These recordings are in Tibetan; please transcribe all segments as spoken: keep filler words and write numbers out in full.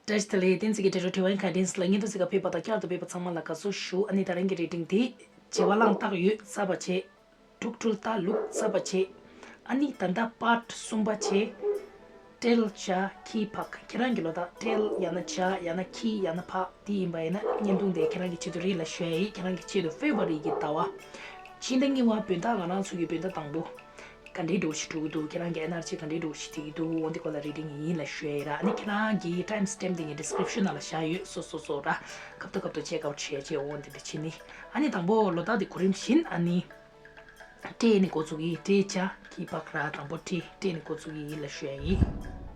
བཀྲ་ཤིས་བདེ་ལེགས། བསྟན་འཛིན་གྱི་འདྲ་སྐྱོར་ཐེ་ཝན་གྷ་ཌན་སི་ལ་བརྙན་ཐུང་གཟིགས་ག་ཕེབས་པ་དང་བསྐྱར་དུ་ཕེབས་པ་ཚང་མ་ལ་དགའ་བསུ་ཞུ། ཨ་ནི་ད་རིང་གི་རི་ཌིང་འདི་བྱེད་པ་བླངས་བཏང་ཡོད་ཚར་བ་བྱེད། འཁྲུག་འཁྲུལ་ལྟ་ལུགས་ཚར་བ་བྱེད། ཨ་ནི་ད་ལྟ་པཱརཊ་གསུམ་པ་བྱེད། སྤྲེལ་བྱ་ཁྱི་ཕག་ཁྱེད་རང་གི་ལོ་རྟགས་སྤྲེལ་ཡང་ན་བྱ་ཡང་ན་ཁྱི་ཡང་ན་ཕག་དེ་ཡིན་པ་ཡིན་ན་བརྙན་ཐུང་དེ་ཁྱེད་རང་གི་ཆེད་དུ་རེད་ལ་ཞུ་ཡ་ཡིན། ཁྱེད་རང་གི་ཆེད་དུ་ཕེབ་རུ་ཝ་རི་གི་ཟླ་བ། ཕྱི་ཟླ་གཉིས་པ་བོད་ཟླ་ང་རང་ཚོ་གི་བོད་ཟླ་དང་པོ། ག་འདྲའི་འགྲོ་ཞིག་འགྲོ་གི་འདུག་ཁྱེད་རང་གི་ཨེ་ནར་ཇི་ག་འདྲའི་འགྲོ་ཞིག་འགྲིག་གི་འདུག་འོ་འདི་སྐོར་ལ་རི་ཌིང་ཡིན་ལ་ཞུ་ཡ་ཡིན་ར། ཨ་ནི་ཁྱེད་རང་གི་ཊའིམ་སི་ཊེམ་པ་དེ་ངས་ཌི་སི་ཀི་རིབ་ཤན་ནང་ལ་བཞག་ཡོད། སོ་སོ་སོ་ར་སྐབས་ཐོག་སྐབས་ཐོག་ཅེག་ཨའུཊ་བྱེད་ཡ་བྱེད། འོ་འདི་འདི་བྱེད་ནི། ཨ་ནི་དང་པོ་ལོ་རྟགས་དེ་གོ་རིམ་བཞིན་ཨ་ནི་སྤྲེལ་ནས་འགོ་བཙུགས་ཡིན། སྤྲེལ་བྱ་ཁྱི་ཕག་ར་དང་པོ་སྤྲེལ་སྤྲེལ་ནས་འགོ་བཙུགས་ཡིན་ལ་ཞུ་ཡ་ཡིན།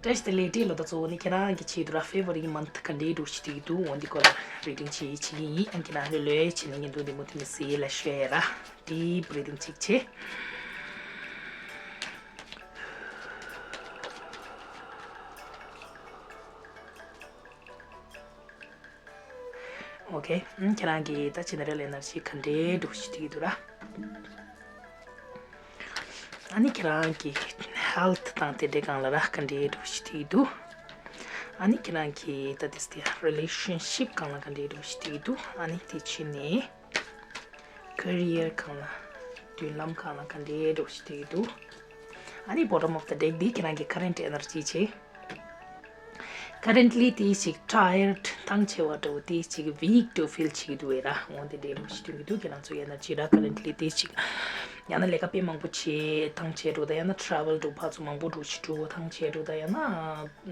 བཀྲ་ཤིས་བདེ་ལེགས། སྤྲེལ་ལོ་རྟགས་གཙོ་བོ་ནི་ཁྱེད་རང་གི་ཆེད་དུ་ར་ཕེབ་རུ་ཝ་རི་མན་ཐི་ག་འདྲའི་འགྲོ་ཞིག་འགྲིག་གི་འདུག་འོ་འདི་སྐོར་ལ་རི་ཌིང་བྱེད་ཡིན་བྱེད་ཀྱི་ཡིན། ཨ་ཁྱེད་རང་ལོས་ལོས་བྱེད་ནས་བརྙན་ཐུང་འདི་མུ་མཐུད་ནས་གཟིགས་ཡིན་ལ་ཞུ་ཡ་ཡིན་ར། ཌིབ་བྷི་རི་ཐིང་གཅིག་བྱེད། ཨོ་ཁེ། ཨ་ཁྱེད་རང་གི་ད་ཇེ་ནེ་རལ་ཨེ་ནར་ཇི་ག་འདྲའི་འགྲོ་ཞིག་འགྲིག་གི་འདུག་ར། ཨ་ནི་ཁྱེད་རང་གི་ཧེལ་ཐི་དང་དེ་འདྲའི་སྒང་ལ་ར་ག་འདྲའི་འགྲོ་ཞིག་འགྲིག་གི་འདུག་ཨ་ནི་ཁྱེད་རང་གི་ད་དེ་སྟེ་རི་ལེ་ཤན་ཤིབ་སྒང་ལ་ག་འདྲའི་འགྲོ་ཞིག་འགྲིག་གི་འདུག་ཨ་ནི་དེ་ཕྱིན་ནས། ཀེ་རི་ཡར་སྒང་ལ། མདུན་ལམ་སྒང་ལ་ག་འདྲའི་འགྲོ་ཞིག་འགྲིག་གི་འདུག་ཨ་ནི་བོ་ཊམ་ཨོཕ་ཛ་ཌེག་འདི་ཁྱེད་རང་གི་ཀ་རེན་ཊི་ཨེ་ནར་ཇི་བྱེད། ཀ་རེན་ལི་དེ་ཅིག་ཊ་ཡར་ཌི་ཐང་ཆད་པ་འདྲ་བོ་དེ་ཅིག་ཝིག་འདྲ་བོ་ཕིལ་བྱེད་ཀྱི་འདུག་བས་ར། འོ་དེ་འདྲའི་འགྲོ་ཞིག་སྟོན་གྱི་འདུག་ཁྱེད་རང་ཚོ་ཨེ་ནར་ཇི་ར་ཀ་རེན་ལི་དེ་ཅིག་ཡང་ན་ལས་ཀ་དཔེ་མང་པོ་བྱེད་ཐང་ཆད་འགྲོ་དང་ཡང་ན་ཊ་རེ་ཝལ་འགྲོ་ཕར་ཚུར་མང་པོ་འགྲོ་ཞིག་འགྲོ་ཐང་ཆད་འགྲོ་དང་ཡང་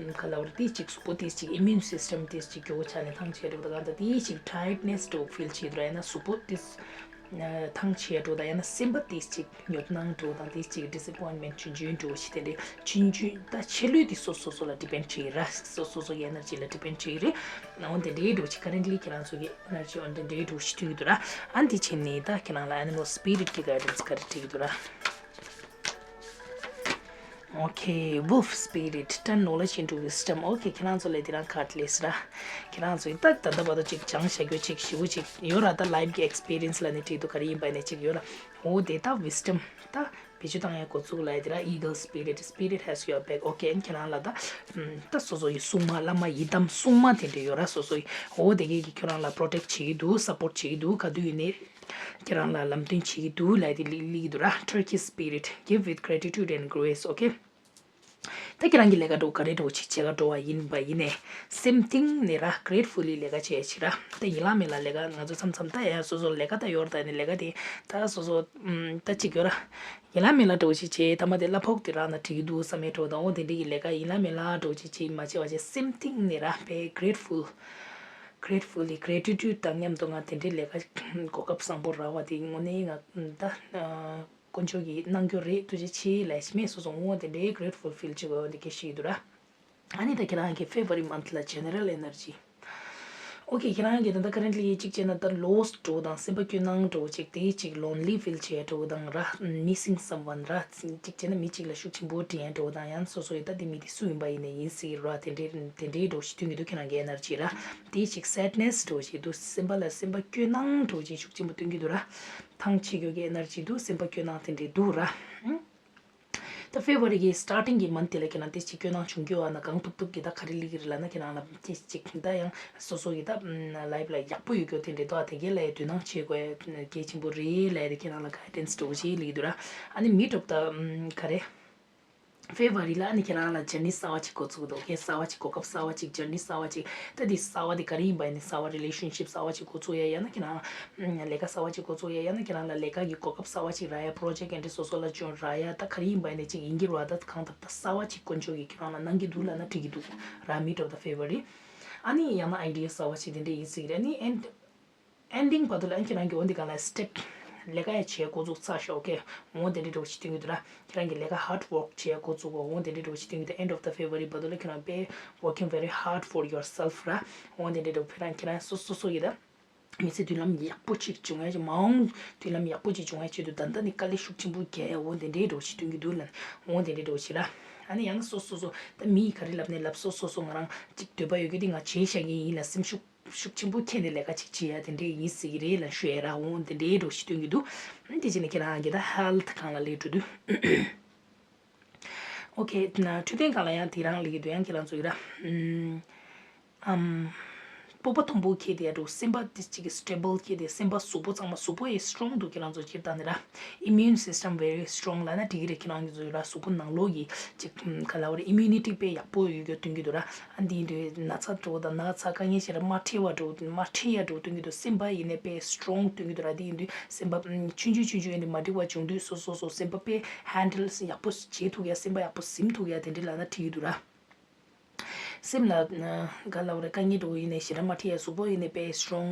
ན། ག་ལབ་རེད། དེ་གཅིག་གཟུགས་པོ་དེ་གཅིག་ཨི་མིའུན་སིས་ཊེམ་དེ་གཅིག་མགྱོགས་ཆགས་ནས་ཐང་ཆད་འགྲོ་དང་གང་ལྟར་དེ་གཅིག་ཊའིཊ་ནེས་འགྲོ་ཕིལ་བྱེད་འགྲོ་ཡང་ན་གཟུགས་པོ་དེ་ཐང་ཆད་འགྲོ་དང་ཡང་ན་སེམས་པ་དེ་གཅིག་ཉོབ་སྣང་འགྲོ་དང་དེ་གཅིག་ཌི་སི་ཨེ་པོའིན་མེན་ཊི་ཆུང་ཆུང་འགྲོ་ཞིག་དེ་འདྲའི་ཆུང་ཆུང་ད་ཆེ་ལོས་དེ་སོ་སོ་སོ་ལ་ཌི་པེན་ཌི་བྱེད་ར། སོ་སོ་སོ་གི་ཨེ་ནར་ཇི་ལ་ཌི་པེན་ཌི་བྱེད་རེད། འོ་དེ་འདྲའི་འགྲོ་ཞིག་ཀ་རེན་ལི་ཁྱེད་རང་ཚོ་གི་ཨེ་ནར་ཇི་འོ་དེ་འདྲའི་འགྲོ་ཞིག་ཐུག་གི་འདུག་ར། ཨ་འདི་བྱས་ནས་ད་ཁྱེད་རང་ལ་ཨེ་ནི་མལ་སི་པི་རིཊ་གི་གའི་ཌན་སི་ག་རེ་སྤྲད་ཀྱི་འདུག་ར། Okay, wolf spirit, turn knowledge into wisdom. Okay, ཁྱེད་རང་ཚོ་ལས་དེ་རང་ཁ་ལས་སི་ར། ཁྱེད་རང་ཚོ་ད་ད་ལྟ་བར་དུ་ཅིག་སྦྱང་བྱ་རྒྱུ་ཅིག་ཞེ་པོ་ཅིག་ཡོད་ར། ད་ལའིབ་ཀྱི་ཨེག་སི་པི་རི་ཡན་སི་ལ་ནི་བྲིས་འདུག་ག་རེ་ཡིན་པ་ནས་ཅིག་ཡོད་ར། འོ་དེ་ད་ཝིས་ཌམ་ད་བེད་སྤྱོད་བཏང་ཡ་འགོ་ཚུགས་ལ་ཡ་དེ་ར། Eagle spirit, spirit has your back. Okay, ཁྱེད་རང་ལ་ད་ད་སོ་སོ་ཡི་སྲུང་མ་བླ་མ་ཡི་དམ་སྲུང་མ་དེ་འདྲ་ཡོད་ར་སོ་སོ་ཡི། འོ་དེ་གས་ཀྱི་ཁྱོད་རང་ལ་པྲོ་ཊེག་བྱེད་ཀྱི་འདུག་སཔོར་ཊི་བྱེད་ཀྱི་འདུག་ག་དུས་ཡིན་ནའི། ཁྱེད་རང་ལ་ལམ་སྟོན་བྱེད་ཀྱི་འདུག་ལབ་དེ་ལི་ལི་གི་འདུག་ར། Turkey spirit, give with gratitude and grace. Okay. ད་ཁྱེད་རང་གི་ལས་ཀ་འགྲོ་ག་རེ་འགྲོ་ཅིག་བྱེད་ག་འགྲོ་བ་ཡིན་པ་ཡིན་ནས་སེམས་གཏིང་ནས་ར་གྲེཊ་ཕུལ་ལི་ལས་ཀ་བྱེད་ཅིག་ར། ད་ཡིན་ལ་མིན་ལ་ལས་ཀ་ང་ཚོ་མཚམས་མཚམས་ད་ཡ་སོ་སོ་ལས་ཀ་ད་ཡོད་ར། ད་ནི་ལས་ཀ་དེ་ད་སོ་སོ་ད་ཅིག་ཡོད་ར། ཡིན་ལ་མིན་ལ་འགྲོ་ཅིག་བྱེད་ཐ་མ་དེ་གླ་ཕོགས་དེ་རག་ན་འགྲིག་གི་འདུག་བསམ་ཡ་འགྲོ་དང་འོ་དེ་འདྲ་གི་ལས་ཀ་ཡིན་ལ་མིན་ལ་འགྲོ་ཅིག་བྱེད་མ་བྱེད་བ་བྱེད་སེམས་གཏིང་ནས་ར་དཔེ་གྲེཊ་ཕུལ། གྲེཊ་ཕུལ་ལི་གྲེ་ཊི་ཊུཌ་དང་མཉམ་དུ་ང་དེ་འདྲའི་ལས་ཀ་གོ་སྐབས་བཟང་པོ་རག་པ་དེ་དངོས་གནས་ང་ད་དཀོན་མཆོག་གིས་གནང་རྒྱུ་རེད། ཐུགས་རྗེ་ཆེ་ལབ་ཞིག་མེད་སོ་སོ་ངོ་དེ་འདྲའི་གྲེཊ་ཕུལ་ཕིལ་བྱེད་དགོས་པ་འདི་སྐད་ཤེས་ཀྱི་འདུག་ར། ཨ་ནི་ད་ཁྱེད་རང་གི་ཕེབ་རུ་ཝ་རི་མན་ཐི་ལ་ཇེ་ནེ་རལ་ཨེ་ནར་ཇི། ཨོ་ཁེ། ཁྱེད་རང་གི་ད་ལྟ་ཀ་རེན་ཊི་ལི་གཅིག་བྱས་ན་ད་ལོ་སི་འགྲོ་དང་སེམས་པ་སྐྱོ་སྣང་འགྲོ་ཅིག་དེ་ཅིག་ལོན་ལི་ཕིལ་བྱེད་འགྲོ་དང་ར། མི་སིང་སམ་ཝན་ར། གཅིག་བྱས་ན་མི་གཅིག་ལ་ཤུགས་ཆེན་པོ་དྲན་འགྲོ་དང་ཡང་སོ་སོ་ཡི་ད་དེ་མི་དེ་སུ་ཡིན་པ་ཡིན་ནའི་ཡིན་སྲིད་ར། དེ་འདྲའི་དེ་འདྲའི་འགྲོ་ཞིག་སྟོན་གྱི་འདུག་ཁྱེད་རང་གི་ཨེ་ནར་ཇི་ར། དེ་ཅིག་སེད་ནེ་སི་འགྲོ་ཅིག་འདུག་སེམས་པ་ལ་སེམས་པ་སྐྱོ་སྣང་འགྲོ་ཅིག་ཤུགས་ཆེན་པོ་སྟོན་གྱི་འདུག་ར། ཐང་ཆད་རྒྱུ་གི་ཨེ་ནར་ཇི་འདུག་སེམས་པ་སྐྱོ་སྣང་དེ་འདྲའི་འདུག་ར། ད་ཕེབ་རུ་ཝ་རི་གི་སི་ཊར་ཊིང་གི་མན་ཐི་དེ་ལ་ཁྱེད་རང་དེ་ཅིག་སྐྱོ་སྣང་བྱུང་རྒྱུ་བ་ན་གང་ཐུབ་ཐུབ་ཀྱི་ད་ག་རེ་ལི་གི་རེད་ལབ་ན་ཁྱེད་རང་ལ་དེ་ཅིག་ད་ཡང་སོ་སོ་གི་ད་ལའིབ་ལ་ཡག་པོ་ཡོད་རྒྱུ་དེ་འདྲའི་ད་དེ་གའི་ལ་ཡ་དོ་སྣང་བྱེད་དགོས་གལ་ཆེན་པོ་རེད་ལབ་ཡ་དེ་ཁྱེད་རང་ལ་གའི་ཌན་སི་འགྲོ་ཅིག་ལི་གི་འདུག་ར། ཨ་ནི་མི་ཌི་ཨོཕ་ད་ག་རེ། ཕེབ་རུ་ཝ་རི་ལ་ཨ་ནི་ཁྱེད་རང་ལ་ཇར་ནི་གསར་བ་ཅིག་འགོ་ཚུགས་འདུག་ཁེ། གསར་བ་ཅིག་གོ་སྐབས་གསར་བ་ཅིག་ཇར་ནི་གསར་བ་ཅིག་ད་དེ་གསར་བ་དེ་ག་རེ་ཡིན་པ་ཡིན་ནའི་གསར་བ་རི་ལེ་ཤན་ཤིབ་གསར་བ་ཅིག་འགོ་ཚུགས་ཡ་ཡང་ན་ཁྱེད་རང་ལས་ཀ་གསར་བ་ཅིག་འགོ་ཚུགས་ཡ་ཡང་ན་ཁྱེད་རང་ལ་ལས་ཀ་གི་གོ་སྐབས་གསར་བ་ཅིག་རག་ཡ་པྲོ་ཇེག་ཊི་འདྲ་སོ་སོ་ལ་ཅུང་རག་ཡ་ད་ག་རེ་ཡིན་པ་ཡིན་ནའི་ཅིག་ཡིན་གྱི་རེད་བ། ད་གང་ལྟར་ད་གསར་བ་ཅིག་དཀོན་མཆོག་གིས་ཁྱེད་རང་ལ་གནང་གི་འདུག་ལབ་ན་འགྲིག་གི་འདུག་ར། མི་ཌི་ཨོཕ་ད་ཕེབ་རུ་ཝ་རི། ཨ་ནི་ཡང་ན་ཨའི་ཌི་ཡ་གསར་བ་ཅིག་དེ་འདྲ་ཡིན་སྲིད་ཀྱི་རེད། ཨ་ནི་ཨེན་ཌི་ཨེན་ཌིང་བར་དུ་ལ་ཨ་ཁྱེད་རང་གི་འོ་འདི་ག་ལ་སི་ཊེབ་ལས་ཀ་ཡ་བྱེད་འགོ་བཙུགས་ཚར་ཤག་ཨོ་ཁེ། འོ་དེ་འདྲའི་འགྲོ་ཞིག་སྟོན་གྱི་འདུག་ར། ཁྱེད་རང་གི་ལས་ཀ་ཧར་ཌི་ཝོག་བྱེད་འགོ་བཙུགས་འོ་དེ་འདྲའི་འགྲོ་ཞིག་སྟོན་གྱི་འདུག end of the February བར་དུ་ལ་ཁྱེད་རང་དཔེ་working very hard for yourself ར། འོ་དེ་འདྲའི་འགྲོ་ཁྱེད་རང་ཁྱེད་རང་སོ་སོ་སོ་ཡི་ད་མི་ཚེ་མདུན་ལམ་ཡག་པོ་ཅིག་བྱུང་ཡ་ཅིག་མ་འོངས་མདུན་ལམ་ཡག་པོ་ཅིག་བྱུང་ཡ་ཆེད་དུ་ད་ལྟ་ནི་དཀའ་ལས་ཤུགས་ཆེན་པོ་རྒྱག་ཡ་འོ་དེ་འདྲའི་འགྲོ་ཞིག་སྟོན་གྱི་འདུག་ལ། འོ་དེ་འདྲའི་འགྲོ་ཞིག་ར། ཨ་ནི་ཡང་ན་སོ་སོ་སོ་ད་མིས་ག་རེ་ལབ་ནས་ལབ་སོ་སོ་སོ་ང་རང་ཅིག་འདོད་པ་ཡོད་རྒྱུ་དེ་ང་བྱས་བཞག་གི་ཡིན་ལ་སེམས་ཤུགས་ཤུགས་ཆེན་པོ་ཁྱེར་ནས་ལས་ཀ་ཅིག་བྱེད་ཡ་དེ་འདྲས་ཡིན་སྲིད་ཀྱི་རེད་ལ་ཞུ་ཡ་ར། འོང་དེ་འདྲས་འགྲོ་ཞིག་སྟོན་གྱི་འདུག་དེ་བྱས་ནས་ཁྱེད་རང་གི་ད་ཧེལ་ཐི་སྒང་ལ་སླེབས་འགྲོ་དུས། ཨོ་ཁེ། འཕྲོད་བསྟེན་སྒང་ལ་ཡང་དེ་རང་སླེབས་ཀྱི་འདུག་ཡང་ཁྱེད་རང་ཚོ་ཡི་ར། ཨམ། ཨམ། སྤོབས་པ་མཐོན་པོ་ཁྱེར་ཏེ་ཡ་འགྲོ། སེམས་པ་དེ་གཅིག་གི་སི་ཊེ་བལ་ཁྱེར་ཏེ། སེམས་པ་གཟུགས་པོ་ཚང་མ། གཟུགས་པོ་ཡི་སི་ཊོང་འདུག་ཁྱེད་རང་ཚོ་སྤྱིར་བཏང་ནས་ར། Immune system very strong ལབ་ན་འགྲིག་གི་རེད། ཁྱེད་རང་ཚོ་ར་གཟུགས་པོ་ནང་ལོགས་ཀྱི་གཅིག་ག་ལབ་དགོས་རེད། ཨི་མིའུ་ནི་ཊི་དཔེ་ཡག་པོ་ཡོད་རྒྱུ་སྟོན་གྱི་འདུག་ར། ཨ་འདི་ཡིན་དུས་ན་ཚ་འགྲོ་དང་ན་ཚ་དཀའ་ངལ་ཞིག་ར་མ་འཕྲད་པ་འགྲོ། མ་འཕྲད་ཡ་འགྲོ་སྟོན་གྱི་འདུག་སེམས་པ་ཡིན་ནའི་དཔེ་སི་ཊོང་སྟོན་གྱི་འདུག་ར། འདི་ཡིན་དུས་སེམས་པ་ཆུང་ཆུང་ཆུང་ཆུང་ཡིན་དུས་མ་འགྲིག་པ་བྱུང་དུས་སོ་སོ་སོ་སེམས་པ་དཔེ་ཧན་ཌལ་ཡག་པོ་བྱེད་ཐུབ་ཡ། སེམས་པ་ཡག་པོ་ཟིན་ཐུབ་ཡ་དེ་འདྲ་ལབ་ན་འགྲིག་གི་འདུག་ར། སེམས་ལ་ག་ལབ་རེད། དཀའ་ངལ་འགྲོ་ཡིན་ནའི་ཞེ་དྲག་མ་འཕྲད་ཡ། གཟུགས་པོ་ཡིན་ནའི་དཔེ་སི་ཊོང་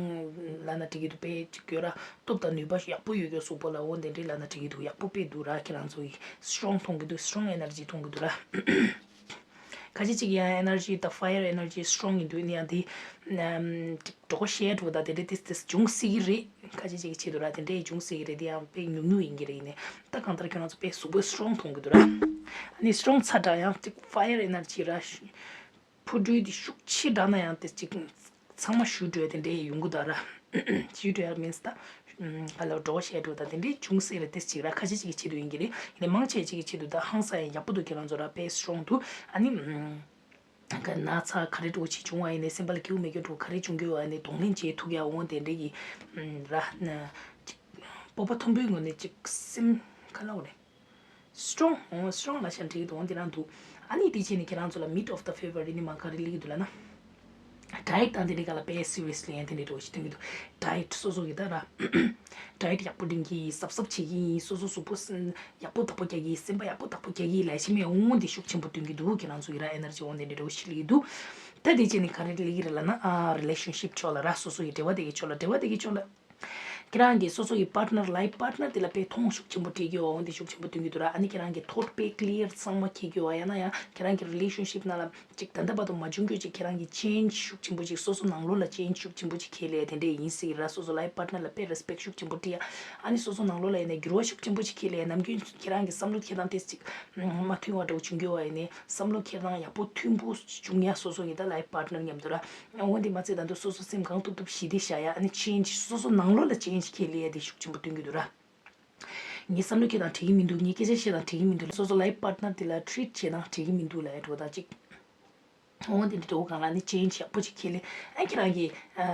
ལབ་ན་འགྲིག་གི་འདུག་དཔེ་གཅིག་ཡོད་ར། སྟོབས་དང་ནུས་པ་ཡག་པོ་ཡོད་རྒྱུ་གཟུགས་པོ་ལ། འོ་དེ་འདྲའི་ལབ་ན་འགྲིག་གི་འདུག་ཡག་པོ་དཔེ་འདུག་ར། ཁྱེད་རང་ཚོ་ཡི་སི་ཊོང་མཐོང་གི་འདུག་སི་ཊོང་ཨེ་ནར་ཇི་མཐོང་གི་འདུག་ར། ཁ་ཅིག་ཅིག་ཡང་ཨེ་ནར་ཇི་དང་ཕ་ཡར་ཨེ་ནར་ཇི་སི་ཊོང་ཡིན་དུས་ནི་ཡང་དེ་ཨམ། གྲོད་ཁོག་བཤལ་འགྲོ་དང་དེ་འདྲའི་ཏིས་ཏིས་འབྱུང་སྲིད་ཀྱི་རེད། ཁ་ཅིག་ཅིག་གི་ཆེད་དུ་ར་དེ་འདྲའི་འབྱུང་སྲིད་ཀྱི་རེད། དེ་ཡང་དཔེ་ཉུང་ཉུང་ཡིན་གྱི་རེད། ཡིན་ནའི་ད་གང་ལྟར་ཁྱོད་རང་ཚོ་དཔེ་གཟུགས་པོ་སི་ཊོང་མཐོང་གི་འདུག་ར། ཨ་ནི་སི་ཊོང་ཚ་དྲགས་ཡང་ཅིག་ཕ་ཡར་ཨེ་ནར་ཇི་ར། འཕུར་འགྲོས་དེ་ཤུགས་ཆེ་དྲགས་ན་ཡང་དེ་ཅིག་ཚང་མ་ཞུ་འགྲོ་ཡ་དེ་འདྲའི་ཡོང་གི་འདུག་ར། ཞུ་འགྲོ་ཡ་མིན་ད། ཨ་ལ་འགྲོ་བཤད་འགྲོ་དང་དེ་འདྲའི་འབྱུང་སྲིད་རེད། དེ་ཅིག་ར་ཁ་ཤས་ཅིག་གི་ཆེད་དུ་ཡིན་གྱི་རེད། ཡིན་ནའི་མང་ཆེ་ཅིག་གི་ཆེད་དུ་ད་ཧང་སང་ཡ་ཡག་པོ་འདུག་ཁྱེད་རང་ཚོ་ར་དཔེ་སི་ཊོང་འདུག་ཨ་ནི། ག་ན་ཚ་ག་རེ་འགྲོ་ཅིག་བྱུང་བ་ཡིན་ནའི་སེམས་པ་ལ་སྐྱིད་པོ་མེད་རྒྱུ་འགྲོ་ག་རེ་བྱུང་གི་ཡོད་ཨ་ནི་གདོང་ལེན་བྱེད་ཐུབ་ཡ། འོ་དེ་འདྲའི་གི་ར། སྤོབས་པ་མཐོན་པོའི་ངོས་ནས་ཅིག་སེམས་ག་ལབ་དགོས་རེད། སི་ཊོང་། སི་ཊོང་ལབ་ཤག་འགྲིག་གི་འདུག་འོ་འདི་རང་འདུག་ཨ་ནི་དེ་བྱས་ནས་ཁྱེད་རང་ཚོ་ལ་མིད་ཨོཕ་ད་ཕེབ་རུ་ཝ་རི་ནི་མ་ག་རེ་སླེབས་ཀྱི་འདུག་ལབ་ན། ཌ་ཡེ་ཊི་དང་དེ་འདྲའི་སྒང་ལ་དཔེ་སི་རི་ཡས་ལི་ཡང་དེ་འདྲའི་འགྲོ་ཞིག་སྟོན་གྱི་འདུག་ཌ་ཡེ་ཊི་སོ་སོ་གི་ད་ར། ཌ་ཡེ་ཊི་ཡག་པོ་འགྲིམ་གྱི་ཡིན། གཟབ་གཟབ་བྱེད་ཀྱི་ཡིན། སོ་སོ་གཟུགས་པོ་སི་ཡག་པོ་བདག་པོ་རྒྱག་གི་ཡིན། སེམས་པ་ཡག་པོ་བདག་པོ་རྒྱག་གི་ཡིན་ལབ་ཤི་མེད། འོང་དེ་ཤུགས་ཆེན་པོ་སྟོན་གྱི་འདུག་ཁྱེད་རང་ཚོ་གི་ར་ཨེ་ནར་ཇི་འོང་དེ་འདྲའི་འགྲོ་ཞིག་སླེབས་ཀྱི་འདུག་ད་དེ་བྱས་ནས་ག་རེ་སླེབས་ཀྱི་རེད་ལབ་ན། ཨ་རི་ལེ་ཤན་ཤིབ་ཕྱོགས་ལ་ར། སོ་སོ་ཡི་འབྲེལ་བ་དེ་གའི་ཕྱོགས་ལ། འབྲེལ་བ་དེ་གའི་ཕྱོགས་ལ། ཁྱེད་རང་གི་སོ་སོ་ཡི་པར་ཊི་ནར་ལའིཕ་པར་ཊི་ནར་དེ་ལ་དཔེ་མཐོང་ཤུགས་ཆེན་པོ་སྤྲད་ཀྱི་ཡོད། འོ་འདི་ཤུགས་ཆེན་པོ་སྟོན་གྱི་འདུག་ར། ཨ་ནི་ཁྱེད་རང་གི་ཐོཊ་དཔེ་ཀི་ལི་ཡར་ཚང་མ་འཁྱེར་གྱི་ཡོད། ཡང་ན་ཡང་ཁྱེད་རང་གི་རི་ལེ་ཤན་ཤིབ་ནང་ལ་ཅིག་ད་ལྟ་བར་དུ་མ་བྱུང་རྒྱུ་ཅིག་ཁྱེད་རང་གི་ཅེན་ཇི་ཤུགས་ཆེན་པོ་ཅིག་སོ་སོ་ནང་ལོགས་ལ་ཅེན་ཇི་ཤུགས་ཆེན་པོ་ཅིག་འཁྱེར་སླེབས་དེ་འདྲས་ཡིན་སྲིད་ར། སོ་སོ་ལའིཕ་པར་ཊི་ནར་ལ་དཔེ་རེ་སི་པེག་ཤུགས་ཆེན་པོ་སྤྲད་ཡ། ཨ་ནི་སོ་སོ་ནང་ལོགས་ལ་ཡིན་ན་འགྱུར་བ་ཤུགས་ཆེན་པོ་ཅིག་འཁྱེར་སླེབས་ཡ། ནམ་རྒྱུན་ཁྱེད་རང་གི་བསམ་བློ་འཁྱེར་སྟངས་དེ་ཅིག་མ་མཐུན་པ་འདྲ་བོ་བྱུང་རྒྱུ་བ་ཡིན་ནའི་བསམ་བློ་འཁྱེར་སྟངས་ཡག་པོ་མཐུན་པོ་བྱུང་ཡ། སོ་སོ་ཡི་ད་ལའིཕ་པར་ཊི་ནར་མཉམ་དུ་ར། འོ་འདི་མ་ཚད་ད་དུང་སོ་སོ་སེམས་གང་ཐུབ་ཐུབ་ཞི་བདེ་བཞག་ཡ། ཨ་ནི་ཅེན་ཇི་སོ་སོ་ནང་ལོགས་ལ་ཅེན་ཇི་འཁྱེར་སླེབས་ཡ་དེ་ཤུགས་ཆེན་པོ་སྟོན་གྱི་འདུག་ར། ངའི་བསམ་བློ་འཁྱེར་སྟངས་འགྲིག་གི་མི་འདུག་ངའི་སྐད་ཆ་བཤད་སྟངས་འགྲིག་གི་མི་འདུག་སོ་སོ་ལའིཕ་པར་ཊི་ནར་དེ་ལ་ཊི་རིཊ་བྱེད་སྟངས་འགྲིག་གི་མི་འདུག་ལབ་ཡ་འདྲ་བོ་དང་ཅིག་འོ་དེ་འདྲ་འདྲ་བོ་སྒང་ལ་ནི་ཅེན་ཇི་ཡག་པོ་ཅིག་འཁྱེར་སླེབས། ཨ་ཁྱེད་རང་གི་ཨ་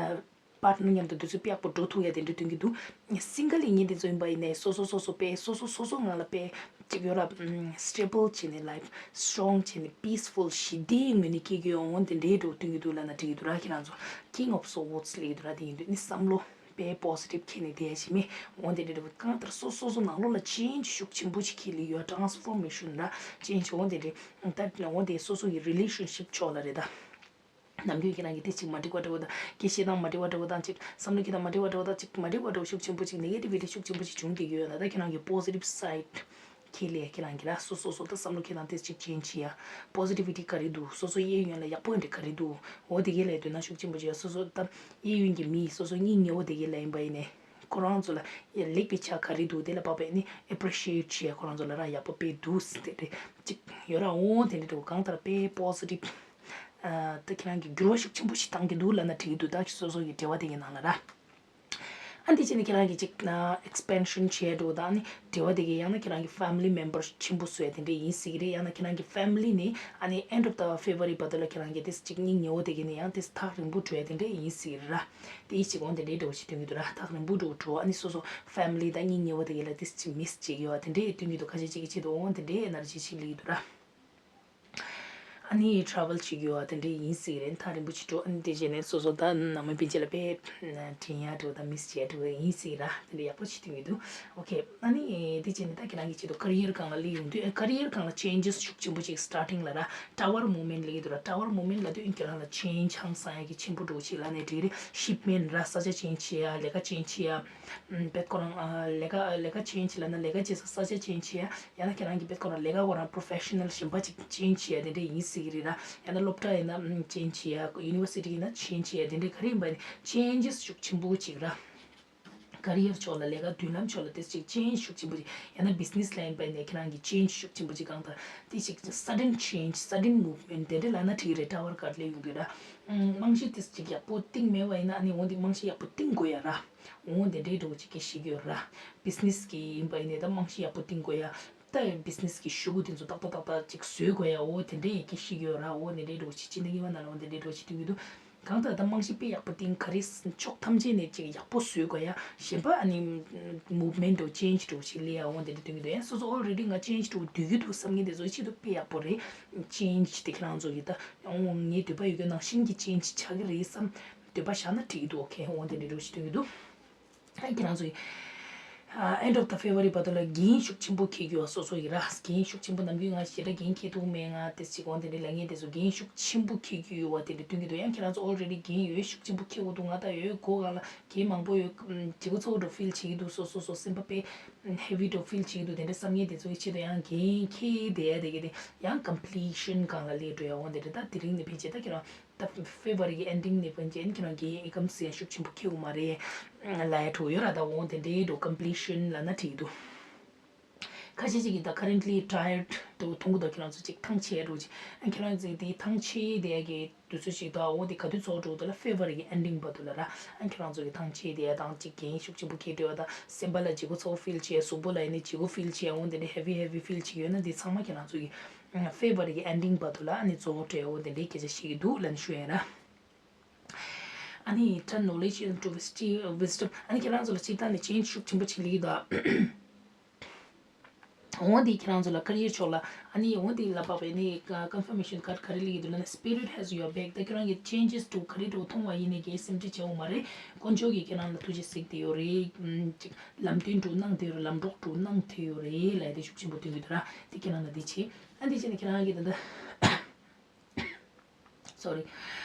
པར་ཊི་ནར་མཉམ་དུ་དུས་ཚོད་དཔེ་ཡག་པོ་འགྲོ་ཐུབ་ཡ་དེ་འདྲ་སྟོན་གྱི་འདུག་སིང་གལ་ཡིན་མཁན་དེ་ཚོ་ཡིན་པ་ཡིན་ནའི་སོ་སོ་སོ་སོ་དཔེ་སོ་སོ་སོ་སོ་ངང་ལ་དཔེ་ཅིག་ཡོད་ར། སི་ཊེ་བལ་བྱས་ནས་ལའིཕ་སི་ཊོང་བྱས་ནས་པིས་ཕུལ་ཞི་བདེའི་ངོས་ནས་སྐྱེལ་གྱི་ཡོད། འོ་དེ་འདྲའི་འདྲ་བོ་སྟོན་གྱི་འདུག་ལབ་ན་འགྲིག་གི་འདུག་ར། ཁྱེད་རང་ཚོ་ཀིང་ཨོཕ་སོརཌ་སླེབས་ཀྱི་འདུག་ར། དེ་ཡིན་དུས་ནི་བསམ་བློ་དཔེ་པོ་སི་ཊིབ་འཁྱེར་ནས་བསྡད་ཡ་ཞིག་མེད། འོ་དེ་འདྲ་འདྲ་བོ་གང་ལྟར་སོ་སོ་སོ་ནང་ལོགས་ལ་ཅེན་ཇི་ཤུགས་ཆེན་པོ་ཞིག་འཁྱེར་སླེབས་ཡོད། ཊ་རན་སི་ཕོར་མེ་ཤན་ར། ཅེན་ཇི་འོ་དེ་འདྲ་ད་འོ་དེ་སོ་སོ་གི་རི་ལེ་ཤན་ཤིབ་ཕྱོགས་ལ་རེད་ད། ནམ་རྒྱུན་ཁྱེད་རང་གི་དེ་ཅིག་མ་འགྲིག་པ་འདྲ་བོ་དང་སྐད་ཆ་བཤད་སྟངས་མ་འགྲིག་པ་འདྲ་བོ་དང་ཅིག་བསམ་བློ་འཁྱེར་སྟངས་མ་འགྲིག་པ་འདྲ་བོ་དང་ཅིག་མ་འགྲིག་པ་འདྲ་བོ་ཤུགས་ཆེན་པོ་ཅིག་ནེ་གེ་ཊི་ཝི་ཊི་ཤུགས་ཆེན་པོ་ཅིག་བྱུང་བསྡད་ཀྱི་ཡོད་ན། ད་ཁྱེད་རང་གི་པོ་སི་ཊིབ་སའིཌ་འཁྱེར་སླེབས་ཡ། ཁྱེད་རང་གི་ར་སོ་སོ་སོ་ད་བསམ་བློ་འཁྱེར་སྟངས་དེ་ཅིག་ཅེན་ཇི་བྱེད་ཡ། པོ་སི་ཊི་ཝི་ཊི་ག་རེ་འདུག་སོ་སོ་གཡས་གཡོན་ལ་ཡག་པོ་འདྲ་ག་རེ་འདུག་འོ་དེ་གའི་ལ་ཡ་དོ་སྣང་ཤུགས་ཆེན་པོ་བྱེད་ཡ། སོ་སོ་ད་གཡས་གཡོན་གྱི་མི་སོ་སོ་སྙིང་ཉེ་བོ་དེ་གའི་ལ་ཡིན་པ་ཡིན་ནའི་ཁོ་རང་ཚོ་ལ་ཡ་ལེགས་པའི་ཆ་ག་རེ་འདུག་དེ་ལ་དཔག་པའི་ནི་ཨེ་པི་རི་ཤི་ཡེཊ་བྱེད་ཡ། ཁོ་རང་ཚོ་ལ་ར་ཡག་པོ་དཔེ་འདུག་ཟེར་དེ་འདྲ་ཅིག་ཡོད་ར། འོ་དེ་འདྲ་འདྲ་བོ་གང་ལྟར་དཔེ་པོ་སི་ཊིབ་ཨ་ད་ཁྱེད་རང་གི་འགྱུར་བ་ཤུགས་ཆེན་པོ་ཞིག་བཏང་གི་འདུག་ལབ་ན་འགྲིག་གི་འདུག་ད་སོ་སོ་གི་འབྲེལ་བ་དེ་གའི་ནང་ལ་ར། ཨ་འདི་བྱས་ནས་ཁྱེད་རང་གིས་ཅིག་ཨེག་སི་པེན་ཤན་བྱས་འགྲོ་དང་ནི་འབྲེལ་བ་དེ་གའི་ཡང་ན་ཁྱེད་རང་གི་ཕེ་མི་ལི་མེམ་བར་ཆེན་པོ་བཟོ་ཡ་དེ་འདྲ་ཡིན་སྲིད་ཀྱི་རེད། ཡང་ན་ཁྱེད་རང་གི་ཕེ་མི་ལི་ནི་ཨ་ནི་ཨེན་ཌི་ཨོཕ་ད་ཕེབ་རུ་ཝ་རི་བར་དུ་ལ་ཁྱེད་རང་གི་དེ་ཅིག་སྙིང་ཉེ་བོ་དེ་གའི་ནི་ཡང་དེ་ཐག་རིང་པོ་འགྲོ་ཡ་དེ་འདྲ་ཡིན་སྲིད་ཀྱི་རེད་ར། དེ་ཡིན་ཅིག་འོང་དེ་འདྲའི་འདྲ་བོ་ཞིག་སྟོན་གྱི་འདུག་ར། ཐག་རིང་པོ་འགྲོ་འགྲོ། ཨ་ནི་སོ་སོ་ཕེ་མི་ལི་དང་སྙིང་ཉེ་བོ་དེ་གའི་ལ་དེ་ཅིག་མིས་བྱེད་ཀྱི་ཡོད་པ་དེ་འདྲའི་སྟོན་གྱི་འདུག་ཁ་ཤས་ཅིག་གི་ཆེད་དུ་འོང་དེ་འདྲའི་ཨེ་ནར་ཇི་ཞིག་སླེབས་ཀྱི་འདུག་ར། ཨ་ནི་ཊ་རེ་ཝལ་བྱེད་ཀྱི་ཡོད་པ་དེ་འདྲའི་ཡིན་སྲིད་ཀྱི་རེད། ཐག་རིང་པོ་ཅིག་འགྲོ། ཨ་ནི་དེ་བྱས་ནས་སོ་སོ་ད་ནང་མི་སྤུན་མཆེད་ལ་དཔེ་དྲན་ཡག་འདྲ་བོ་དང་མིས་བྱེད་ཡག་འདྲ་བོ་ཡིན་སྲིད་ར། དེ་འདྲ་ཡག་པོ་ཞིག་སྟོན་གྱི་འདུག་ཨོ་ཁེ། ཨ་ནི་དེ་བྱས་ནས་ད་ཁྱེད་རང་གི་ཆེད་དུ་ཀེ་རི་ཡར་སྒང་ལ་སླེབས་ཡོང་དུས། ཨ་ཀེ་རི་ཡར་སྒང་ལ་ཅེན་ཇེས་ཤུགས་ཆེན་པོ་ཅིག་སི་ཊར་ཊིང་ལ་ར་ཊ་ཝར་མུབ་མེན་ཊི་ལབ་ཀྱི་འདུག་ར། ཊ་ཝར་མུབ་མེན་ཊི་ལབ་དུས་ཨིན་ཁྱེད་རང་ལ་ཅེན་ཇི་ཧང་སང་ཡག་གི་ཆེན་པོ་འདྲ་བོ་ཞིག་ལབ་ནས་འགྲིག་གི་རེད། ཤིབ་མེན་ཊི་ར། ས་ཆ་ཅེན་ཇི་བྱེད་ཡ། ལས་ཀ་ཅེན་ཇི་བྱེད་ཡ། ཨམ། དཔེ་ཁོ་རང་ཨ་ལས་ཀ་ལས་ཀ་ཅེན་ཇི་ལབ་ན་ལས་ཀ་བྱེད་ས་ས་ཆ་ཅེན་ཇི་བྱེད་ཡ། ཡང་ན་ཁྱེད་རང་གི་དཔེ་ཁོ་རང་ལས་ཀ་ཁོ་རང་པོ་རོ་ཕེ་ཤ་ནལ་གཞན་པ་ཅིག་ཅེན་ཇི་བྱེད་ཡ་དེ་འདྲ་ཡིན་སྲིད་ཀྱི་རེད་ར། ཡང་ན་སློབ་གྲྭ་ཡིན་ན་ཨམ་ཅེན་ཇི་བྱེད་ཡ། ཡུ་ནི་ཝར་སི་ཊི་ཡིན་ན་ཅེན་ཇི་བྱེད་ཡ། དེ་འདྲ་ག་རེ་ཡིན་པ་ཡིན་ན་ཅེན་ཇེས་ཤུགས་ཆེན་པོ་ཅིག་ར། ཀེ་རི་ཡར་ཕྱོགས་ལ་ལས་ཀ་མདུན་ལམ་ཕྱོགས་ལ་དེ་ཅིག་ཅེན་ཇི་ཤུགས་ཆེན་པོ་ཅིག་ཡང་ན་བི་ཛི་ནེ་སི་ལ་ཡིན་པ་ཡིན་ན་ཁྱེད་རང་གི་ཅེན་ཇི་ཤུགས་ཆེན་པོ་ཅིག་གང་ལྟར་དེ་ཅིག་སཱ་ཌེན་ཅེན་ཇི་སཱ་ཌེན་མུབ་མེན་ཊི་དེ་འདྲ་ལབ་ན་འགྲིག་གི་རེད། ཊ་ཝར་ག་རེ་སླེབས་ཡོང་གི་ར། ཨམ། རྨང་གཞི་དེ་ཅིག་ཡག་པོ་བཏིང་མེད་པ་ཡིན་ན་ཨ་ནི་འོ་འདི་རྨང་གཞི་ཡག་པོ་བཏིང་དགོས་ཡ་ར། འོ་དེ་འདྲའི་འདྲ་བོ་ཅིག་སྐད་ཆ་བཤད་ཀྱི་ཡོད་ར། བི་ཛི་ནེ་སི་གི་ཡིན་པ་ཡིན་ནའི་ད་རྨང་གཞི་ཡག་པོ་བཏིང་དགོས་ཡ། ད་བི་ཛི་ནེ་སི་གི་ཤོག་གུ་དེ་ཚོ་ཏག་ཏག་ཏག་ཏག་ཅིག་བཟོས་དགོས་ཡ། འོ་དེ་འདྲའི་སྐད་ཆ་བཤད་ཀྱི་ཡོད་ར། འོ་དེ་འདྲའི་འདྲ་བོ་ཅིག་སྤྱི་ཟླ་གཉིས་པ་ནང་ལ་འོ་དེ་འདྲའི་འདྲ་བོ་ཅིག་ཐོན་གྱི་འདུག་གང་ལྟར་ད་རྨང་གཞི་དཔེ་ཡག་པོ་བཏིང་ག་རེ་ཕྱོགས་ཐམས་ཅད་ནས་ཅིག་ཡག་པོ་བཟོས་དགོས་ཡ། གཞན་པ་ཨ་ནི་movement འགྲོ་change འགྲོ་ཞིག་ལས་ཡ་འོང་དེ་འདྲ་སྟོན་གྱི་འདུག་ཡ། སོ་སོ་already ང་change འགྲོ་འདོད་ཀྱི་འདུག་བསམ་མཁན་དེ་ཚོ་ཆེད་དུ་དཔེ་ཡག་པོ་རེད། change དེ་ཁྱེད་རང་ཚོ་གི་ད་འོང་ངའི་འདོད་པ་ཡོད་མཁན་ནང་བཞིན་གྱི་change ཆགས་ཀྱི་རེད་བསམ་འདོད་པ་བཞག་ན་འགྲིག་གི་འདུག okay འོང་དེ་འདྲ་འགྲོ་ཞིག་སྟོན་གྱི་འདུག་ཨ་ཁྱེད་རང་ཚོ་ཡི་ཨ་end of the February བར་དུ་ལ་འགན་ཤུགས་ཆེན་པོ་འཁྱེར་རྒྱུ་བ་སོ་སོ་ཡི་ར། འགན་ཤུགས་ཆེན་པོ་ནམ་རྒྱུན་ང་ཞེ་དྲག་འགན་འཁྱེར་ཐུབ་མེད་ང་དེ་ཅིག་འོང་དེ་འདྲའི་ལ་ངས་དེ་ཚོ་འགན་ཤུགས་ཆེན་པོ་འཁྱེར་རྒྱུ་ཡོད་བ་དེ་འདྲ་སྟོན་གྱི་འདུག་ཡང་ཁྱེད་རང་ཚོ་already འགན་ཡོད་ཤུགས་ཆེན་པོ་འཁྱེར་དགོས་འདུག་ང་ད་ཡོད་སྒོ་གང་ལ་འགན་མང་པོ་ཡོད། བྱེད་སྒོ་ཚོགས་འགྲོ་feel བྱེད་ཀྱི་འདུག་སོ་སོ་སོ་སེམས་པ་དཔེ་heavy འགྲོ་feel བྱེད་ཀྱི་འདུག་དེ་འདྲ་བསམ་ངས་དེ་ཚོ་ཡི་ཆེད་དུ་ཡང་འགན་འཁྱེར་བསྡད་ཡ་དེ་གི་དེ་ཡང་completion སྒང་ལ་སླེབས་འགྲོ་ཡ་འོང་དེ་འདྲ། ད་དེ་རིང་ནས་ཕལ་ཆེར་ད་ཁྱེད་རང་ད་February གི་ending ནས་ཕན་ཆད་ཁྱེད་རང་གི་income ཟེར་ཤུགས་ཆེན་པོ་ཁེའུ་མ་རེད། ལ་ཡ་དྲུག་ཡོད་ར་ད་འོང་དེ་འདྲའི་འགྲོ་completion ལབ་ན་འགྲིག་འདུག་ཁ་ཤས་ཅིག་གིས་ད་currently tired དུ་མཐོང་གི་འདུག་ཁྱེད་རང་ཚོ་ཅིག་ཐང་ཆད་འགྲོ་ཅིག་ཨ་ཁྱེད་རང་ཚོ་དེ་ཐང་ཆད་དེ་གི་དུས་ཚོད་ཅིག་ད་འོང་དེ་ག་དུས་ཚོགས་འགྲོ་དེ་ལ་February གི་ending བར་དུ་ལ་ར། ཨ་ཁྱེད་རང་ཚོ་གི་ཐང་ཆད་དེ་དང་ཅིག་འགན་ཤུགས་ཆེན་པོ་ཁེ་འགྲོ་ད་སེམས་པ་ལ་བྱེད་སྒོ་ཚོགས་feel བྱེད་གཟུགས་པོ་ལ་ཡིན་ནི་བྱེད་སྒོ་feel བྱེད་འོང་དེ་འདྲའི་heavy heavy feel བྱེད་ཡོད་ན་དེ་ཚང་མ་ཁྱེད་རང་ཚོ་གི February གི་ending བར་དུ་ལ་ཨ་ནི་གཙོ་བོ་སྤྲད་འོ་དེ་འདྲའི་སྐད་ཆ་བཤད་ཀྱི་འདུག་ལབ་ནས་ཞུ་ཡ་ཡིན་ར། ཨ་ནི་turn knowledge into wisdom ཨ་ནི་ཁྱེད་རང་ཚོ་ལ་སྤྱིར་བཏང་ནས་change ཤུགས་ཆེན་པོ་ཅིག་སླེབས་ཀྱི་འདུག་འོ་འདི་ཁྱེད་རང་ཚོ་ལ་career ཕྱོགས་ལ་ཨ་ནི་འོ་འདི་ལ་དཔག་པའི་ནི་confirmation card ག་རེ་སླེབས་ཀྱི་འདུག་ལབ་ན། Spirit has your back ད་ཁྱེད་རང་གི་changes འདུག་ག་རེ་འདུག་མཐོང་བ་ཡིན་ནས་རྒྱལ་སེམས་ཁྲལ་བྱེད་འོ་མ་རེད། དཀོན་མཆོག་གིས་ཁྱེད་རང་ལ་ཐུགས་རྗེ་གཟིགས་བསྡད་ཡོད་རེད། ཅིག་ལམ་སྟོན་འགྲོ་གནང་བསྡད་ཡོད་རེད། ལམ་གྲོགས་འགྲོ་གནང་བསྡད་ཡོད་རེད་ལབ་ཡ་དེ་ཤུགས་ཆེན་པོ་སྟོན་གྱི་འདུག་ར། དེ་ཁྱེད་རང་ལ་འདི་བྱེད་ཨ་འདི་བྱས་ནས་ཁྱེད་རང་གི་ད་ལྟ་sorry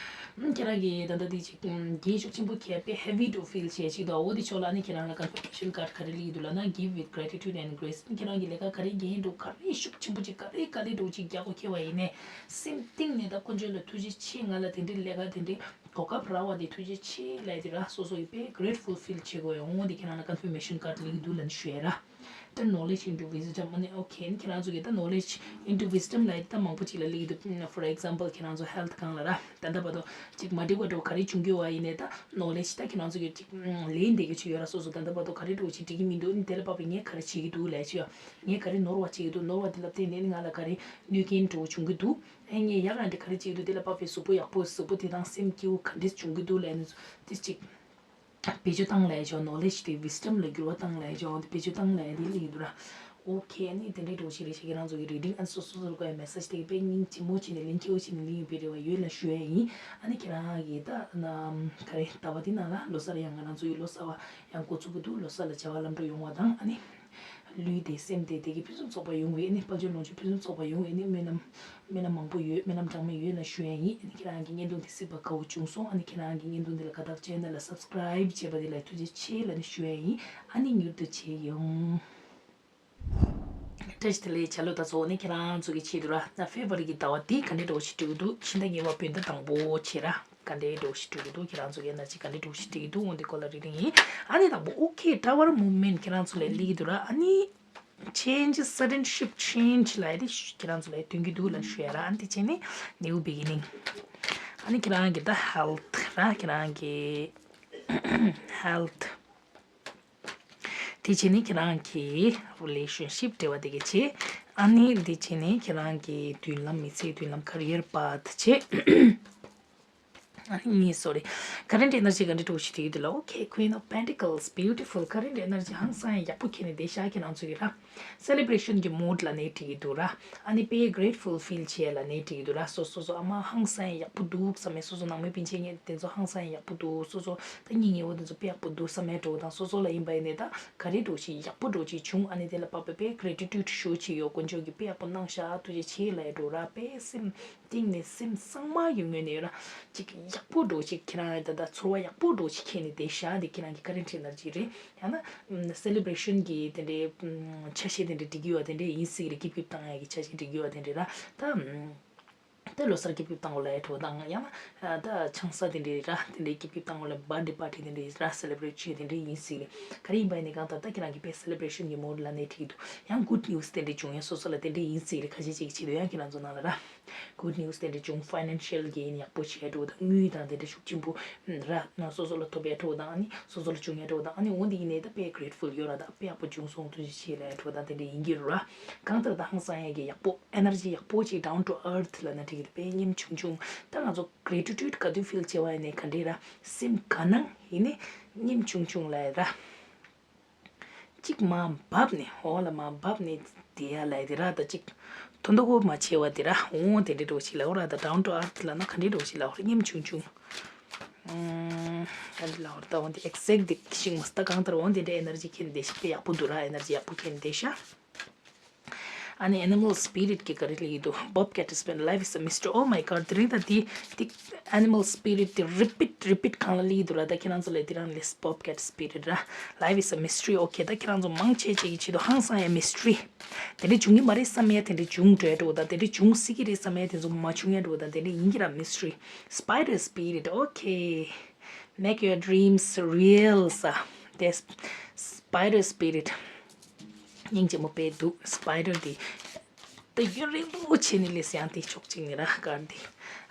ཁྱེད་རང་གི་ད་ལྟ་འདི་ཅིག་འགན་ཤུགས་ཆེན་པོ་འཁྱེར་པའི་heavy འགྲོ་feel བྱེད་ཅིག་འདུག་འོ་དེ་ཕྱོགས་ལ་ཨ་ནི་ཁྱེད་རང་ལ་confirmation card ག་རེ་སླེབས་ཀྱི་འདུག་ལབ་ན། Give with gratitude and grace ཁྱེད་རང་གི་ལས་ཀ་ག་རེ་འགན་འགྲོ་ག་རེ་ཤུགས་ཆེན་པོ་ཅིག་ག་རེ་དཀའ་ལས་འགྲོ་ཅིག་རྒྱག་དགོས་ཁེལ་བ་ཡིན་ནའི་སེམས་གཏིང་ནས་ད་དཀོན་མཆོག་ལ་ཐུགས་རྗེ་ཆེ། ང་ལ་དེ་འདྲའི་ལས་ཀ་དེ་འདྲའི་གོ་སྐབས་རག་པ་དེ་ཐུགས་རྗེ་ཆེ་ལབ་ཡ་དེ་ར། སོ་སོ་ཡི་དཔེ་grateful feel བྱེད་དགོས་ཡོང་འོ་དེ་ཁྱེད་རང་ལ་confirmation card སླེབས་ཀྱི་འདུག་ལབ་ནས་ཞུ་ཡ་ར། Turn knowledge into wisdom ཨ་ནི་okay ཁྱེད་རང་ཚོ་གིས་ད་knowledge into wisdom ལབ་ཡ་ད་མང་པོ་ཅིག་ལ་སླེབས་ཀྱི་འདུག for example ཁྱེད་རང་ཚོ་health སྒང་ལ་ར། ད་ལྟ་བར་དུ་ཅིག་མ་འགྲིག་པ་འདྲ་བོ་ག་རེ་བྱུང་གི་ཡོད་པ་ཡིན་ནའི་ད་knowledge ད་ཁྱེད་རང་ཚོ་གིས་ཅིག་ལན་འདེབས་ཀྱི་ཅིག་ཡོད་ར། སོ་སོ་ད་ལྟ་བར་དུ་ག་རེ་འདྲ་བོ་ཅིག་འགྲིག་གི་མི་འདུག་ཨ་ནི་དེ་ལ་དཔག་པའི་ངས་ག་རེ་བྱེད་ཀྱི་འདུག་ལབ་ཡ་ཅིག་ཡོད། ངས་ག་རེ་ནོར་བ་བྱེད་ཀྱི་འདུག་ནོར་བ་དེ་ལ་བརྟེན་ནས་ནི་ང་ལ་ག་རེ་གནོད་རྐྱེན་འདྲ་བོ་བྱུང་གི་འདུག་ཨ་ངས་ཡག་ག་འདྲ་ག་རེ་བྱེད་ཀྱི་འདུག་དེ་ལ་དཔག་པའི་གཟུགས་པོ་ཡག་པོ་གཟུགས་པོ་དེ་དང་སེམས་སྐྱིད་པོ་ག་འདྲ་བྱུང་གི་འདུག་ལབ་ཡ་ནི་དེ་ཅིག་བེད་སྤྱོད་བཏང་ལབ་ཡ་ཅིག knowledge དེ་wisdom ལ་འགྱུར་བ་བཏང་ལབ་ཡ་ཅིག་དེ་བེད་སྤྱོད་བཏང་ལབ་ཡ་དེ་སླེབས་ཀྱི་འདུག་ར། Okay ཨ་ནི་དེ་འདྲའི་འདྲ་བོ་ཞིག་རེད་ཤག་ཁྱེད་རང་ཚོ་གི་reading ཨ་ནི་སོ་སོ་སོ་ལ་དགོས་ཡ་message དེ་གི་དཔེ་སྙིང་རྗེ་མོ་བྱས་ནས་ལན་སྐྱིད་པོ་བྱས་ནས་ལེན་ཡོད་པའི་རེ་བ་ཡོད་ལབ་ཞུ་ཡ་ཡིན། ཨ་ནི་ཁྱེད་རང་གི་ད་ན་ག་རེ་ཟླ་བ་འདི་ནང་ལ་ལོ་གསར་ཡང་ང་རང་ཚོ་ཡི་ལོ་གསར་བ་ཡང་འགོ་ཚུགས་ཀྱི་འདུག་ལོ་གསར་ལ་བྱ་བ་ལམ་འགྲོ་ཡོང་བ་དང་ཨ་ནི་ལུས་བདེ་སེམས་བདེ་བདེ་སྐྱིད་ཕུན་སུམ་ཚོགས་པ་ཡོང་བའི་ཨ་ནི་དཔལ་འབྱོར་ལོངས་སྤྱོད་ཕུན་སུམ་ཚོགས་པ་ཡོང་བའི་ཨ་ནི་སྨོན་ལམ་སྨོན་ལམ་མང་པོ་ཡོད། སྨོན་ལམ་གྲངས་མེད་ཡོད་ལབ་ཞུ་ཡ་ཡིན། ཨ་ནི་ཁྱེད་རང་གི་བརྙན་ཐུང་འདི་གཟིགས་པ་དགའ་པོ་བྱུང་སོང་། ཨ་ནི་ཁྱེད་རང་གི་བརྙན་ཐུང་འདི་ལ་དགའ་རྟགས་channel ལ་subscribe བྱས་པ་དེ་ལ་ཐུགས་རྗེ་ཆེ་ལབ་ནས་ཞུ་ཡ་ཡིན། ཨ་ནི་མྱུར་དུ་མཇལ་ཡོང་། བཀྲ་ཤིས་བདེ་ལེགས། ཆ་ལོ་ད་ཚོ་ནི་ཁྱེད་རང་ཚོ་གི་ཆེད་དུ་ར་ན་February གི་ཟླ་བ་འདི་ག་འདྲའི་འདྲ་བོ་ཞིག་འགྲོ་གི་འདུག་ཕྱི་ཟླ་གཉིས་པ་བོད་ཟླ་དང་པོ་བྱས་ར་ག་འདྲའི་འདྲ་བོ་ཞིག་འགྲོ་གི་འདུག་ཁྱེད་རང་ཚོ་གི་energy ག་འདྲའི་འདྲ་བོ་ཞིག་འགྲོ་གི་འདུག་འོ་འདི་སྐོར་ལ་reading ཡིན། ཨ་ནི་དང་པོ་okay tower movement ཁྱེད་རང་ཚོ་ལ་སླེབས་ཀྱི་འདུག་ར། ཨ་ནི change sudden shift change ལབ་ཡ་དེ་ཁྱེད་རང་ཚོ་ལ་སྟོན་གྱི་འདུག་ལབ་ཞུ་ཡ་ར། ཨ་ནི་དེ་བྱས་ནས་new beginning ཨ་ནི་ཁྱེད་རང་གི་ད་health ར་ཁྱེད་རང་གི་health དེ་བྱས་ནས་ཁྱེད་རང་གི་relationship འབྲེལ་བ་དེ་ག་བྱེད། ཨ་ནི་དེ་བྱས་ནས་ཁྱེད་རང་གི་མདུན་ལམ་མི་ཚེའི་མདུན་ལམ་career path བྱེད། ཨ་ནི་sorry current energy ག་འདྲ་འདྲ་བོ་ཞིག་དེ་གི་དེ་ལ okay Queen of Pentacles beautiful current energy ཧང་སང་ཡག་པོ་ཁྱེར་ནས་བསྡད་ཤག་ཁྱེད་རང་ཚོ་གི་ར། celebration གི་mood ལབ་ནའི་འགྲིག་གི་འདུག་ར། ཨ་ནི་དཔེ་grateful feel བྱེད་ལབ་ནའི་འགྲིག་གི་འདུག་ར། སོ་སོ་སོ་ཨ་མ་ཧང་སང་ཡག་པོ་འདུག་བསམ་མེད་སོ་སོ་ནང་མི་སྤུན་མཆེད་ངེད་དེ་ཚོ་ཧང་སང་ཡག་པོ་འདུག་སོ་སོ་ད་སྙིང་ཉེ་བོ་དེ་ཚོ་དཔེ་ཡག་པོ་འདུག་བསམ་མེད་འགྲོ་དང་སོ་སོ་ལ་ཡིན་པ་ཡིན་ནའི་ད་ག་རེ་འགྲོ་ཞིག་ཡག་པོ་འགྲོ་ཞིག་བྱུང་། ཨ་ནི་དེ་ལ་དཔག་པའི་དཔེ་gratitude ཞུ་ཞིག་ཡོད། དཀོན་མཆོག་གིས་དཔེ་ཡག་པོ་གནང་ཤག་ཐུགས་རྗེ་ཆེ་ལབ་ཡ་འགྲོ་ར། དཔེ་སེམས་གཏིང་ནས་སེམས་གཙང་མ་གི་ངོས་ནས་ཡོད་ར། ཅིག་ཡག་པོ་འགྲོ་ཞིག་ཁྱེད་རང་ད་ད་ཚོར་བ་ཡག་པོ་འགྲོ་ཞིག་ཁྱེར་ནས་བསྡད་ཤག་འདི་ཁྱེད་རང་གི་current energy རེད། ཡང་ན་celebration གི་དེ་འདྲའི་ཆ་ཤས་དེ་འདྲ་སྒྲིག་གི་ཡོད་པ་དེ་འདྲ་ཡིན་སྲིད་རེད། སྐྱིད་སྐྱིད་བཏང་ཡ་གི་ཆ་ཤས་སྒྲིག་གི་ཡོད་པ་དེ་འདྲ་ར། ད་ད་ལོ་གསར་སྐྱིད་སྐྱིད་བཏང་དགོས་ལབ་ཡ་འགྲོ་དང་ཡང་ན་ད་ཆང་ས་དེ་འདྲ་ར་དེ་འདྲའི་སྐྱིད་སྐྱིད་བཏང་དགོས་ལབ་birthday party དེ་འདྲ་ར་celebrate བྱེད་དེ་འདྲ་ཡིན་སྲིད་རེད། ག་རེ་ཡིན་པ་ཡིན་ནའི་གང་ལྟར་ད་ཁྱེད་རང་གི་དཔེ་celebration གི་mood ལབ་ནའི་འགྲིག་འདུག་ཡང་good news དེ་འདྲ་བྱུང་ཡ་སོ་སོ་ལ་དེ་འདྲ་ཡིན་སྲིད་རེད། ཁ་ཤས་ཅིག་བྱེད་དུས་ཡང་ཁྱེད་རང་ཚོ་ནང་ལ་ར། Good news དེ་འདྲ་བྱུང་financial gain ཡག་པོ་བྱས་འགྲོ་དང་དངུལ་དང་དེ་འདྲ་ཤུགས་ཆེན་པོ་ར་ན་སོ་སོ་ལ་ཐོབ་ཡ་འགྲོ་དང་ཨ་ནི་སོ་སོ་ལ་བྱུང་ཡ་འགྲོ་དང་ཨ་ནི་འོ་འདི་ཡིན་ནའི་ད་དཔེ་grateful ཡོད་ར། ད་དཔེ་ཡག་པོ་བྱུང་སོང་ཐུགས་རྗེ་ཆེ་ལབ་ཡ་འགྲོ་དང་དེ་འདྲ་ཡིན་གྱི་ར། གང་ལྟར་ད་ཧང་སང་ཡ་གི་ཡག་པོ་energy ཡག་པོ་ཅིག down to earth ལབ་ན་འགྲིག་དཔེ་སྙེམས་ཆུང་ཆུང་། ད་ང་ཚོ་གྲེ་ཊི་ཊུཌ་ག་དུས་ཕིལ་བྱེད་པ་ཡིན་ནའི་ག་འདྲས་ར། སེམས་དགའ་སྣང་ཡིན་ནའི་སྙེམས་ཆུང་ཆུང་ལབ་ཡ་ར། གཅིག་མར་བབས་ནས་འོག་ལ་མར་བབས་ནས་བསྡད་ཡ་ལབ་ཡ་དེ་ར། ད་གཅིག་དོན་དག་གོ་མ་ཆེ་བ་དེ་ར། འོ་དེ་འདྲས་འདྲ་བོ་ཞིག་ལབ་དགོས་ར། ད་down to earth ལབ་ན་ག་འདྲས་འདྲ་བོ་ཞིག་ལབ་དགོས་ར། སྙེམས་ཆུང་ཆུང་། ཨུམ། ག་འདྲས་ལབ་དགོས་ར། ད་འོ་དེ་exact དེ་ཤིག་མ་ས་ད་གང་ལྟར་འོ་དེ་འདྲས་energy ཁྱེར་བསྡད་ཤག་དཔེ་ཡག་པོ་འདུག་ར། energy ཡག་པོ་ཁྱེར་བསྡད་ཤག་ཨ་ནི་animal spirit གི་ག་རེ་ལབ་ཀྱི་འདུག Bob Cates life is a mystery. Oh my god, དེ་རིང་ད་དེ་དེ་animal spirit དེ་repeat repeat གང་ལ་ལབ་ཀྱི་འདུག་ར། ད་ཁྱེད་རང་ཚོ་ལ་དེ་རང་ལས་Bob Cates spirit ར། Life is a mystery. Okay, ད་ཁྱེད་རང་ཚོ་མང་ཆེ་ཆེ་གི་ཆེད་དུ་ཧང་སང་ཡ་mystery། དེ་འདྲ་བྱུང་གི་མ་རེད་བསམ་ཡ་དེ་འདྲ་བྱུང་འགྲོ་ཡ་འདྲ་བོ་དང་། དེ་འདྲ་བྱུང་སྲིད་ཀྱི་རེད་བསམ་ཡ་དེ་ཚོ་མ་བྱུང་ཡ་འདྲ་བོ་དང་། དེ་འདྲ་ཡིན་གྱི་ར། mystery. Spider spirit. Okay, make your dreams real ས། དེ་spider spirit སྙིང་རྗེ་མོ་དཔེ་འདུག spider དེ། ད་ཡུན་རིང་པོ་བྱས་ནས་ལས་ཡང་དེ་ཕྱོགས་གཅིག་ནས་ར་དཀར་འདི།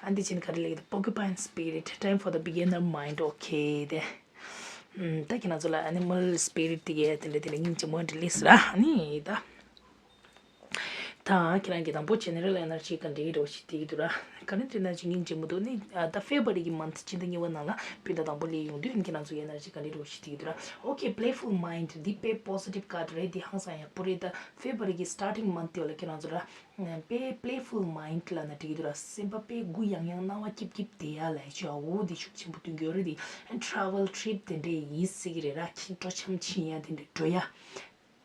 ཨ་འདི་བྱས་ནས་ག་རེ་ལབ་ཀྱི་འདུག Porcupine spirit, time for the beginner mind. Okay དེ། ཨམ། ད་ཁྱེད་རང་ཚོ་ལ་animal spirit དེ་གས་དེ་འདྲ་དེ་འདྲ་སྙིང་རྗེ་མོ་འདྲ་ལས་ར། ཨ་ནི་ད། ད་ཁྱེད་རང་གིས་དང་པོ་general energy ག་འདྲའི་འདྲ་བོ་ཞིག་དེ་གི་འདུག་ར། ག་རེ་འདྲ་ན་ཅིག་སྙིང་རྗེ་མོ་འདུག་ནི། ཨ། ད་February གི་month སྤྱི་ཟླ་གཉིས་པ་ནང་ལ་སྤུན་ཟླ་དང་པོ་སླེབས་ཡོང་དུས་ཁྱེད་རང་ཚོ་energy ག་འདྲའི་འདྲ་བོ་ཞིག་དེ་གི་འདུག་ར། Okay, playful mind འདི་དཔེ་positive card རེད། འདི་ཧང་སང་ཡག་པོ་རེད། ད་February གི་starting month དེ་བ་ལ་ཁྱེད་རང་ཚོ་ར། དཔེ་playful mind ལབ་ན་འགྲིག་གི་འདུག་ར། སེམས་པ་དཔེ་གུ་ཡངས་ཡངས་སྣང་བ་སྐྱིད་སྐྱིད་བསྡད་ཡ་ལབ་ཡ་ཅིག་འོ་འདི་ཤུགས་ཆེན་པོ་སྟོན་གྱི་ཡོད་རེད། འདི་travel trip དེ་འདྲས་ཡིན་སྲིད་ཀྱི་རེད་ར། ཁྱི་སྤྲོ་འཆམ་ཕྱིན་ཡ་དེ་འདྲས་འགྲོ་ཡ།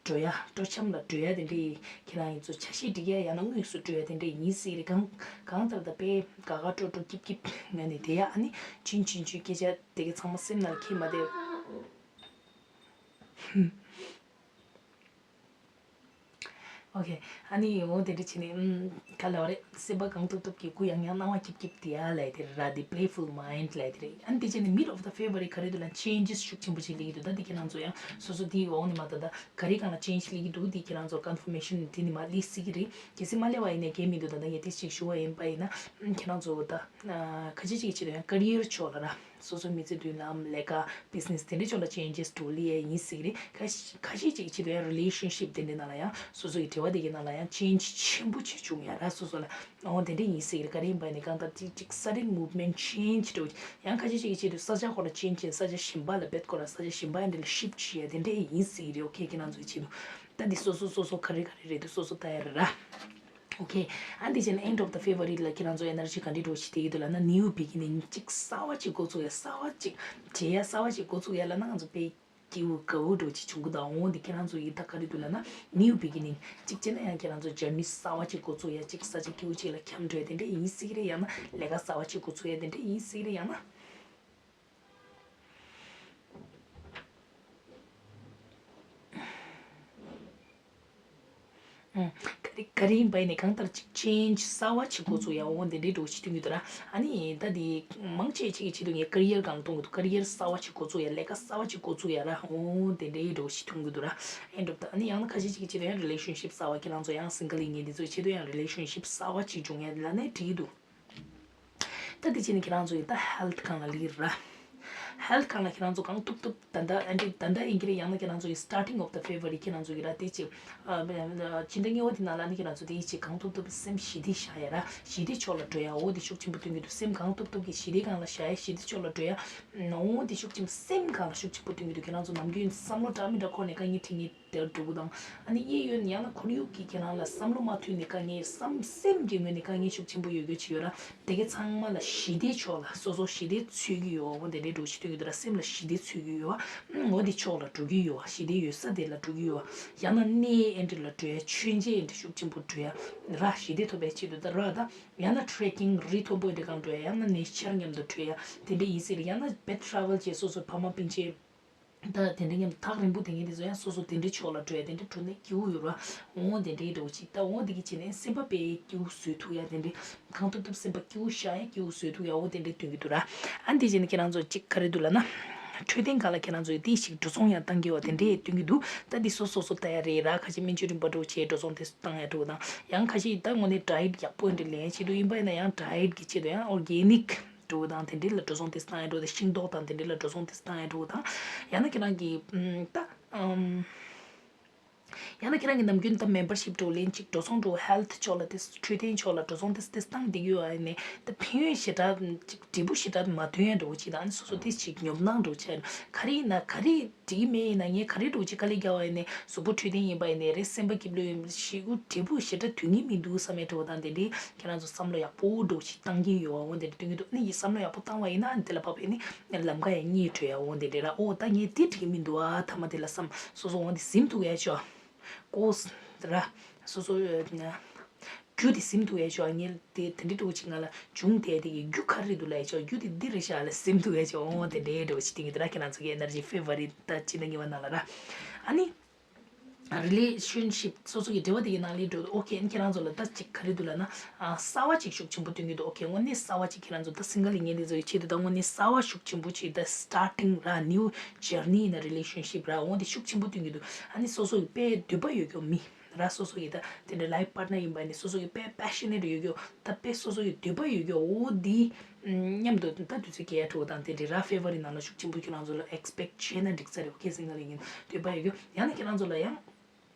འགྲོ་ཡ། སྤྲོ་འཆམ་ལ་འགྲོ་ཡ་དེ་འདྲས་ཁྱེད་རང་ཡིན་ཚོ་ཆ་ཤས་སྒྲིག་ཡ་ཡང་ན་དངོས་སུ་འགྲོ་ཡ་དེ་འདྲས་ཡིན་སྲིད་རེད། གང་གང་ལྟར་ད་དཔེ་དགའ་དགའ་སྤྲོ་སྤྲོ་སྐྱིད་སྐྱིད་ངང་ནས་བསྡད་ཡ། ཨ་ནི་ཆུང་ཆུང་ཆུང་སྐད་ཆ་དེ་ག་ཚང་མ་སེམས་ནང་ལ་འཁྱེར་མ་བསྡད། Okay, ཨ་ནི་འོ་དེ་འདྲ་བྱས་ནས། ཨམ། ག་ལབ་རེད། སེམས་པ་གང་ཐུབ་ཐུབ་ཀྱིས་གུ་ཡངས་ཡངས་སྣང་བ་སྐྱིད་སྐྱིད་བསྡད་ཡ་ལབ་དེ་ར། དེ་playful mind ལབ་དེ་རེད། ཨ་ནི་དེ་བྱས་ནས་mid of the February ག་རེ་འདུག་ལབ་ན་changes ཤུགས་ཆེན་པོ་ཅིག་སླེབས་ཀྱི་འདུག་ད་དེ་ཁྱེད་རང་ཚོ་ཡང་སོ་སོ་དེའི་འོག་ནས་མ་ད་ད་ག་རེ་སྒང་ལ་change སླེབས་ཀྱི་འདུག་དེ་ཁྱེད་རང་ཚོ་confirmation དེ་ནས་མར་སླེབས་སྲིད་ཀྱི་རེད། གལ་སྲིད་མ་སླེབས་པ་ཡིན་ནའི་གལ་མི་འདུག་ད་ལྟ་ངས་དེ་ཅིག་ཞུ་བ་ཡིན་པ་ཡིན་ན། ཨམ། ཁྱེད་རང་ཚོ་ད་ཨ། ཁ་ཤས་ཅིག་གི་ཆེད་དུ་ཡང་career ཕྱོགས་ལ་ར། སོ་སོའི་མི་ཚེ་མདུན་ལམ། ལས་ཀ། business དེ་འདྲའི་ཕྱོགས་ལ་changes འགྲོ་ལི་ཡ་ཡིན་སྲིད་ཀྱི་རེད། ཁ་ཤས་ཁ་ཤས་ཅིག་ཕྱི་དུ་ཡང་relationship དེ་འདྲའི་ནང་ལ་ཡང་སོ་སོ་ཡི་འབྲེལ་བ་དེ་གའི་ནང་ལ་ཡང་change ཆེན་པོ་ཅིག་བྱུང་ཡ་ར། སོ་སོ་ལ་འོ་དེ་འདྲ་ཡིན་སྲིད་ཀྱི་རེད། ག་རེ་ཡིན་པ་ནི་གང་ལྟར་ཅིག་ཅིག་sudden movement change འགྲོ། ཡང་ཁ་ཤས་ཅིག་གི་ཆེད་དུ་ས་ཆ་ཁོ་ན་change བྱས་ས་ཆ་གཞན་པ་ལ་བེད་ཁོ་ན་ས་ཆ་གཞན་པ་ཡང་འདྲ་ལ་shift བྱེད་ཡ་དེ་འདྲ་ཡིན་སྲིད་ཀྱི་རེད། okay ཁྱེད་རང་ཚོའི་ཆེད་དུ་ད་འདི་སོ་སོ་སོ་སོ་ག་རེ་ག་རེ་རེད་འདུག་སོ་སོ་ལྟ་ཡ་རེད་ར། Okay, ཨ་འདི་བྱས་ན་end of the February ལ་ཁྱེད་རང་ཚོ་energy ག་འདྲ་འདྲ་བོ་ཞིག་སྟེར་གྱི་འདུག་ལབ་ན། new beginning གཅིག་གསར་བ་གཅིག་འགོ་ཚུགས་ཡ། གསར་བ་གཅིག་བྱེད་ཡ། གསར་བ་གཅིག་འགོ་ཚུགས་ཡ་ལབ་ན་ང་ཚོ་དཔེ་སྐྱིད་པོ་དགའ་པོ་འདྲ་བོ་གཅིག་བྱུང་གི་འདུག་འོ་འདི་ཁྱེད་རང་ཚོ་ཡི་ད་ག་རེ་འདུག་ལབ་ན་new beginning གཅིག་བྱས་ན་ཡང་ཁྱེད་རང་ཚོ་journey གསར་བ་གཅིག་འགོ་ཚུགས་ཡ། གཅིག་ས་ཆ་སྐྱིད་པོ་གཅིག་ལ་འཁྱམས་འགྲོ་ཡ་དེ་འདྲ་ཡིན་སྲིད་ཀྱི་རེད། ཡང་ན་ལས་ཀ་གསར་བ་གཅིག་འགོ་ཚུགས་ཡ་དེ་འདྲ་ཡིན་སྲིད་ཀྱི་རེད། ཡང་ན། ཨུམ། ག་རེ་ག་རེ་ཡིན་པ་ཡིན་ནའི་གང་ལྟར་ཅིག་change གསར་བ་ཅིག་འགོ་ཚུགས་ཡ། འོ་འདི་འདྲའི་འདྲ་བོ་ཞིག་སྟོན་གྱི་འདུག་ར། ཨ་ནི་ད་འདི་མང་ཆེ་ཅིག་གི་ཆེད་དུ་ངས་career སྒང་ལ་གཏོང་གི་འདུག career གསར་བ་ཅིག་འགོ་ཚུགས་ཡ། ལས་ཀ་གསར་བ་ཅིག་འགོ་ཚུགས་ཡ་ར། འོ་འདི་འདྲའི་འདྲ་བོ་ཞིག་སྟོན་གྱི་འདུག་ར། ཨེ་འགྲུབ་ད། ཨ་ནི་ཡང་ན་ཁ་ཤས་ཅིག་གི་ཆེད་དུ་ཡང་relationship གསར་བ། ཁྱེད་རང་ཚོ་ཡང་single ཡིན་མཁན་འདི་ཚོའི་ཆེད་དུ་ཡང་relationship གསར་བ་ཅིག་འབྱུང་ཡ་ལབ་ནའི་འགྲིག་གི་འདུག་ད་དེ་བྱས་ནས་ཁྱེད་རང་ཚོ་ཡི་ད་health སྒང་ལ་ལི་ར། health སྒང་ལ་ཁྱེད་རང་ཚོ་གང་ཐུབ་ཐུབ་ད་ལྟ་ཨ་འདྲ་ད་ལྟ་ཡིན་གྱི་རེད། ཡང་ན་ཁྱེད་རང་ཚོ་ཡི་starting of the February ཁྱེད་རང་ཚོ་ཡི་ར་དེ་ཅིག་ཨ་ཕྱི་ཟླ་གཉིས་པ་དེ་ནང་ལ་ནི་ཁྱེད་རང་ཚོ་དེ་ཡི་ཅིག་གང་ཐུབ་ཐུབ་སེམས་ཞི་བདེ་བཞག་ཡ་ར། ཞི་བདེ་ཕྱོགས་ལ་འགྲོ་ཡ། འོ་དེ་ཤུགས་ཆེན་པོ་སྟོན་གྱི་འདུག་སེམས་གང་ཐུབ་ཐུབ་ཀྱིས་ཞི་བདེ་སྒང་ལ་བཞག་ཡ། ཞི་བདེ་ཕྱོགས་ལ་འགྲོ་ཡ། འོ་དེ་ཤུགས་ཆེན་པོ་སེམས་གང་ལ་ཤུགས་ཆེན་པོ་སྟོན་གྱི་འདུག་ཁྱེད་རང་ཚོ་ནམ་རྒྱུན་བསམ་བློ་འདྲ་མི་འདྲ་འཁོར་ནས་དཀའ་ངལ་འཕྲད་མཁན་དེར་འགྲོ་གི་དང་། ཨ་ནི་གཡས་གཡོན་ཡང་ན་ཁོར་ཡུག་གིས་ཁྱེད་རང་ལ་བསམ་བློ་མ་མཐུན་ནས་དཀའ་ངལ། བསམ་སེམས་ཀྱི་ངོས་ནས་དཀའ་ངལ་ཤུགས་ཆེན་པོ་ཡོད་རྒྱུ་ཅིག་ཡོད་ར། དེ་གའི་ཚང་མ་ལ་ཞི་བདེ་ཕྱོགས་ལ་སོ་སོ་ཞི་བདེ་འཚོལ་གྱི་ཡོད། འོ་དེ་འདྲའི་འདྲ་བོ་ཞིག་སྟོན་གྱི་འདུག་ར། སེམས་ལ་ཞི་བདེ་འཚོལ་གྱི་ཡོད་པ། འོ་དེ་ཕྱོགས་ལ་འགྲོ་གི་ཡོད་པ། ཞི་བདེ་ཡོད་ས་དེ་ལ་འགྲོ་གི་ཡོད་པ། ཡང་ན་གནས་ཨེ་འདྲ་ལ་འགྲོ་ཡ། མཆོད་མཇལ་ཨེ་འདྲ་ཤུགས་ཆེན་པོ་འགྲོ་ཡ་ར། ཞི་བདེ་ཐོབ་པའི་ཆེད་དུ་ད་ར། ད་ཡང་ན་trekking རི་མཐོན་པོ་ཨེ་འདྲ་སྒང་འགྲོ་ཡ། ཡང་ན་nature མཉམ་དུ་འགྲོ་ཡ་དེ་འདྲ་ཡིན་སྲིད་རེད། ཡང་ན་དཔེ་travel བྱས་སོ་སོ་ཕ་མ་སྤུན་མཆེད་ད་དེ་འདྲ་མཉམ་ཐག་རིང་པོ་དེ་ངས་དེ་ཚོ་ཡང་སོ་སོ་དེ་འདྲའི་ཕྱོགས་ལ་འགྲོ་ཡ་དེ་འདྲ་འགྲོ་ནས་སྐྱིད་པོ་ཡོད་ར། འོ་དེ་འདྲའི་འདྲ་བོ་ཅིག་ད་འོ་དེ་གི་བྱས་ནས་སེམས་པ་དཔེ་སྐྱིད་པོ་བཟོ་ཐུབ་ཡ་དེ་འདྲའི་གང་ཐུབ་ཐུབ་སེམས་པ་སྐྱིད་པོ་བཞག་ཡ་སྐྱིད་པོ་བཟོ་ཐུབ་ཡ། འོ་དེ་འདྲའི་སྟོན་གྱི་འདུག་ར། ཨ་འདི་བྱས་ནས་ཁྱེད་རང་ཚོ་ཅིག་ག་རེ་འདུག་ལབ་ན། འཕྲོད་བསྟེན་སྒང་ལ་ཁྱེད་རང་ཚོ་དེ་ཞིག་འགྲོ་སོང་ཡ་བཏང་གི་ཡོད་པ་དེ་འདྲའི་སྟོན་གྱི་འདུག་ད་འདི་སོ་སོ་སོ་ལྟ་ཡ་རེད་ར། ཁ་ཤས་སྨན་བཅོས་རིམ་པ་འདྲ་བོ་བྱས་འགྲོ་སོང་དེ་བཏང་ཡ་འདྲ་བོ་དང་། ཡང་ཁ་ཤས་ད་དངོས་གནས་diet ཡག་པོ་འདྲ་ལེན་ཆེད་དུ་ཡིན་པ་ཡིན་ན་ཡང་diet གི་ཆེད་དུ་ཡང་organic འདྲ་བོ་དང་དེ་འདྲའི་ལ་འགྲོ་སོང་དེ་བཏང་ཡ་འདྲ་བོ་དང་། ཤིང་ཏོག་དང་དེ་འདྲའི་ལ་འགྲོ་སོང་དེ་བཏང་ཡ་འདྲ་བོ་དང་། ཡང་ན་ཁྱེད་རང་གི་ཨམ་ད་ཨམ་ ཡང་ན་ཁྱེད་རང་གི་ནམ་རྒྱུན་ད་མེམ་པར་ཤིབ་འགྲོ་ལེན་ཅིག་འགྲོ་སོང་འགྲོ་ཧེལ་ཐི་ཕྱོགས་ལ་དེ་འཕྲོད་བསྟེན་ཕྱོགས་ལ་འགྲོ་སོང་དེ་དེ་བཏང་བསྡད་ཡོད་ཨ་ནི་ད་ཕན་ཡོན་ཞེ་དྲག་ཅིག་འབྲས་བུ་ཞེ་དྲག་མ་ཐོན་ཡ་འགྲོ་ཅིག་ད་ཨ་ནི་སོ་སོ་དེ་ཅིག་ཉོབ་སྣང་འགྲོ་ཆེ་ག་རེ་ཡིན་ན་ག་རེ་འགྲིག་གི་མེད་ཡིན་ན་ངས་ག་རེ་འགྲོ་ཅིག་དཀའ་ལས་རྒྱག་པ་ཡིན་ནའི་གཟུགས་པོ་འཕྲོད་བསྟེན་ཡིན་པ་ཡིན་ནའི་རེད་སེམས་པ་སྐྱིད་པོ་ཡིན་ཞེ་དགུ་འབྲས་བུ་ཞེ་དྲག་ཐོན་གི་མི་འདུག་བསམ་ཡ་འགྲོ་དང་དེ་འདྲའི་ཁྱེད་རང་ཚོ་བསམ་བློ་ཡག་པོ་འགྲོ་ཅིག་བཏང་གི་ཡོད་ཨ་འོ་དེ་འདྲ་སྟོན་གི་འདུག་ཨ་ནི་ཡིན་བསམ་བློ་ཡག་པོ་བཏང་བ་ཡིན་ན་ཨ་ནི་དེ་ལ་བབས་པ་ཡིན་ནའི་ལམ་ཁ་ཡང་རྙེད་འགྲོ་ཡ་འོ་དེ་འདྲ་རེད་ར་ཨོ་ད་ངས་དེ་འགྲིག་གི་མི་འདུག་ཨ་ཐ་མ་དེ་ལ་བསམ་སོ་སོ་འོ་འདི་ཟིན་ཐུབ་ཡ་ཆོག་ཀོས་ར། སོ་སོ་ཡོད་ན། རྒྱུ་དེ་ཟིན་ཐུབ་ཡ་ཆོག་ངས་དེ་དེ་འདྲི་འདྲ་བོ་ཅིག་ང་ལ་བྱུང་དེ་དེ་གི་རྒྱུ་ག་རེ་འདུག་ལབ་ཡ་ཆོག་རྒྱུ་དེ་འདི་རེད་ཤག་ལ་ཟིན་ཐུབ་ཡ་ཆོག་འོ་དེ་འདྲའི་འདྲ་བོ་ཅིག་སྟེང་གི་དེ་ར་ཁྱེད་རང་ཚོ་གི་ཨེ་ནར་ཇི་ཕེབ་རི་ད་ཅི་འདྲ་ངེས་པ་ན་ལ་ར། ཨ་ནི། རི་ལེ་ཤན་ཤིབ་སོ་སོ་གི་འབྲེལ་བ་དེ་གི་ནང་ལ་འགྲོ་ཨོ་ཁེ་ཨ་ནི་ཁྱེད་རང་ཚོ་ལ་ད་ཅིག་ག་རེ་འདུག་ལབ་ན། ཨ་གསར་བ་ཅིག་ཤུགས་ཆེན་པོ་སྟོན་གི་འདུག་ཨོ་ཁེ་དངོས་གནས་གསར་བ་ཅིག་ཁྱེད་རང་ཚོ་ད་སིང་གལ་ལ་ངེས་དེ་ཚོ་ཡི་ཆེད་དུ་ད་དངོས་གནས་གསར་བ་ཤུགས་ཆེན་པོ་ཅིག་ད་starting ར་new journey in a relationship ར་འོ་དེ་ཤུགས་ཆེན་པོ་སྟོན་གི་འདུག་ཨ་ནི་སོ་སོ་གི་དཔེ་འདོད་པ་ཡོད་རྒྱུ་མི་ར་སོ་སོ་གི་ད་དེ་འདྲ་life partner ཡིན་པ་ནི་སོ་སོ་གི་དཔེ་passionate ཡོད་རྒྱུ་ད་དཔེ་སོ་སོ་གི་འདོད་པ་ཡོད་རྒྱུ་འོ་དེ་མཉམ་དུ་ད་དུས་ཚོད་སྐྱེལ་ཡ་འགྲོ་དང་དེ་འདྲའི་ར་February ནང་ལ་ཤུགས་ཆེན་པོ་ཁྱེད་རང་ཚོ་ལ་expect བྱས་ན་འགྲིག་ས་རེད། ཨོ་ཁེ་སིང་གལ་ལ་ངེས་འདོད་པ་ཡོད་རྒྱུ་ཡང་ན་ཁྱེད་རང་ཚོ་ལ་ཡང་།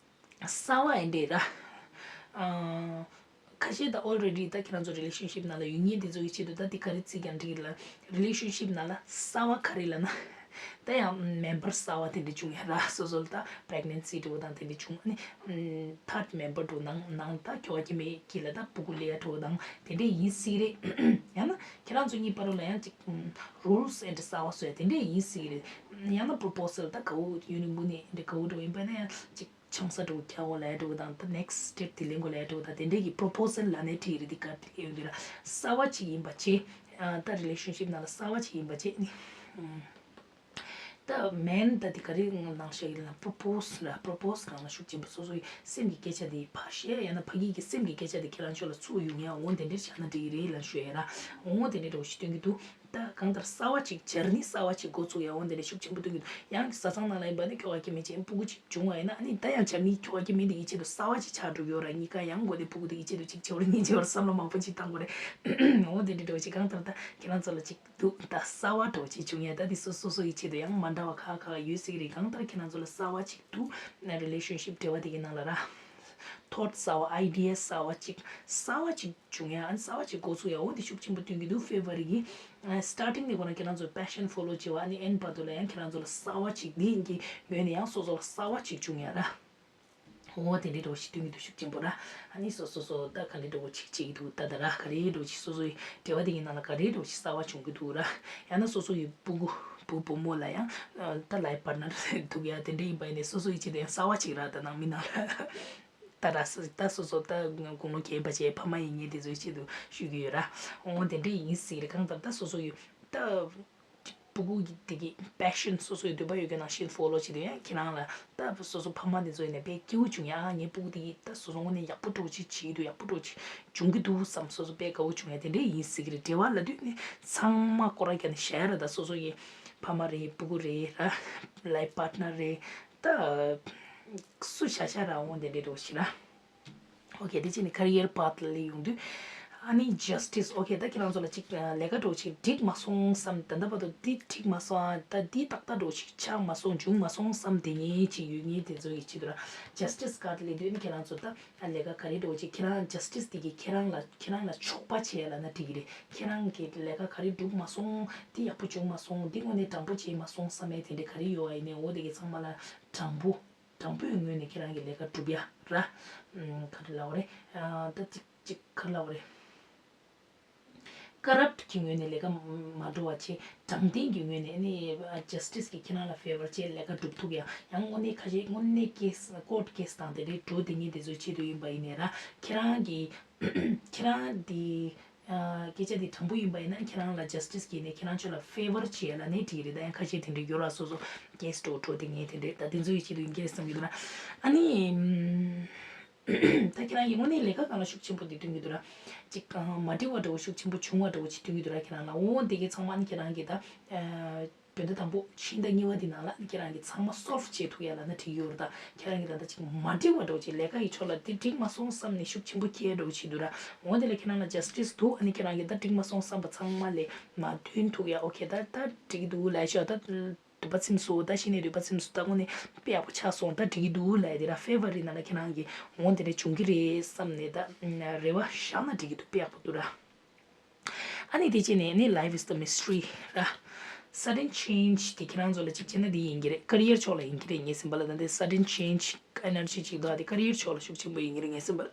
གསར་བ་ཨེ་འདྲས་ར། ཁ་ཤས་ད་already ད་ཁྱེད་རང་ཚོ་relationship ནང་ལ་ཡོད་མཁན་དེ་ཚོ་གི་ཆེད་དུ་ད་དེ་ག་རེ་བརྩི་ཀྱང་འགྲིག་ལ། relationship ནང་ལ་གསར་བ་ག་རེ་ལབ་ན། ད་ཡང་མེམ་བར་གསར་བ་དེ་འདྲ་བྱུང་ཡ་ར་སོ་སོ་ལ་ད་pregnancy འདྲ་བོ་དང་དེ་འདྲ་བྱུང་ཨ་ནི། third member འདྲ་བོ་ནང་ནང་ད་ཁྱོ་ག་སྐྱེ་དམན་གྱི་ལ་ད་སྤུ་གུ་ལེ་ཡ་འདྲ་བོ་དང་དེ་འདྲ་ཡིན་སྲིད་རེད། ཡང་ན་ཁྱེད་རང་ཚོ་གཉིས་བར་ལ་ཡང་ཅིག་rules and གསར་བ་བཟོ་ཡ་དེ་འདྲ་ཡིན་སྲིད་རེད། ཡང་ན་proposal ད་དགའ་བོ་ཡུན་རིང་པོ་ནས་འདྲ་དགའ་བོ་འདྲ་བོ་ཡིན་པ་ན་ཡང་ཅིག་ཆང་ས་འདྲ་བོ་རྒྱག་འོ་ལ་ཡ་འདྲ་བོ་དང་ད་next step དེ་ལེན་དགོས་ལ་ཡ་འདྲ་བོ་དང་དེ་འདྲའི་གི་proposal ལབ་ནའི་འགྲིག་རེད། དེ་གར་དེ་ལེན་དུས་ལ་གསར་བ་ཅིག་ཡིན་པ་བྱས། ད་relationship ནང་ལ་གསར་བ་ཅིག་ཡིན་པ་བྱས་ནི། ད་མེན་ད་དེ་ག་རེ་ནང་བཤད་ཡིན་ལ་propose ལ་propose གང་ལ་ཤུགས་ཆེན་པོ་སོ་སོའི་སེམས་ཀྱི་སྐད་ཆ་དེ་ཕར་བཤད་ཡང་ན་ཕ་གི་གི་སེམས་ཀྱི་སྐད་ཆ་དེ་ཁྱེད་རང་ཚོ་ལ་ཚུར་ཡོང་ཡ་འོ་དེ་འདྲ་བྱས་ན་འགྲིག་རེད་ལ་ཤོད་ཡ་ར་འོ་དེ་འདྲ་འདྲ་བོ་ཞིག་སྟོན་གི་འདུག་ད་གང་ལྟར་གསར་བ་ཅིག་journey གསར་བ་ཅིག་འགོ་ཚུགས་ཡ་འོ་དེ་འདྲ་ཤུགས་ཆེན་པོ་སྟོན་གི་འདུག་ཡང་བཟའ་ཚང་ནང་ལ་ཡིན་པ་ནི་ཁྱོ་ག་སྐྱེ་དམན་ཅན་སྤུ་གུ་ཅིག་བྱུང་བ་ཡིན་ན་ཨ་ནི་ད་ཡང་journey ཁྱོ་ག་སྐྱེ་དམན་དེ་ཡི་ཆེད་དུ་གསར་བ་ཅིག་ཆགས་འགྲོ་གི་ཡོད་ར། གཉིས་ཀ་ཡང་མགོ་ནས་སྤུ་གུ་དེ་ཡི་ཆེད་དུ་ཅིག་བྱེད་པ་རེད་གཉིས་བྱེད་པར་བསམ་བློ་མང་པོ་ཅིག་བཏང་དགོས་རེད། འོ་དེ་འདྲ་འདྲ་བོ་ཅིག་གང་ལྟར་ད་ཁྱེད་རང་ཚོ་ལ་ཅིག་འདུག་ད་གསར་བ་འདྲ་བོ་ཅིག་བྱུང་ཡ་ད་དེ་སོ་སོ་སོ་ཡི་ཆེད་དུ་ཡང་མ་འདྲ་བ་ཁག་ཁག་ཡོད་སྲིད་ཀྱི་རེད། གང་ལྟར་ཁྱེད་རང་ཚོ་ལ་གསར་བ་ཅིག་འདུག་ན་relationship འབྲེལ་བ་དེ་གི་ནང་ལ་ར། thought གསར་བ་idea གསར་བ་ཅིག་གསར་བ་ཅིག་བྱུང་ཡ་ཨ་ནི་གསར་བ་ཅིག་འགོ་ཚུགས་ཡ་འོ་འདི་ཤུགས་ཆེན་པོ་སྟོན་གྱི་འདུག February གི་starting ནས་ཁོ་རང་ཁྱེད་རང་ཚོ་passion follow བྱེད་པ་ཨ་ནི་end བར་དུ་ལ་ཡང་ཁྱེད་རང་ཚོ་ལ་གསར་བ་ཅིག་འདི་ཡིན་གྱི་ངོས་ནས་ཡང་སོ་སོ་ལ་གསར་བ་ཅིག་བྱུང་ཡ་ར། འོ་དེ་འདྲའི་འདྲ་བོ་ཞིག་སྟོན་གྱི་འདུག་ཤུགས་ཆེན་པོ་ར། ཨ་ནི་སོ་སོ་སོ་ད་ག་འདྲའི་འདྲ་བོ་ཅིག་བྱེད་ཀྱི་འདུག་ད་ད་ར་ག་རེ་འདྲ་བོ་ཅིག་སོ་སོའི་འབྲེལ་བ་དེ་གི་ནང་ལ་ག་རེ་འདྲ་བོ་ཅིག་གསར་བ་བྱུང་གི་འདུག་ར། ཡང་ན་སོ་སོ་ཡི་སྤུ་གུ་བུ་བུ་མོ་ལ་ཡང་ད་life partner འདུག་ཡ་དེ་འདྲ་ཡིན་པ་ཡིན་ནའི་སོ་སོ་ཡི་ཆེད་དུ་ཡང་གསར་བ་ཅིག་ར་ད་ནང་མི་ནང་ལ། ད་ར་སོ་ད་སོ་སོ་ད་དགུང་ལོ་རྒས་པ་བྱས་ཕ་མ་ཡིན་ངེས་དེ་ཚོའི་ཆེད་དུ་ཞུ་གི་ཡོད་ར། འོ་དེ་འདྲ་ཡིན་སྲིད་རེད། གང་ལྟར་ད་སོ་སོ་ཡོད་ད། སྤུ་གུ་གི་དེ་གི་passion སོ་སོའི་འདོད་པ་ཡོད་མཁན་ནང་བཞིན་follow བྱེད་དུས་ཡང་ཁྱེད་རང་ལ་ད་སོ་སོ་ཕ་མ་དེ་ཚོ་ཡིན་ནས་དཔེ་སྐྱིད་པོ་བྱུང་ཡ་ཨ་ངའི་སྤུ་གུ་དེ་གི་ད་སོ་སོ་དངོས་གནས་ཡག་པོ་འདྲ་བོ་ཅིག་བྱེད་ཀྱི་འདུག་ཡག་པོ་འདྲ་བོ་ཅིག་འབྱུང་གི་འདུག་བསམ་སོ་སོ་དཔེ་དགའ་བོ་བྱུང་ཡ་དེ་འདྲ་ཡིན་སྲིད་ཀྱི་རེད། འབྲེལ་བ་ལབ་དུས་ནི་ཚང་མ་སྐོར་ར་རྒྱག་ནས་བཞག་ཡ་ར་ད་སོ་སོ་གི་ཕ་མ་རེད་སྤུ་གུ་རེད་ར་life partner རེད། ད་སུ་བྱ་བྱ་ར་འོང་དེ་འདྲའི་འདྲ་བོ་ཞིག་ར། ཨོ་ཁེ་དེ་ཅི་ནི་career path ལ་ཡོང་དུས། ཨ་ནི་justice ཨོ་ཁེ་ད་ཁྱེད་རང་ཚོ་ལ་ཅིག་ལས་ཀ་འདྲ་བོ་ཅིག་འགྲིག་མ་སོང་བསམ་ད་ལྟ་བར་དུ་འདི་འགྲིག་མ་སོང་ཨ་ད་འདི་ཏག་ཏག་འདྲ་བོ་ཅིག་ཆགས་མ་སོང་འབྱུང་མ་སོང་བསམ་དེ་ངའི་ཅིག་ཡོད་ངེས་དེ་ཚོ་ཡི་ཆེད་དུ་ར་justice card ལེན་དུས་ནི་ཁྱེད་རང་ཚོ་ད་ལས་ཀ་ག་རེ་འདྲ་བོ་ཅིག་ཁྱེད་རང་justice དེ་གི་ཁྱེད་རང་ལ་ཁྱེད་རང་ལ་ཆོག་པ་བྱས་ལབ་ན་འགྲིག་གི་རེད། ཁྱེད་རང་གི་ལས་ཀ་ག་རེ་འགྲུབ་མ་སོང་འདི་ཡག་པོ་བྱུང་མ་སོང་འདི་དངོས་གནས་དྲང་པོ་བྱས་མ་སོང་བསམ་ཡས་དེ་འདྲ་ག་རེ་ཡོད་ཨ་ཡིན་ནའི་འོ་དེ་གི་ཚང་མ་ལ་དྲང་པོ། དྲང་པོའི་ངོས་ནས་ཁྱེད་རང་གི་ལས་ཀ་སྒྲུབ་ཡ་ར། ཨམ། ག་རེ་ལབ་དགོས་རེད། ཨ། ད་ཅིག་ཅིག་ག་རེ་ལབ་དགོས་རེད། corrupt གི་ངོས་ནས་ལས་ཀ་མ་འགྲོ་བ་བྱེད་དྲང་བདེན་གྱི་ངོས་ནས་ནི་justice གི་ཁྱེད་རང་ལ་favour བྱེད་ལས་ཀ་སྒྲུབ་ཐུབ་ཡ་ཡང་དངོས་གནས་ཁ་ཤས་དངོས་གནས་case court case དང་དེ་འདྲའི་འགྲོ་དེ་ངས་དེ་ཚོའི་ཆེད་དུ་ཡིན་པ་ཡིན་ནའི་ར་ཁྱེད་རང་གི་ཁྱེད་རང་དེ། སྐད་ཆ་དེ་དྲང་པོ་ཡིན་པ་ཡིན་ན་ཁྱེད་རང་ལ་justice བྱས་ནས་ཁྱེད་རང་ཚོ་ལ་favour བྱས་ལབ་ནའི་འགྲིག་རེད། ད་ཡང་ཁ་ཤས་དེ་འདྲ་ཡོད་ར་སོ་སོ་case འགྲོ་འགྲོ་དེ་ངས་དེ་འདྲ་ད་དེ་ཚོ་ཡི་ཆེད་དུ་ཡིན་གྱི་རེད་བསམ་གྱི་འདུག་ན་ཨ་ནི། ད་ཁྱེད་རང་གི་དངོས་གནས་ལས་ཀ་སྒང་ལ་ཤུགས་ཆེན་པོ་དེ་སྟོན་གྱི་འདུག་ར། ཅིག་མ་འགྲིག་པ་འདྲ་བོ་ཤུགས་ཆེན་པོ་བྱུང་བ་འདྲ་བོ་ཅིག་སྟོན་གྱི་འདུག་ར་ཁྱེད་རང་ལ་འོ་དེ་གའི་ཚང་མ་ནི་ཁྱེད་རང་གི་ད། བོད་ཟླ་དང་པོ་ཕྱི་ཟླ་གཉིས་པ་འདི་ནང་ལ་ཁྱེད་རང་གིས་ཚང་མ་solve བྱེད་ཐུབ་ཡ་ལབ་ན་འགྲིག་ཡོད་རེད། ད་ཁྱེད་རང་གིས་ད་ལྟ་ཅིག་མ་འགྲིག་པ་འདྲ་བོ་ཅིག་ལས་ཀ་ཡི་ཕྱོགས་ལ་འདི་འགྲིག་མ་སོང་བསམ་ནས་ཤུགས་ཆེན་པོ་སྐྱེ་འདྲ་བོ་བྱེད་འདུག་ར། འོ་དེ་ལ་ཁྱེད་རང་ལ་justice འདུག་ཨ་ནི་ཁྱེད་རང་གིས་ད་འགྲིག་མ་སོང་བསམ་པ་ཚང་མ་ལས་མ་འདོན་ཐུབ་ཡ། ཨོ་ཁེ་ད་ད་འགྲིག་འདུག་ལབ་ཤོག་ད། དུས་པ་ཚིམས་སོང་། ད་གཞི་ནས་དུས་པ་ཚིམས་སོང་། ད་དངོས་གནས་དཔེ་ཡག་པོ་ཆགས་སོང་། ད་འགྲིག་གི་འདུག་ལབ་ཡ་དེ་ར། February ནང་ལ་ཁྱེད་རང་གིས་འོ་དེ་འདྲ་བྱུང་གི་རེད་བསམ་ནས་ད་རེ་བ་བཞག་ན་འགྲིག་གི་འདུག་དཔེ་ཡག་པོ་འདུག་ར། ཨ་ནི་དེ་བྱས་ནས་ནི་life is the mystery ར། Sudden change དེ་ཁྱེད་རང་ཚོ་ལ་གཅིག་བྱས་ན་དེ་ཡིན་གྱི་རེད། career ཕྱོགས་ལ་ཡིན་གྱི་རེད། ངས་ཟིན་པ་ལ་ད་འདི་sudden change energy གཅིག་འདུག་ཨ། དེ་career ཕྱོགས་ལ་ཤུགས་ཆེན་པོ་ཡིན་གྱི་རེད། ངས་ཟིན་པ་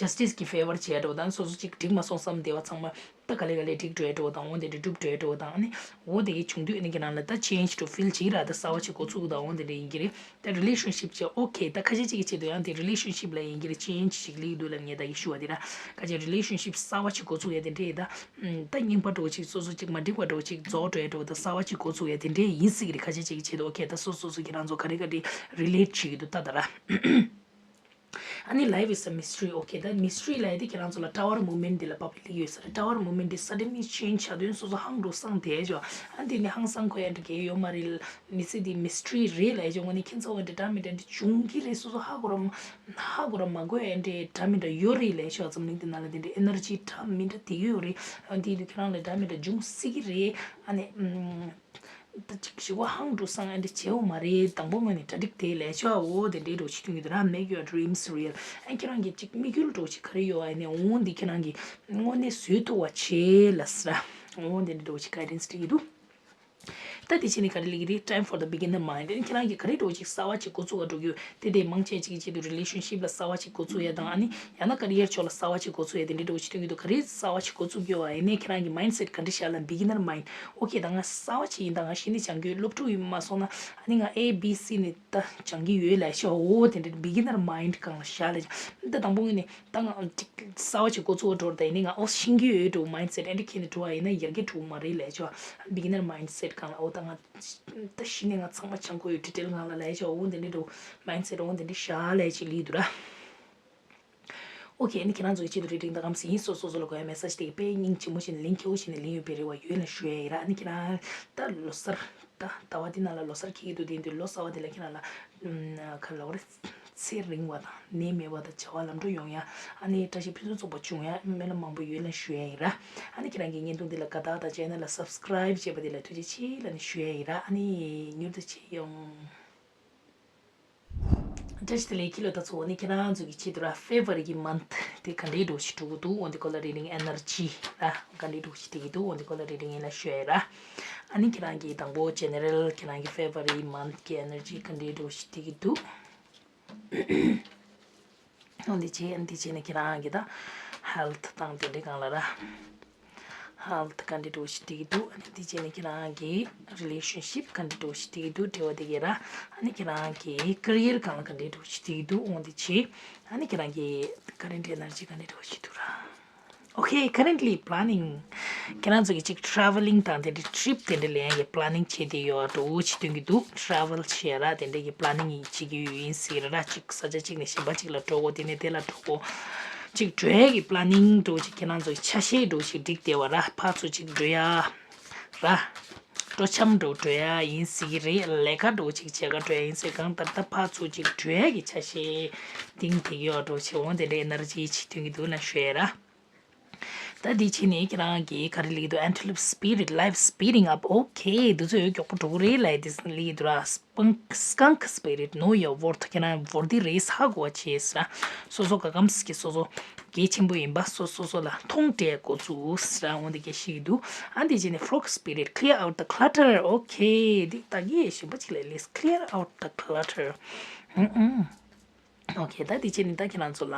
ལ་justice གི་favour བྱས་འགྲོ་དང་། སོ་སོ་གཅིག་འགྲིག་མ་སོང་བསམ་བསྡད་པ་ཚང་མ་ད་ག་ལེ་ག་ལེ་འགྲིག་འགྲོ་ཡ་འགྲོ་དང་། འོ་དེ་འདྲ་འགྲུབ་འགྲོ་ཡ་འགྲོ་དང་། ཨ་ནི་འོ་དེ་གི་བྱུང་དུས་ཨ་ནི་ཁྱེད་རང་ལ་ད་change to feel གཅིག་ར། ད་གསར་བ་གཅིག་འགོ་ཚུགས་དང་། འོ་དེ་འདྲ་ཡིན་གྱི་རེད། ད་relationship བྱས། okay ད་ཁ་ཤས་ཅིག་གི་ཆེད་དུ་ཡང་དེ་relationship ལ་ཡིན་གྱི་རེད། change ཞིག་སླེབས་འདུག་ལབ་ངས་ད་གི་ཞུ་བ་དེ་ར། ཁ་ཅིག་relationship གསར་བ་ཅིག་འགོ་ཚུགས་ཡ་དེ་འདྲས་ཡིན་ད། ཨམ། ད་རྙིང་པ་འདྲ་བོ་ཅིག་སོ་སོ་ཅིག་མ་འགྲིག་པ་འདྲ་བོ་ཅིག་རྫོགས་འགྲོ་ཡ་འདྲ་བོ་ད་གསར་བ་ཅིག་འགོ་ཚུགས་ཡ་དེ་འདྲས་ཡིན་སྲིད་ཀྱི་རེད། ཁ་ཅིག་ཅིག་གི་ཆེད་དུ། okay ད་སོ་སོ་སོ་ཁྱེད་རང་ཚོ་ག་རེ་ག་རེ་relate བྱེད་ཀྱི་འདུག་ད་ད་ར། ཨ་ནི་life is a mystery okay ད་mystery ལབ་ཡ་དེ་ཁྱེད་རང་ཚོ་ལ་tower moment འདི་ལ་བབས་པའི་ལིག་ཡོད་ས་རེད། tower moment འདི་suddenly change བྱ་དུས་སོ་སོ་ཧང་འགྲོ་སང་དེ་ཅོ། ཨ་འདི་ནི་ཧང་སང་ཁོ་ཡ་འདྲ་གས་ཡོད་མ་རེད། མི་ཚེ་འདི་mystery རེད་ལབ་ཡ་ཅོ། ང་ནི་ཁྱེད་ཚོ་འདྲ་འདྲ་མི་འདྲ་འདི་བྱུང་གི་རེད། སོ་སོ་ཧ་གོ་ར་ཧ་གོ་ར་མ་གོ་ཡ་འདྲ་འདྲ་མི་འདྲ་ཡོད་རེད་ལབ་ཡ་ཅོ། འཛམ་གླིང་འདི་ནང་ལ་འདི་འདྲ་energy འདྲ་མི་འདྲ་དེ་ཡོད་རེད། ཨ་འདི་དུས་ཁྱེད་རང་ལ་འདྲ་མི་འདྲ་འབྱུང་སྲིད་ཀྱི་རེད། ཨ་ནི་ཨམ། ད་ཅིག་ཞི་བ་ཧང་འགྲོ་སང་ཨ་འདྲ་བྱེད་འོ་མ་རེད། དང་པོ་ངོས་ནས་གྲ་སྒྲིག་དེ་ལས་ཆོག་འོ་དེ་འདྲའི་འགྲོ་ཆེ་མཐུན་གྱི་འདུག་ར། make your dreams real ཨ་ཁྱེད་རང་གི་ཅིག་དམིགས་ཡུལ་འགྲོ་ཆེ་ག་རེ་ཡོད་ཨ་ནི་འོ་འདི་ཁྱེད་རང་གི་དངོས་གནས་བཟོས་ཐུབ་པ་བྱེད་ལ་ཟེར་ར། འོ་དེ་འདྲ་འགྲོ་ཆེ་guidance སྤྲད་ཀྱི་འདུག་ད་དེ་བྱས་ནས་ག་རེ་ལེགས་རེད། time for the beginner mind ཨ་ནི་ཁྱེད་རང་གི་ག་རེ་འགྲོ་ཆེ་གསར་བ་ཅིག་འགོ་ཚུགས་པ་འགྲོ་རྒྱུ་དེ་དེ་མང་ཆེ་ཅིག་གི་ཆེད་དུ་relationship ལ་གསར་བ་ཅིག་འགོ་ཚུགས་ཡ་དང་ཨ་ནི། ཡང་ན་career ཕྱོགས་ལ་གསར་བ་ཅིག་འགོ་ཚུགས་ཡ་དེ་འདྲའི་འདྲ་བོ་ཅིག་སྟོན་གྱི་འདུག་ག་རེ་གསར་བ་ཅིག་འགོ་ཚུགས་ཀྱི་ཡོད་པ་ཡིན་ནའི་ཁྱེད་རང་གི་mindset ག་འདྲ་བཞག་ལ་beginner mind okay ད་ང་གསར་བ་ཅིག་ཡིན་ད་ང་གཞི་ནས་སྦྱང་རྒྱུའི་སློབ་ཕྲུག་ཡིན་མ་སོང་ན་ཨ་ནི་ང་A B C ནས་ད་སྦྱང་གི་ཡོད་ལབ་ཤོག་འོ་དེ་འདྲ་beginner mind སྒང་ལ་བཞག་ལ་ད་དང་པོ་ངོས་ནས་ད་ང་ཅིག་གསར་བ་ཅིག་འགོ་ཚུགས་འགྲོ་ད་ཡིན་ནའི་ང་ཨོ་ཤེས་ཀྱི་ཡོད་འགྲོ་mindset ཨ་འདྲ་ཁྱེད་ནས་འགྲོ་བ་ཡིན་ན་ཡར་རྒྱས་འགྲོ་མ་རེད་ལབ་ཤོག beginner mindset སྒང་ལ་འོ་ད་ང་ད་གཞི་ནས་ང་ཚང་མ་སྦྱང་དགོས་ཡོད་detail སྒང་ལ་ལབ་ཤོག་འོ་དེ་འདྲ་འགྲོ་mindset འོ་དེ་འདྲ་བཞག་ལབ་ཅིག་ལི་འདུག་ར། ཨོ་ཁེ། ཨ་ནི་ཁྱེད་རང་ཚོ་གི་ཆེད་དུ་རེ་འདུན་ད་གམ་སྲིད་ཡིན། སོ་སོ་སོ་ལ་གོ་ཡ་མེ་སེ་ཇི་དེ་གི་དཔེ་སྙིང་རྗེ་མོ་བྱས་ནས་ལན་ཁྱེའུ་བྱས་ནས་ལན་ཡོད་པའི་རེ་བ་ཡོད་ལ་ཞུ་ཡ་ཡིན་ར། ཨ་ནི་ཁྱེད་རང་ད་ལོ་གསར་ད་ཟླ་བ་འདི་ནང་ལ་ལོ་གསར་འཁེལ་གྱི་འདུག་དེ་དུས་ལོ་གསར་བ་དེ་ལ་ཁྱེད་རང་ལ་ཁ་ལོ་རེ་ཚེ་རིང་བ་དང་ནད་མེད་པ་དང་བྱ་བ་ལམ་འགྲོ་ཡོང་ཡ། ཨ་ནི་བཀྲ་ཤིས་ཕུན་སུམ་ཚོགས་པ་བྱུང་ཡ་སྨོན་ལམ་མང་པོ་ཡོད་ལ་ཞུ་ཡ་ཡིན་ར། ཨ་ནི་ཁྱེད་རང་གི་བརྙན་ཐུང་འདི་ལ་དགའ་རྟགས་དང་ཆེ་ན་ལ་subscribe བྱས་པ་དེ་ལ་ཐུགས་རྗེ་ཆེ་ལ་ནི་ཞུ་ཡ་ཡིན་ར། ཨ་ནི་མྱུར་དུ་མཇལ་ཡོང་། བཀྲ་ཤིས་བདེ་ལེགས། ཁྱེད་ལ་ད་ཚོ་ནི་ཁྱེད་རང་ཚོ་གི་ཆེད་དུ་ར་February གི་month དེ་ག་འདྲའི་འགྲོ་ཞིག་འགྲོ་གི་འདུག་འོ་འདི་སྐོར་ལ་རེ་རིང་energy ར་ག་འདྲའི་འགྲོ་ཞིག་སྟེར་གི་འདུག་འོ་འདི་སྐོར་ལ་རེ་རིང་ཡིན་ལ་ཞུ་ཡ་ར། ཨ་ནི་ཁྱེད་རང་གི་དང་པོ་general ཁྱེད་རང་གི་February month གི་energy ག་འདྲའི་འགྲོ་ཞིག་སྟེར་གི་འདུག་འོ་འདི་བྱས་འདི་བྱས་ནས་ཁྱེད་རང་གི་ད་health དང་དེ་འདྲའི་སྒང་ལ་ར། health ག་འདྲ་འགྲོ་ཞིག་སྟེར་གི་འདུག་ཨ་ནི་དེ་བྱས་ནས་ཁྱེད་རང་གི་relationship ག་འདྲ་འགྲོ་ཞིག་སྟེར་གི་འདུག་འབྲེལ་བ་དེ་གས་ར། ཨ་ནི་ཁྱེད་རང་གི་career སྒང་ལ་ག་འདྲ་འགྲོ་ཞིག་སྟེར་གི་འདུག་འོ་འདི་བྱས། ཨ་ནི་ཁྱེད་རང་གི་current energy ག་འདྲ་འགྲོ་ཞིག་འདུག་ར། okay currently planning ཁྱེད་རང་ཚོ་གི་ཅིག་travelling དང་དེ་འདྲ་trip དེ་འདྲ་ལེན་གི་planning བྱས་ཏེ་ཡོད་འགྲོ་ཞིག་སྟོན་གི་འདུག travel བྱས་ར་དེ་འདྲ་གི་planning ཡིན་བྱེད་ཀྱི་ཡོད་ཡིན་ཟེར་ར། ཅིག་ས་ཆ་གཅིག་ནས་གཞན་པ་གཅིག་ལ་འགྲོ་དགོས་དེ་ནས་དེ་ལ་འགྲོ་དགོས། ཅིག་འགྲོ་ཡ་གི་planning འགྲོ་ཅིག་ཁྱེད་རང་ཚོ་ཆ་ཤས་འགྲོ་ཅིག་སྒྲིག་བསྡད་པ་ར། ཕར་ཚུར་ཅིག་འགྲོ་ཡ་ར། སྤྲོ་འཆམ་འགྲོ་འགྲོ་ཡ་ཡིན་ཟེར་གི་རེད། ལས་ཀ་འགྲོ་ཅིག་བྱེད་ག་འགྲོ་ཡ་ཡིན་ཟེར་གང་ལྟར་ད་ཕར་ཚུར་ཅིག་འགྲོ་ཡ་གི་ཆ་ཤས་འདིང་བསྡད་ཀྱི་ཡོད་འགྲོ་ཅིག་འོང་དེ་འདྲའི་energy ཅིག་སྟོན་གི་འདུག་ལ་ཞུ་ཡ་ར། ད་འདི་ཕྱི་ནས་ཁྱེད་རང་གིས་ག་རེ་ལེགས་འདུག antelope spirit life speeding up okay འདི་ཚོ་ཡོད་མགྱོགས་པོ་འགྲོ་གི་རེད་ལབ་འདི་ལེགས་འདུག་ར། skunk skunk spirit know your worth ཁྱེད་རང་worthy རེད་ཧ་གོ་བ་བྱས་ཟེར་ར། སོ་སོ་ག་གམ་སི་ཀི་སོ་སོ་གལ་ཆེན་པོ་ཡིན་པ་སོ་སོ་སོ་ལ་མཐོང་སྤྲད་འགོ་ཚུགས་ཟེར་ར། འོ་འདི་སྐད་ཤེས་ཀྱི་འདུག་ཨ་འདི་ཕྱི་ནས་frog spirit clear out the clutter okay འདི་ད་གིན་གཞན་པ་ཅིག་ལ་ལེགས clear out the clutter okay ད་འདི་ཕྱི་ནས་ད་ཁྱེད་རང་ཚོ་ལ།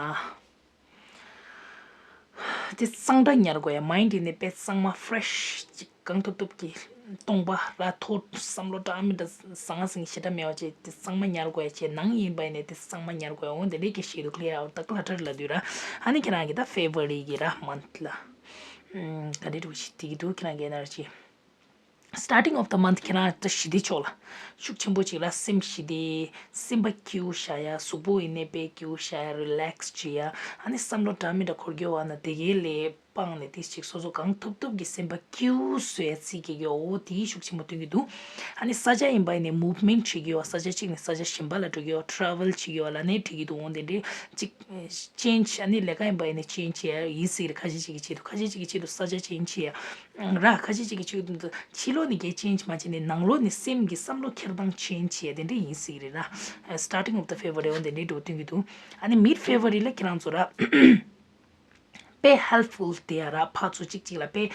དེ་གཙང་སྦྲ་ཉར་དགོས་ཡ། mind ཡིན་ནའི་དཔེ་གཙང་མ་fresh ཅིག་གང་ཐུབ་ཐུབ་ཀྱིས་སྟོང་པ་ར། ཐོག་བསམ་བློ་འདྲ་མི་འདྲ་ཟང་ཟིང་ཞེ་དྲག་མེད་པ་བྱས་དེ་གཙང་མ་ཉར་དགོས་ཡ་བྱས། ནང་ཡིན་པ་ཡིན་ནའི་དེ་གཙང་མ་ཉར་དགོས་ཡ། འོ་དེ་འདྲའི་སྐད་ཤེས་འདུག clear out the clutter ལབ་དུས་ར། ཨ་ནི་ཁྱེད་རང་གིས་ད་February གི་ར་month ལ་ག་འདྲའི་འགྲོ་ཞིག་དེ་གི་འདུག་ཁྱེད་རང་གི་energy starting of the month ཁྱེད་རང་ད་ཞི་བདེ་ཕྱོགས་ལ་ཤུགས་ཆེན་པོ་ཅིག་ར། སེམས་ཞི་བདེ། སེམས་པ་སྐྱིད་པོ་བཞག་ཡ། གཟུགས་པོ་ཡིན་ནའི་དཔེ་སྐྱིད་པོ་བཞག་ཡ། relax བྱེད་ཡ། ཨ་ནི་བསམ་བློ་འདྲ་མི་འདྲ་འཁོར་རྒྱུ་བ་ན་དེ་གའི་ལས་ སྤངས་ནས་དེ་ཅིག་སོ་སོ་གང་ཐུབ་ཐུབ་ཀྱི་སེམས་པ་སྐྱིད་པོ་བཟོ་ཡ་རྩིས་ཀྱི་ཡོད། འོ་དེའི་ཤུགས་ཆེན་པོ་སྟོན་གྱི་འདུག་ཨ་ནི་ས་ཆ་ཡིན་པ་ཡིན་ནའི་མུབ་མེན་ཊི་བྱེད་ཀྱི་ཡོད། ས་ཆ་གཅིག་ནས་ས་ཆ་གཞན་པ་ལ་འགྲོ་གི་ཡོད། ཊ་རེ་ཝལ་བྱེད་ཀྱི་ཡོད་ལབ་ནའི་འགྲིག་གི་འདུག་འོ་དེ་འདྲའི་གཅིག་ཅེན་ཇི། ཨ་ནི་ལས་ཀ་ཡིན་པ་ཡིན་ནའི་ཅེན་ཇི་བྱེད་ཡ་ཡིན་སྲིད་རེད། ཁ་ཤས་ཅིག་གི་ཆེད་དུ། ཁ་ཤས་ཅིག་གི་ཆེད་དུ་ས་ཆ་ཅེན་ཇི་བྱེད་ཡ་ར། ཁ་ཤས་ཅིག་གི་ཆེད་དུ་ཕྱི་ལོགས་ནས་གས་ཅེན་ཇི་མ་བྱས་ནས་ནང་ལོགས་ནས་སེམས་ཀྱི་བསམ་བློ་འཁྱེར་སྟངས་ཅེན་ཇི་བྱེད་ཡ་དེ་འདྲ་ཡིན་སྲིད་རེད་ར། སི་ཊར་ཊིང་ཨོཕ་ད་ཕེབ་རུ་རི་འོ་དེ་འདྲའི་འགྲོ་སྟོན་གྱི་འདུག་ཨ་ནི་མིཌ་ཕེབ་རུ་རི་ལ་ཁྱེད་རང་ཚོ་ར། དཔེ་ཧེལ་ཕུལ་དེ་ཡ་ར། ཕར་ཚུར་གཅིག་གཅིག་ལ་དཔེ་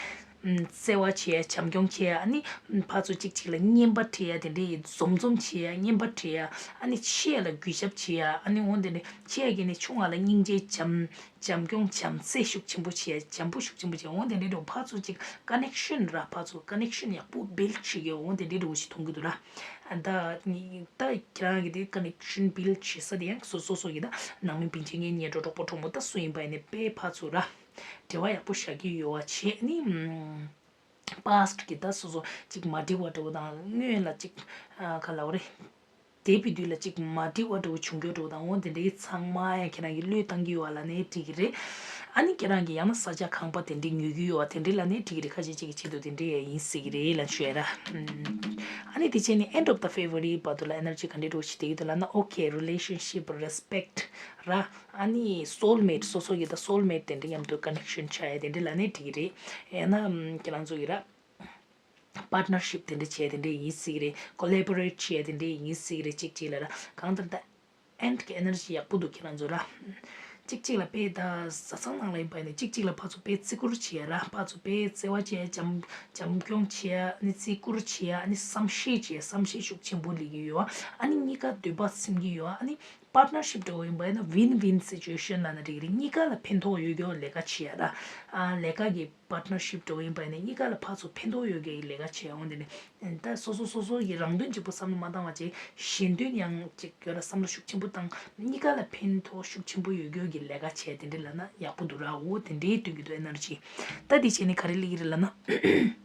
ཨམ་བརྩེ་བ་བྱེད་ཡ། བྱམས་སྐྱོང་བྱེད་ཡ། ཨ་ནི་ཕར་ཚུར་གཅིག་གཅིག་ལ་རྔན་པ་སྤྲད་ཡ། དེ་འདྲའི་འཛོམས་འཛོམས་བྱེད་ཡ། རྔན་པ་སྤྲད་ཡ། ཨ་ནི་ཆེ་ཡ་ལ་གུས་ཞབས་བྱེད་ཡ། ཨ་ནི་འོ་དེ་འདྲ་ཆེ་ཡ་གི་ནི་ཆུང་བ་ལ་སྙིང་རྗེ་བྱམས་བྱམས་སྐྱོང་བྱམས་བརྩེ་ཤུགས་ཆེན་པོ་བྱེད་ཡ། བྱམས་པོ་ཤུགས་ཆེན་པོ་བྱེད་ཡ། འོ་དེ་འདྲའི་འགྲོ། ཕར་ཚུར་གཅིག་ཀ་ནེག་ཤན་ར། ཕར་ཚུར་ཀ་ནེག་ཤན་ཡག་པོ་བིལ་ཌི་བྱེད་ཡ། འོ་དེ་འདྲའི་འགྲོ་ཞིག་མཐོང་གི་འདུག་ར། ད་ད་ཁྱེད་རང་གི་དེ་ཀ་ནེག་ཤན་བིལ་ཌི་བྱེད་ས་དེ་ཡང་སོ་སོ་སོ་གི་ད་ནང་མི་སྤུན་མཆེད་གཉེན་ཉེ་གྲོགས་གྲོགས་པོ་གྲོགས་མོ་ད་སུ་ཡིན་པ་ཡིན་ནའི་དཔེ་ཕར་ཚུར་ར། འབྲེལ་བ་ཡག་པོ་བཞག་གི་ཡོད་པ་བྱས་ནི། ཨམ་པཱ་སི་ཊི་གི་ད་སོ་སོ་གཅིག་མ་འགྲིག་པ་འདྲ་བོ་དང་། སྔོན་ལ་གཅིག་ཨ་ག་ལབ་དགོས་རེད། འདས་པའི་དུས་ལ་གཅིག་མ་འགྲིག་པ་འདྲ་བོ་བྱུང་རྒྱུ་འདྲ་བོ་དང་། འོ་དེ་འདྲའི་ཚང་མ་ཡང་ཁྱེད་རང་གིས་བློས་བཏང་གི་ཡོད་པ་ལབ་ནའི་འགྲིག་གི་རེད། ཨ་ནི་ཁྱེད་རང་གིས་ཡང་ན་ས་ཆ་ཁང་པ་དེ་འདྲའི་ཉོ་གི་ཡོད་པ་དེ་འདྲའི་ལབ་ནའི་འགྲིག་གི་རེད། ཁ་ཤས་ཅིག་གི་ཆེད་དུ་དེ་འདྲའི་ཡང་ཡིན་སྲིད་ཀྱི་རེད་ལབ་ཞུ་ཡ་ར། ཨམ་ཨ་ནི་དེ་བྱས་ནས་ཨེན་ཌི་ཨོཕ་ད་ཕེབ་རུ་རི་བར་དུ་ལ་ཨེ་ནར་ཇི་ག་འདྲའི་འདྲ་བོ་ཞིག་བསྡད་ཀྱི་འདུག་ལབ་ན། ཨོ་ཁེ། རི་ལེ་ཤན་ཤིབ། རེ་སི་པེག་ཊི་ར། ཨ་ནི་སོལ་མེ་ཊི། སོ་སོ་གི་ད་སོལ་མེ་ཊི་དེ་འདྲ་མཉམ་དུ་ཀ་ནེག་ཤན་ཆགས་ཡ་དེ་འདྲ་ལབ་ནའི་འགྲིག་གི་རེད། ཡང་ན་ཨམ་ཁྱེད་རང་ཚོ་གི་ར། པཱར་ཊི་ནར་ཤིབ་དེ་འདྲ་བྱས་དེ་འདྲ་ཡིན་སྲིད་ཀྱི་རེད། ཀོ་ལེ་བོ་རེ་ཊི་བྱས་དེ་འདྲ་ཡིན་སྲིད་ཀྱི་རེད། གཅིག་གཅིག་ལ་ར། གང་ལྟར་ད་ཨེན་ཌི་གི་ཨེ་ནར་ཇི་ཡག་པོ་འདུག་ཁྱེད་རང་ཚོ་ར། གཅིག་གཅིག་ལ་དཔེ་ད་བཟའ་ཚང་ནང་ལ་ཡིན་པ་ཡིན་ན་གཅིག་གཅིག་ལ་ཕར་ཚུར་དཔེ་བརྩི་བཀུར་བྱེད་ཡ་ར། ཕར་ཚུར་དཔེ་བརྩེ་བ་བྱེད་ཡ། བྱམས་བྱམས་སྐྱོང་བྱེད་ཡ། ཨ་ནི་བརྩི་བཀུར་བྱེད་ཡ། ཨ་ནི་བསམ་ཤེས་བྱེད་ཡ། བསམ་ཤེས་ཤུགས་ཆེན་པོ་སླེབས་ཀྱི་ཡོད་ཨ། ཨ་ནི་གཉིས་ཀ་འདོད་པ་ཚིམ་གྱི་ཡོད་ཨ། ཨ་ནི་པཱར་ཊི་ནར་ཤིབ་འདྲ་བོ་ཡིན་པ་ཡིན་ན་ཝིན་ཝིན་སི་ཅུ་ཨེ་ཤན་ལབ་ན་འགྲིག་གི་རེད། གཉིས་ཀ་ལ་ཕན་ཐོགས་ཡོད་རྒྱུ་ལས་ཀ་བྱེད་ཡ་ར། ཨ་ལས་ཀ་གི་པཱར་ཊི་ནར་ཤིབ་འདྲ་བོ་ཡིན་པ་ཡིན་ན་གཉིས་ཀ་ལ་ཕར་ཚུར་ཕན་ཐོགས་ཡོད་རྒྱུ་ཡི་ལས་ཀ་བྱེད་ཡ། འོ་དེ་ནི་ད་སོ་སོ་སོ་སོ་ཡི་རང་དོན་གཅིག་པུ་བསམ་བློ་མ་བཏང་བ་བྱས། གཞན་དོན་ཡང་གཅིག་ཡོད་ལ་བསམ་བློ་ཤུགས་ཆེན་པོ་བཏང་། གཉིས་ཀ་ལ་ཕན་ཐོགས་ཤུགས་ཆེན་པོ་ཡོད་རྒྱུ་གི་ལས་ཀ་བྱས་དེ་འདྲ་ལབ་ན་ཡག་པོ་འདུག་ར། འོ་དེ་འདྲའི་སྟོན་གྱི་འདུག་ཨེ་ནར་ཇི། ད་དེ་བྱས་ནས་ག་རེ་སླེབས་ཀྱི་རེད་ལབ་ན།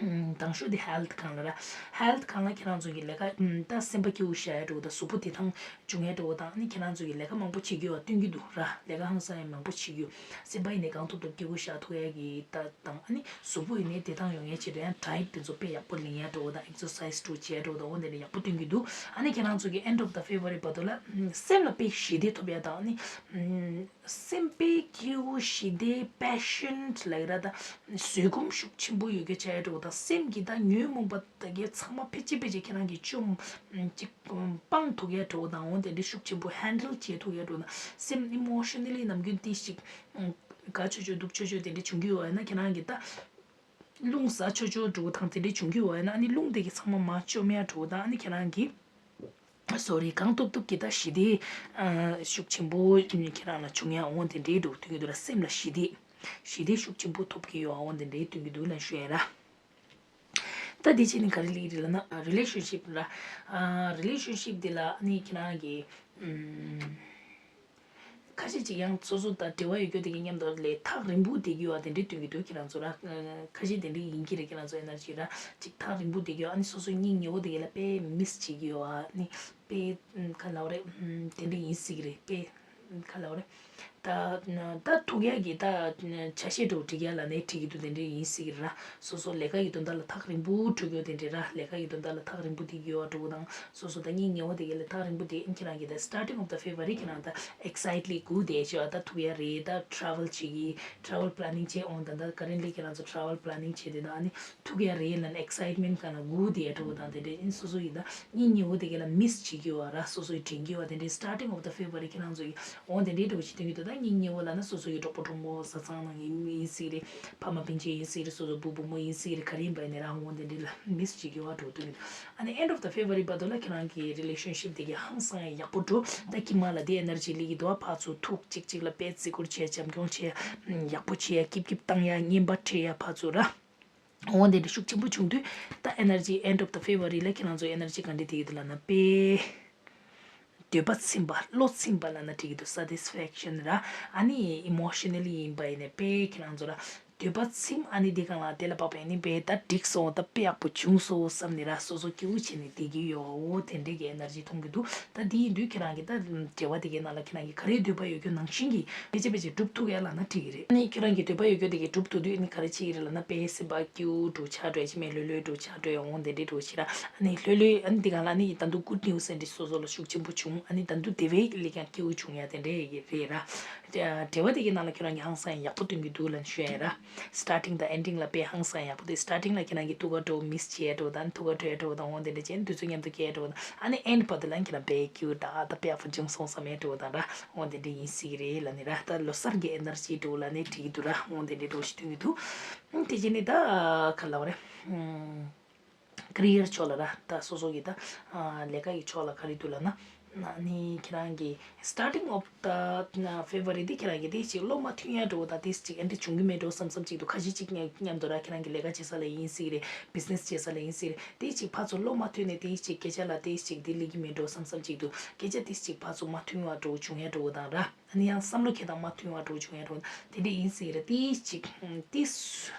དང་ཤོས་དེ་ཧེལ་ཐི་སྒང་ལ་ར། ཧེལ་ཐི་སྒང་ལ་ཁྱེད་རང་ཚོ་གི་ལས་ཀ་ཨམ་ད་སེམས་པ་སྐྱིད་པོ་བཞག་ཡ་འདྲ་བོ་དང་། གཟུགས་པོ་བདེ་ཐང་བྱུང་ཡ་འདྲ་བོ་དང་། ཨ་ནི་ཁྱེད་རང་ཚོ་གི་ལས་ཀ་མང་པོ་བྱེད་རྒྱུ་ཡོད་པ་སྟོན་གྱི་འདུག་ར། ལས་ཀ་ཧང་སང་ཡ་མང་པོ་བྱེད་རྒྱུ། སེམས་པ་ཡིན་ནའི་གང་ཐུབ་ཐུབ་སྐྱིད་པོ་བཞག་ཐུབ་ཡ་གི་ད་དང་། ཨ་ནི་གཟུགས་པོ་ཡིན་ནའི་བདེ་ཐང་ཡོང་ཡ་ཆེད་དུ་ཡང་ཌ་ཡེ་ཊི་དེ་ཚོ་དཔེ་ཡག་པོ་ལེན་ཡ་འདྲ་བོ་དང་། ཨེག་སར་སའི་སི་འདྲ་བོ་བྱེད་ཡ་འདྲ་བོ་དང་། འོ་དེ་འདྲ་ཡག་པོ་སྟོན་གྱི་འདུག་ཨ་ནི་ཁྱེད་རང་ཚོ་གི་ཨེན་ཌི་ཨོཕ་ད་ཕེབ་རུ་རི་བར་དུ་ལ་ཨམ་སེམས་ལ་དཔེ་ཞི་བདེ་ཐོབ་ཡ་དང་། ཨ་ནི་ཨམ་སེམས་དཔེ་སྐྱིད་པོ་ཞི་བདེ་པེ་ཤན་ལབ་ཀྱི་ར། ད་བཟོད་སྒོམ་ཤུགས་ཆེན་པོ་ཡོད་རྒྱུ་བྱ་ཡ་འདྲ་བོ་དང་། སེམས་ཀྱི་ད་ཉོན་མོངས་པ་ད་གའི་ཚང་མ་ཕལ་ཆེར་ཕལ་ཆེར་ཁྱེད་རང་གིས་བཅོམ་ཨམ་ཅིག་ཨམ་སྤང་ཐུབ་ཡ་འདྲ་བོ་དང་། འོ་དེ་འདྲའི་ཤུགས་ཆེན་པོ་ཧེན་ཌལ་བྱེད་ཐུབ་ཡ་འདྲ་བོ་དང་། སེམས་ཨི་མོ་ཤ་ན་ལི་ནམ་རྒྱུན་ཏིག་ཞིག་ཨམ་དགའ་ཆོག་ཆོག་སྡུག་ཆོག་ཆོག་དེ་འདྲ་བྱུང་གི་ཡོད་པ་ཡིན་ན། ཁྱེད་རང་གིས་ད་རླུང་ཟ་ཆོག་ཆོག་འདྲ་བོ་དང་དེ་འདྲ་བྱུང་གི་ཡོད་པ་ཡིན་ན། ཨ་ནི་རླུང་དེ་གའི་ཚང་མ་མར་བཅོམ་ཡ་འདྲ་བོ་དང་། ཨ་ནི་ཁྱེད་རང་གིས་སོ་རི་གང་ཐུབ་ཐུབ་ཀྱིས་ད་ཞི་བདེ་ཨ་ཤུགས་ཆེན་པོ་ཁྱེད་རང་ལ་བྱུང་ཡ། འོ་དེ་འདྲའི་འདྲ་བོ་སྟོན་གྱི་འདུག་ར། སེམས་ལ་ཞི་བདེ་ཞི་བདེ་ཤུགས་ཆེན་པོ་ཐོབ་ཀྱི་ཡོད་ཨ། འོ་དེ་འདྲའི་སྟོན་གྱི་འདུག་ལབ་ཞུ་ཡ་ར། ད་དེ་བྱས་ནས་ག་རེ་སླེབས་ཀྱི་རེད་ལབ་ན། རི་ལེ་ཤན་ཤིབ་ར། ཨ་རི་ལེ་ཤན་ཤིབ་འདི་ལ་ཨ་ནི་ཁྱེད་རང་གིས་ཨམ་ཁ་ཤས་ཅིག་ཡང་སོ་སོ་དང་འབྲེལ་བ་ཡོད་རྒྱུ་དེ་གི་མཉམ་དུ་ལས་ཐག་རིང་པོ་བསྡད་ཀྱི་ཡོད་པ་དེ་འདྲའི་སྟོན་གྱི་འདུག་ཁྱེད་རང་ཚོ་ར། ཁ་ཤས་དེ་འདྲའི་ཡིན་གྱི་རེད། ཁྱེད་རང་ཚོ་ཨེ་ནར་ཇི་ར་ཅིག་ཐག་རིང་པོ་བསྡད་ཀྱི་ཡོད། ཨ་ནི་སོ་སོའི་སྙིང་ཉེ་བོ་དེ་ག་ལ་དཔེ་མིས་བྱེད་ཀྱི་ཡོད། ཨ་ནི་དཔེ་ག་ལབ་དགོས་རེད། དེ་འདྲ་ཡིན་སྲིད་ཀྱི་རེད། དཔེ་ག་ལབ་དགོས་རེད། ད་ད་ཐུག་ཡག་གི་ད་ཆ་ཤས་འདྲ་བོ་སྒྲིག་ཡག་ལབ་ནའི་འགྲིག་གི་འདུག་དེ་འདྲ་ཡིན་སྲིད་ཀྱི་རེད་ར། སོ་སོ་ལས་ཀ་ཡི་དོན་དག་ལ་ཐག་རིང་པོ་འགྲོ་རྒྱུ་དེ་འདྲ་ར། ལས་ཀ་ཡི་དོན་དག་ལ་ཐག་རིང་པོ་བསྡད་ཀྱི་ཡོད་འདྲ་བོ་དང་། སོ་སོ་ད་སྙིང་ཉེ་བོ་དེ་ག་ལ་ཐག་རིང་པོ་བསྡད། ཁྱེད་རང་གིས་ད་starting of the February ཁྱེད་རང་ད་ཨེག་སའེ་ཊི་ལི་སྒུག་བསྡད་བྱས་པ། ད་ཐུག་ཡག་རེད། ད་ཊ་རེ་ཝལ་བྱེད་ཀྱི། ཊ་རེ་ཝལ་པ་ལ་ནིང་བྱས། འོང་ད་ད་ཀ་རེན་ཊི་ལི་ཁྱེད་རང་ཚོ་ཊ་རེ་ཝལ་པ་ལ་ནིང་བྱས་དེ་དང་། ཨ་ནི་ཐུག་ཡག་རེད་ལབ་ནས་ཨེག་སའེ་ཊི་མེན་ཊི་སྒང་ལ་སྒུག་བསྡད་འདྲ་བོ་དང་དེ་འདྲ་ཡིན། སོ་སོ་ཡིས་ད་སྙིང་ཉེ་བོ་དེ་ག་ལ་མིས་བྱེད་ཀྱི་ཡོད་ར། སོ་སོ་ཡིས་དྲན་གྱི་ཡོད། དེ་འདྲའི་starting of the February ཁྱེད་རང་ཚོ་ཡིས་འོང་དེ་འདྲའི་འདྲ་བོ་ཞིག་སྟོན་གྱི་འདུག་ད་སྙིང་ཉེ་བོ་ལབ་ན་སོ་སོ་ཡི་གྲོགས་པོ་གྲོགས་མོ་བཟའ་ཚང་ནང་ཡིན་ཡིན་སྲིད་རེད། ཕ་མ་སྤུན་མཆེད་ཡིན་སྲིད་རེད། སོ་སོ་བུ་བུ་མོ་ཡིན་སྲིད་རེད། ག་རེ་ཡིན་པ་ཡིན་ནའི་རང་འོང་དེ་འདྲའི་ལ་མིས་བྱེད་ཀྱི་ཡོད་འདྲ་བོ་སྟོན་གྱི་འདུག་ཨ་ནི་end of the February བར་དུ་ལ་ཁྱེད་རང་གི་relationship དེ་ག་ཧང་སང་ཡག་པོ་འགྲོ། ད་ཁྱི་མ་ལ་དེ་ཨེ་ནར་ཇི་སླེབས་ཀྱི་འདུག་ཕར་ཚུར་ཐུག་གཅིག་གཅིག་ལ་དཔེ་བརྩི་བཀུར་བྱས། བྱམས་སྐྱོང་བྱས། ཡག་པོ་བྱས། སྐྱིབ་སྐྱིབ་བཏང་ཡ། རྔན་པ་སྤྲད་ཡ། ཕར་ཚུར་ར། འོ་དེ་འདྲ་ཤུགས་ཆེན་པོ་བྱུང་དུས་ད་ཨེ་ནར་ཇི་end of the February ལ་ཁྱེད་རང་ཚོ་ཨེ་ནར་ཇི་ག་འདྲ་དེ་ཡོད་ལབ་ན་དཔེ་འདོད་པ་ཚིམ་པ། བློ་ཚིམ་པ་ལབ་ན་འགྲིག་གི་འདུག satisfaction ར། ཨ་ནི་emotionally ཡིན་པ་ཡིན་ནའི་དཔེ་ཁྱེད་རང་ཚོ་ར་ འདོད་པ་ཚིམ། ཨ་ནི་འདི་གང་ལ་དེ་ལ་བབས་པ་ཡིན་ནི་བས་ད་འགྲིག་སོང་། ད་དཔེ་ཡག་པོ་བྱུང་སོང་བསམ་ནི་ར། སོ་སོ་སྐྱིད་པོ་བྱས་ནས་བསྡད་ཀྱི་ཡོད། འོ་དེ་འདྲའི་གི་ཨེ་ནར་ཇི་མཐོང་གི་འདུག་ད་འདི་ཡིན་དུས་ཁྱེད་རང་གི་ད་འབྲེལ་བ་དེ་གའི་ནང་ལ་ཁྱེད་རང་གི་ག་རེ་འདོད་པ་ཡོད་རྒྱུ་ནང་བཞིན་གྱི་ཕལ་ཆེར་ཕལ་ཆེར་འགྲུབ་ཐུབ་ཡ་ལབ་ན་འགྲིག་གི་རེད། ཨ་ནི་ཁྱེད་རང་གི་འདོད་པ་ཡོད་རྒྱུ་དེ་གའི་འགྲུབ་ཐུབ་དུས་ཨ་ནི་ག་རེ་བྱེད་ཀྱི་རེད་ལབ་ན། དཔེ་སེམས་པ་སྐྱིད་པོ་འདྲ་ཆགས་འགྲོ་ཡ། ཅི་མེད་ལྷོད་ལྷོད་འདྲ་ཆགས་འགྲོ་ཡ། འོ་དེ་འདྲའི་འགྲོ་ཞིག་ར། ཨ་ནི་ལྷོད་ལྷོད། ཨ་ནི་འདི་གང་ལ་ཨ་ནི་ད་དུང་good news ཟེར་འདི་སོ་སོ་ལ་ཤུགས་ཆེན་པོ་བྱུང་། ཨ་ནི་ད་དུང་དེ་བས་ལས་ཀྱང་སྐྱིད་པོ་བྱུང་ཡ་དེ་འདྲའི་རེད་ར། འབྲེལ་བ་དེ་གའི་ནང་ལ་ཁྱོད་རང་གི་ཧང་སང་ཡག་པོ་སྟོན་གྱི་འདུག་ལབ་ཞུ་ཡ་ར། starting དང་ending ལ་དཔེ་ཧང་སང་ཡག་པོ་དེ། starting ལ་ཁྱེད་རང་གི་ཐུག་ག་འགྲོ་miss བྱས་འགྲོ་དང་ཐུག་ག་འགྲོ་འགྲོ་དང་འོ་དེ་འདྲ་བྱས་དུས་ཚོད་མཉམ་དུ་སྐྱེལ་འགྲོ་དང་། ཨ་ནི་end བར་དུ་ལ་ཁྱེད་རང་དཔེ་སྐྱིད་པོ་ད་ད་དཔེ་ཡག་པོ་བྱུང་སོང་བསམ་ཡས་འགྲོ་དང་ར། འོ་དེ་འདྲ་ཡིན་སྲིད་ཀྱི་རེད་ལབ་ནི་ར། ད་ལོ་གསར་གྱི་ཨེ་ནར་ཇི་འགྲོ་ལབ་ནི་འགྲིག་གི་འདུག་ར། འོ་དེ་འདྲ་འགྲོ་ཞིག་སྟོན་གྱི་འདུག་དེ་བྱས་ནི་ད་ག་ལབ་རེད། ཀེ་རི་ཡར་ཕྱོགས་ལ་ར། ད་སོ་སོ་གི་ད་ལས་ཀ་གི་ཕྱོགས་ལ་ག་རེ་འདུག་ལབ་ན། ཨ་ནི་ཁྱེད་རང་གི་starting of the February འདི་ཁྱེད་རང་གི་དེ་ཅིག་བློ་མ་མཐུན་ཡ་འགྲོ་དང་དེ་ཅིག་ཨ་འདྲ་བྱུང་གི་མེད་འགྲོ་བསམ་བསམ་ཅིག་འདུག་ཁ་ཤས་ཅིག་མཉམ་མཉམ་དུ་ར། ཁྱེད་རང་གི་ལས་ཀ་བྱེད་ས་ལ་ཡིན་སྲིད་རེད། business བྱེད་ས་ལ་ཡིན་སྲིད་རེད། དེ་ཅིག་ཕར་ཚུར་བློ་མ་མཐུན་ནས་དེ་ཅིག་སྐད་ཆ་ལ་དེ་ཅིག་འདི་སླེབས་ཀྱི་མེད་འགྲོ་བསམ་བསམ་ཅིག་འདུག་སྐད་ཆ་དེ་ཅིག་ཕར་ཚུར་མ་མཐུན་བ་འགྲོ་བྱུང་ཡ་འགྲོ་དང་ར། ཨ་ནི་ཡང་བསམ་བློ་འཁྱེར་སྟངས་མ་མཐུན་བ་འགྲོ་བྱུང་ཡ་འགྲོ་དེ་འདྲ་ཡིན་སྲིད་རེད། དེ་ཅིག་དེ་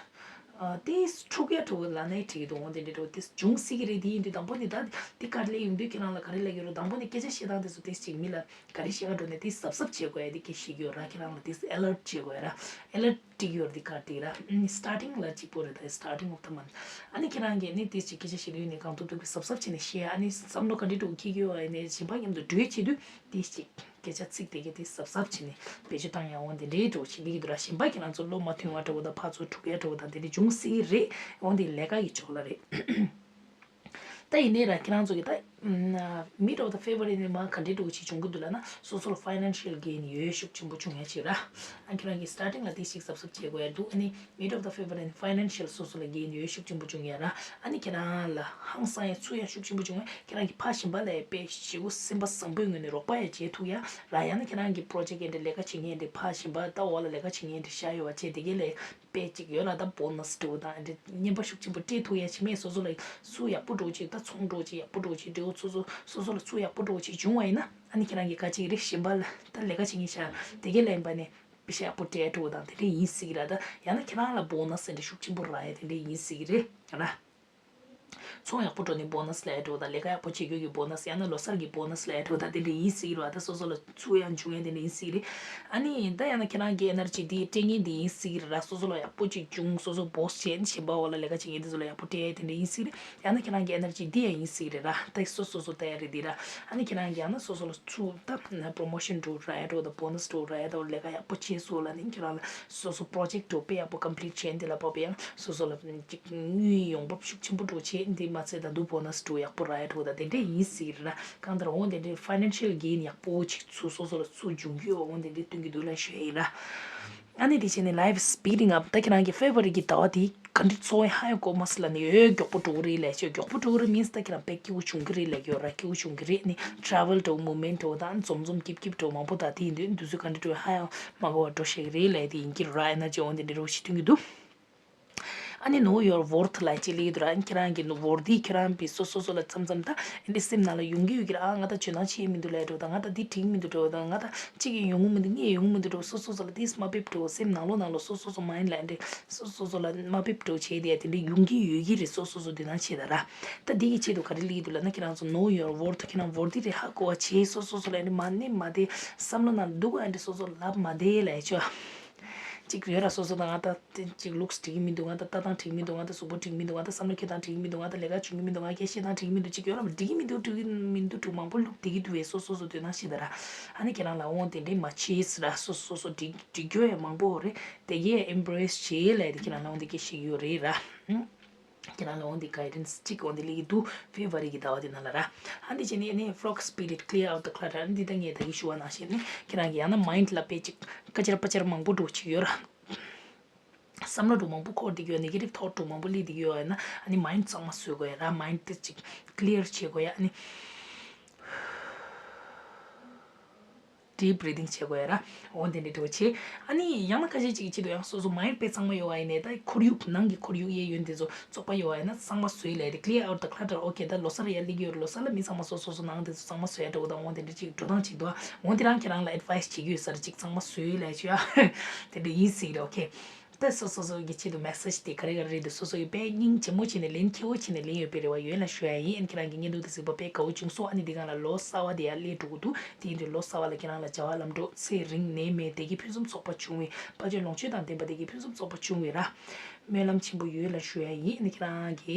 ཨ་དེ་འཁྲུག་ཡ་འགྲོ་ལབ་ནའི་འགྲིག་གི་འདུག་འོ་དེ་འདྲ་འགྲོ་དེ་འབྱུང་སྲིད་ཀྱི་རེད། དེ་ཡིན་དུས་དང་པོ་ནས་ད་དེ་ག་རེ་ལས་ཡོང་དུས་ཁྱེད་རང་ལ་ག་རེ་ལབ་ཀྱི་ཡོད་རེད། དང་པོ་ནས་སྐད་ཆ་བཤད་སྟངས་དེ་ཚོ་དེ་ཅིག་མི་ལ་ག་རེ་བཤད་ག་འགྲོ་ནས་དེ་གཟབ་གཟབ་བྱེད་དགོས་ཡ་དེ་སྐད་བཤད་ཀྱི་ཡོད་ར། ཁྱེད་རང་ལ་དེ་alert བྱེད་དགོས་ཡ་ར། alert བྱེད་ཀྱི་ཡོད་རེད། དེ་ག་དེ་ར། starting ལ་གཅིག་པོ་རེད། ད་starting of the month ཨ་ནི་ཁྱེད་རང་གིས་ནི་དེ་ཅིག་སྐད་ཆ་བཤད་དུས་ནི་གང་ཐུབ་ཐུབ་ཀྱི་གཟབ་གཟབ་བྱས་ནས་བཤད། ཨ་ནི་བསམ་བློ་ག་འདྲ་འགྲོ་འཁྱེར་གྱི་ཡོད་ཨ་ནི་གཞན་པ་མཉམ་དུ་གྲོས་བྱེད་དུས་དེ་ཅིག་སྐད་ཆ་ཚིག་དེ་གའི་དེ་གཟབ་གཟབ་བྱས་ནས་བེད་སྤྱོད་བཏང་ཡ་འོང་དེ་འདྲའི་འགྲོ་བྱེད་ཀྱི་འདུག་ར། གཞན་པ་ཁྱེད་རང་ཚོ་བློ་མ་མཐུན་བ་འདྲ་བོ་དང་ཕར་ཚུར་འཁྲུག་ཡ་འདྲ་བོ་དང་དེ་འདྲ་འབྱུང་སྲིད་རེད། འོང་དེ་ལས་ཀ་གི་ཕྱོགས་ལ་རེད། ད་ཡིན་ནའི་ར་ཁྱེད་རང་ཚོ་གི་ད་mid of the February ནས་མར་ག་འདྲའི་འགྲོ་བྱེད་བྱུང་གི་འདུག་ལབ་ན་སོ་སོར་financial gain ཡོད་ཤུགས་ཆེན་པོ་བྱུང་ཡ་ཅིག་ར། ཨ་ཁྱེད་རང་གི་starting ལ་དེ་ཞིག་གཟབ་གཟབ་བྱེད་དགོས་ཡ་འདུག་ཨ་ནི་mid of the February ནས་financial སོ་སོ་ལ་gain ཡོད་ཤུགས་ཆེན་པོ་བྱུང་ཡ་ར། ཨ་ནི་ཁྱེད་རང་ལ་ཧང་སང་ཡ་ཚུར་ཡ་ཤུགས་ཆེན་པོ་བྱུང་ཡ། ཁྱེད་རང་གི་ཕ་གཞན་པ་ལ་ཡ་དཔེ་ཞེ་པོ་སེམས་པ་བཟང་པོའི་ངོས་ནས་རོགས་པ་ཡ་བྱེད་ཐུབ་ཡ་ར། ཡང་ན་ཁྱེད་རང་གི་project ཡ་འདྲ་ལས་ཀ་བྱེད་མཁན་འདྲ་ཕ་གཞན་པ་ད་འོག་ལ་ལས་ཀ་བྱེད་མཁན་འདྲ་བཞག་ཡོད་པ་བྱས་དེ་གའི་ལ་དཔེ་ཅིག་ཡོད་ལ་ད་bonus འདྲ་བོ་དང་འདྲ་རྔན་པ་ཤུགས་ཆེན་པོ་སྤྲད་ཐུབ་ཡ་བྱེད་མེད། སོ་སོ་ལ་སུ་ཡག་པོ་འགྲོ་ཅིག་ད་ཚོང་འགྲོ་ཅིག་ཡག་པོ་འགྲོ་ཅིག་འདྲ་བོ་སོ་སོ་སོ་སོ་ལ་སུ་ཡག་པོ་འགྲོ་ཅིག་བྱུང་བ་ཡིན་ན་ཨ་ནི་ཁྱེད་རང་གི་ཁ་ཅིག་རེ་གཞན་པ་ལ་ད་ལས་ཀ་བྱེད་མཁན་ཤ་དེ་གའི་ལ་ཡིན་པ་ནས་པེ་ཤ་ཡག་པོ་སྤྲད་འགྲོ་དང་དེ་འདྲ་ཡིན་སྲིད་ཀྱི་ར། ད་ཡང་ན་ཁྱེད་རང་ལ་bonus འདྲ་ཤུགས་ཆེན་པོ་རག་ཡ་དེ་འདྲ་ཡིན་སྲིད་ཀྱི་རེད་ར། ཚོང་ཡག་པོ་འགྲོ་ནས་bonus ལ་ཡ་འགྲོ་དང་ལས་ཀ་ཡག་པོ་བྱེད་རྒྱུ་གི་bonus ཡང་ན་ལོ་གསར་གྱི་bonus ལ་ཡ་འགྲོ་དང་དེ་འདྲ་ཡིན་སྲིད་ཀྱི་ར། ད་སོ་སོ་ལ་ཚུར་ཡང་འབྱུང་ཡ་དེ་འདྲ་ཡིན་སྲིད་ཀྱི་རེད། ཨ་ནི་ད་ཡང་ན་ཁྱེད་རང་གི་ཨེ་ནར་ཇི་དེ་སྤྲད་མཁན་དེ་ཡིན་སྲིད་ཀྱི་རེད་ར། སོ་སོ་ལ་ཡག་པོ་ཅིག་བྱུང་སོ་སོ་boss བྱས་ནས་གཞན་པ་འོག་ལ་ལས་ཀ་བྱེད་མཁན་དེ་ཚོ་ལ་ཡག་པོ་སྤྲད་ཡ་དེ་འདྲ་ཡིན་སྲིད་ཀྱི་རེད། ཡང་ན་ཁྱེད་རང་གི་ཨེ་ནར་ཇི་དེ་ཡང་ཡིན་སྲིད་ཀྱི་རེད་ར། ད་སོ་སོ་སོ་ལྟ་ཡ་རེད་དེ་ར། ཨ་ནི་ཁྱེད་རང་གི་ཡང་ན་སོ་སོ་ལ་ཚུར་ད་promotion འགྲོ་ར་ཡ་འགྲོ་དང་bonus འགྲོ་ར་ཡ་དང་ལས་ཀ་ཡག་པོ་བྱས་སོང་ལབ་ནི་ཁྱེད་རང་ལ་སོ་སོ་project འགྲོ་དཔེ་ཡག་པོ་complete བྱས་འདི་ལ་བབས་ཡང་སོ་སོ་ལ་ཅིག་དངུལ་ཡོང་འབབ་ཤུགས་ཆེན་པོ་འགྲོ་བྱས་འདི་མ་ཚད་ད་དུང་bonus འགྲོ་ཡག་པོ་ར་ཡ་འགྲོ་དང་དེ་འདྲས་ཡིན་སྲིད་ཀྱི་རེད་ར། གང་ལྟར་འོང་དེ་འདྲའི་financial gain ཡག་པོ་ཅིག་ཚུར་སོ་སོ་ལ་ཚུར་འབྱུང་རྒྱུ་ཡོད་འོང་དེ་འདྲའི་སྟོན་གྱི་འདུག་ལབ་ཞུ་ཡ་ཡིན་ར། ཨ་ནི་དེ་བྱས་ནས་life is speeding up ད་ཁྱེད་རང་གི་February གི་ཟླ་བ་དེ་ག་འདྲ་འཚོ་བའི་ཧ་ཡང་གོ་མ་སི་ལ་ནི་ཡོད་མགྱོགས་པོ་འགྲོ་གི་རེད་ལབ་ཤོད། མགྱོགས་པོ་འགྲོ་གི་རེད་means ད་ཁྱེད་རང་དཔེ་སྐྱིད་པོ་བྱུང་གི་རེད་ལབ་ཡོད་ར། སྐྱིད་པོ་བྱུང་གི་རེད་ནི་travel འགྲོ་movement འགྲོ་དང་འཛོམས་འཛོམས་སྐྱིད་སྐྱིད་འགྲོ་མང་པོ་ད་དེ་ཡིན་དུས་འདི་ཚོ་ག་འདྲ་འགྲོ་ཧ་ཡང་མ་གོ་བ་འགྲོ་ཤེས་གི་རེད་ལབ་དེ་ཡིན་གྱི་ར། ཨེ་ནར་ཇི་འོང་དེ་འདྲ་རོ་ཞིག་སྟོན་གྱི་འདུག་ཨ་ནི་know your worth ལབ་ཅིག་ལབ་ཀྱི་འདུག་ར། ཨ་ནི་ཁྱེད་རང་གི་worth འདི་ཁྱེད་རང་པི་སོ་སོ་སོ་ལ་མཚམས་མཚམས་ད་ཨེ་འདི་སེམས་ནང་ལ་ཡོང་གི་ཡོད་ཀྱི་ར། ཨ་ང་ད་ཇོ་ནང་ཆེ་མི་འདུག་ལབ་འགྲོ་དང་ང་ད་འདི་འགྲིག་མི་འདུག་འགྲོ་དང་ང་ད་གཅིག་གིས་ཡོང་གི་མི་འདུག་ངས་ཡོང་གི་མི་འདུག་འགྲོ་སོ་སོ་སོ་ལ་དེས་དམའ་འབེབས་འགྲོ་སེམས་ནང་ལོགས་ནང་ལོགས་སོ་སོ་སོ་mind ལ་ཨེ་འདི་སོ་སོ་སོ་ལ་དམའ་འབེབས་འགྲོ་བྱས་དེ་དེ་འདྲ་ཡོང་གི་ཡོད་ཀྱི་རེད། སོ་སོ་སོ་འདི་ནང་བྱེད་ད་ར། ད་འདི་གི་ཆེད་དུ་ག་རེ་ལབ་ཀྱི་འདུག་ལབ་ན་ཁྱེད་རང་ཚོ་know your worth ཁྱེད་རང་worth འདི་རེད་ཧ་གོ་བ་བྱས་སོ་སོ་སོ་ལ་ཨེ་འདི་མ་ནི་མ་དེ་བསམ་བློ་ནང་འདུག་ཨེ་འདི་སོ་སོ་ལབ་མ་དེ་ལབ་ཆོག་ཅིག་ཡོད་ར། སོ་སོ་དང་ང་ད་དེ་ཅིག་looks འགྲིག་གི་མི་འདུག་ང་ད་ལྟ་སྟངས་འགྲིག་གི་མི་འདུག་ང་ད་གཟུགས་པོ་འགྲིག་གི་མི་འདུག་ང་ད་བསམ་བློ་འཁྱེར་སྟངས་འགྲིག་གི་མི་འདུག་ང་ད་ལས་ཀ་བྱུང་གི་མི་འདུག་ང་སྐད་བཤད་སྟངས་འགྲིག་གི་མི་འདུག་ཅིག་ཡོད་ར། འགྲིག་གི་མི་འདུག་འགྲིག་གི་མི་འདུག་འདུག་མང་པོ་ལུག་འགྲིག་གི་འདུག་བས་སོ་སོ་སོ་འདོད་སྟངས་ཤིག་ད་ར། ཨ་ནི་ཁྱེད་རང་ལ་འོང་དེ་འདྲའི་མ་བྱེད་ཟེར་ར། སོ་སོ་སོ་འགྲིག་འགྲིག་རྒྱུ་ཡང་མང་པོ་རེད། དེ་གས་embrace བྱེད་ལབ་དེ་ཁྱེད་རང་ལ་འོང་དེ་སྐད་ཤིག་ཡོད་རེད་ར། ཁྱེད་རང་ལ་འོང་དེ་guidance ཅིག་འོང་དེ་ལེགས་འདུག February གི་ཟླ་བ་དེ་ནང་ལ་ར། ཨ་འདི་བྱས་ནས་ནི་frog spirit clear out the clutter ཨ་འདི་ད་ངས་ད་གི་ཞུ་བ་ནང་བཞིན་ནི་ཁྱེད་རང་གི་ཡང་ན་mind ལ་དཔེ་ཅིག་ཀ་ཅར་པ་ཅར་མང་པོ་འགྲོ་ཅིག་ཡོད་ར། བསམ་བློ་འགྲོ་མང་པོ་འཁོར་བསྡད་ཀྱི་ཡོད། negative thought འགྲོ་མང་པོ་སླེབས་བསྡད་ཀྱི་ཡོད་ཡོད་ན་ཨ་ནི་mind གཙང་མ་བཟོ་དགོས་ཡ་ར། mind དེ་ཅིག་clear བྱེད་དགོས་ཡ། ཨ་ནི་deep breathing བྱེད་དགོས་ཡ་ར། འོ་དེ་འདྲ་འགྲོ་བྱེད། ཨ་ནི་ཡང་ན་ཁ་ཤས་ཅིག་གི་ཆེད་དུ་ཡང་སོ་སོ་mind དཔེ་གཙང་མ་ཡོད་བ་ཡིན་ནའི་ད་ཁོར་ཡུག་ནང་གི་ཁོར་ཡུག་གཡས་གཡོན་དེ་ཚོ་བཙོག་པ་ཡོད་བ་ཡིན་ན་གཙང་མ་བཟོས་ལས་དེ་clear out the clutter okay ད་ལོ་གསར་ཡར་སླེབས་ཀྱི་ཡོད་རེད། ལོ་གསར་ལ་མི་ཚང་མ་སོ་སོ་སོ་ནང་དེ་ཚོ་གཙང་མ་བཟོས་ཡ་འགྲོ་དང་འོ་དེ་འདྲ་ཅིག་འགྲོ་སྟངས་ཅིག་འདུག་འོ་དེ་རང་ཁྱེད་རང་ལ་advice བྱེད་ཀྱི་ཡོད་ས་རེད། ཅིག་གཙང་མ་བཟོས་ལས་བྱོས་ཨ། དེ་འདྲ་ཡིན་སྲིད་རེད། okay ད་སོ་སོ་སོ་གི་ཆེད་དུ་མེ་སེ་ཇི་དེ་ག་རེ་ག་རེ་རེད་འདུག་སོ་སོ་གི་དཔེ་སྙིང་རྗེ་མོ་བྱས་ནས་ལན་མཁས་པོ་བྱས་ནས་ལན་ཡོད་པའི་རེ་བ་ཡོད་ལ་ཞུ་ཡ་ཡིན། ཨ་ནི་ཁྱེད་རང་གི་བརྙན་ཐུང་དེ་གཟིགས་པ་དཔེ་དགའ་བོ་བྱུང་སོང་། ཨ་ནི་འདི་གང་ལ་ལོ་གསར་བ་དེ་ཡར་སླེབས་འགྲོ་གི་འདུག་དེ་ཡིན་དུས་ལོ་གསར་བ་ལ་ཁྱེད་རང་ལ་བྱ་བ་ལམ་འགྲོ་ཚེ་རིང་ནད་མེད་བདེ་སྐྱིད་ཕུན་སུམ་ཚོགས་པ་འབྱུང་བའི་དཔལ་འབྱོར་ལོངས་སྤྱོད་དང་ལྡན་པ་བདེ་སྐྱིད་ཕུན་སུམ་ཚོགས་པ་འབྱུང་བའི་ར་སྨོན་ལམ་ཆེན་པོ་ཡོད་ལ་ཞུ་ཡ་ཡིན། ཨ་ནི་ཁྱེད་རང་གི་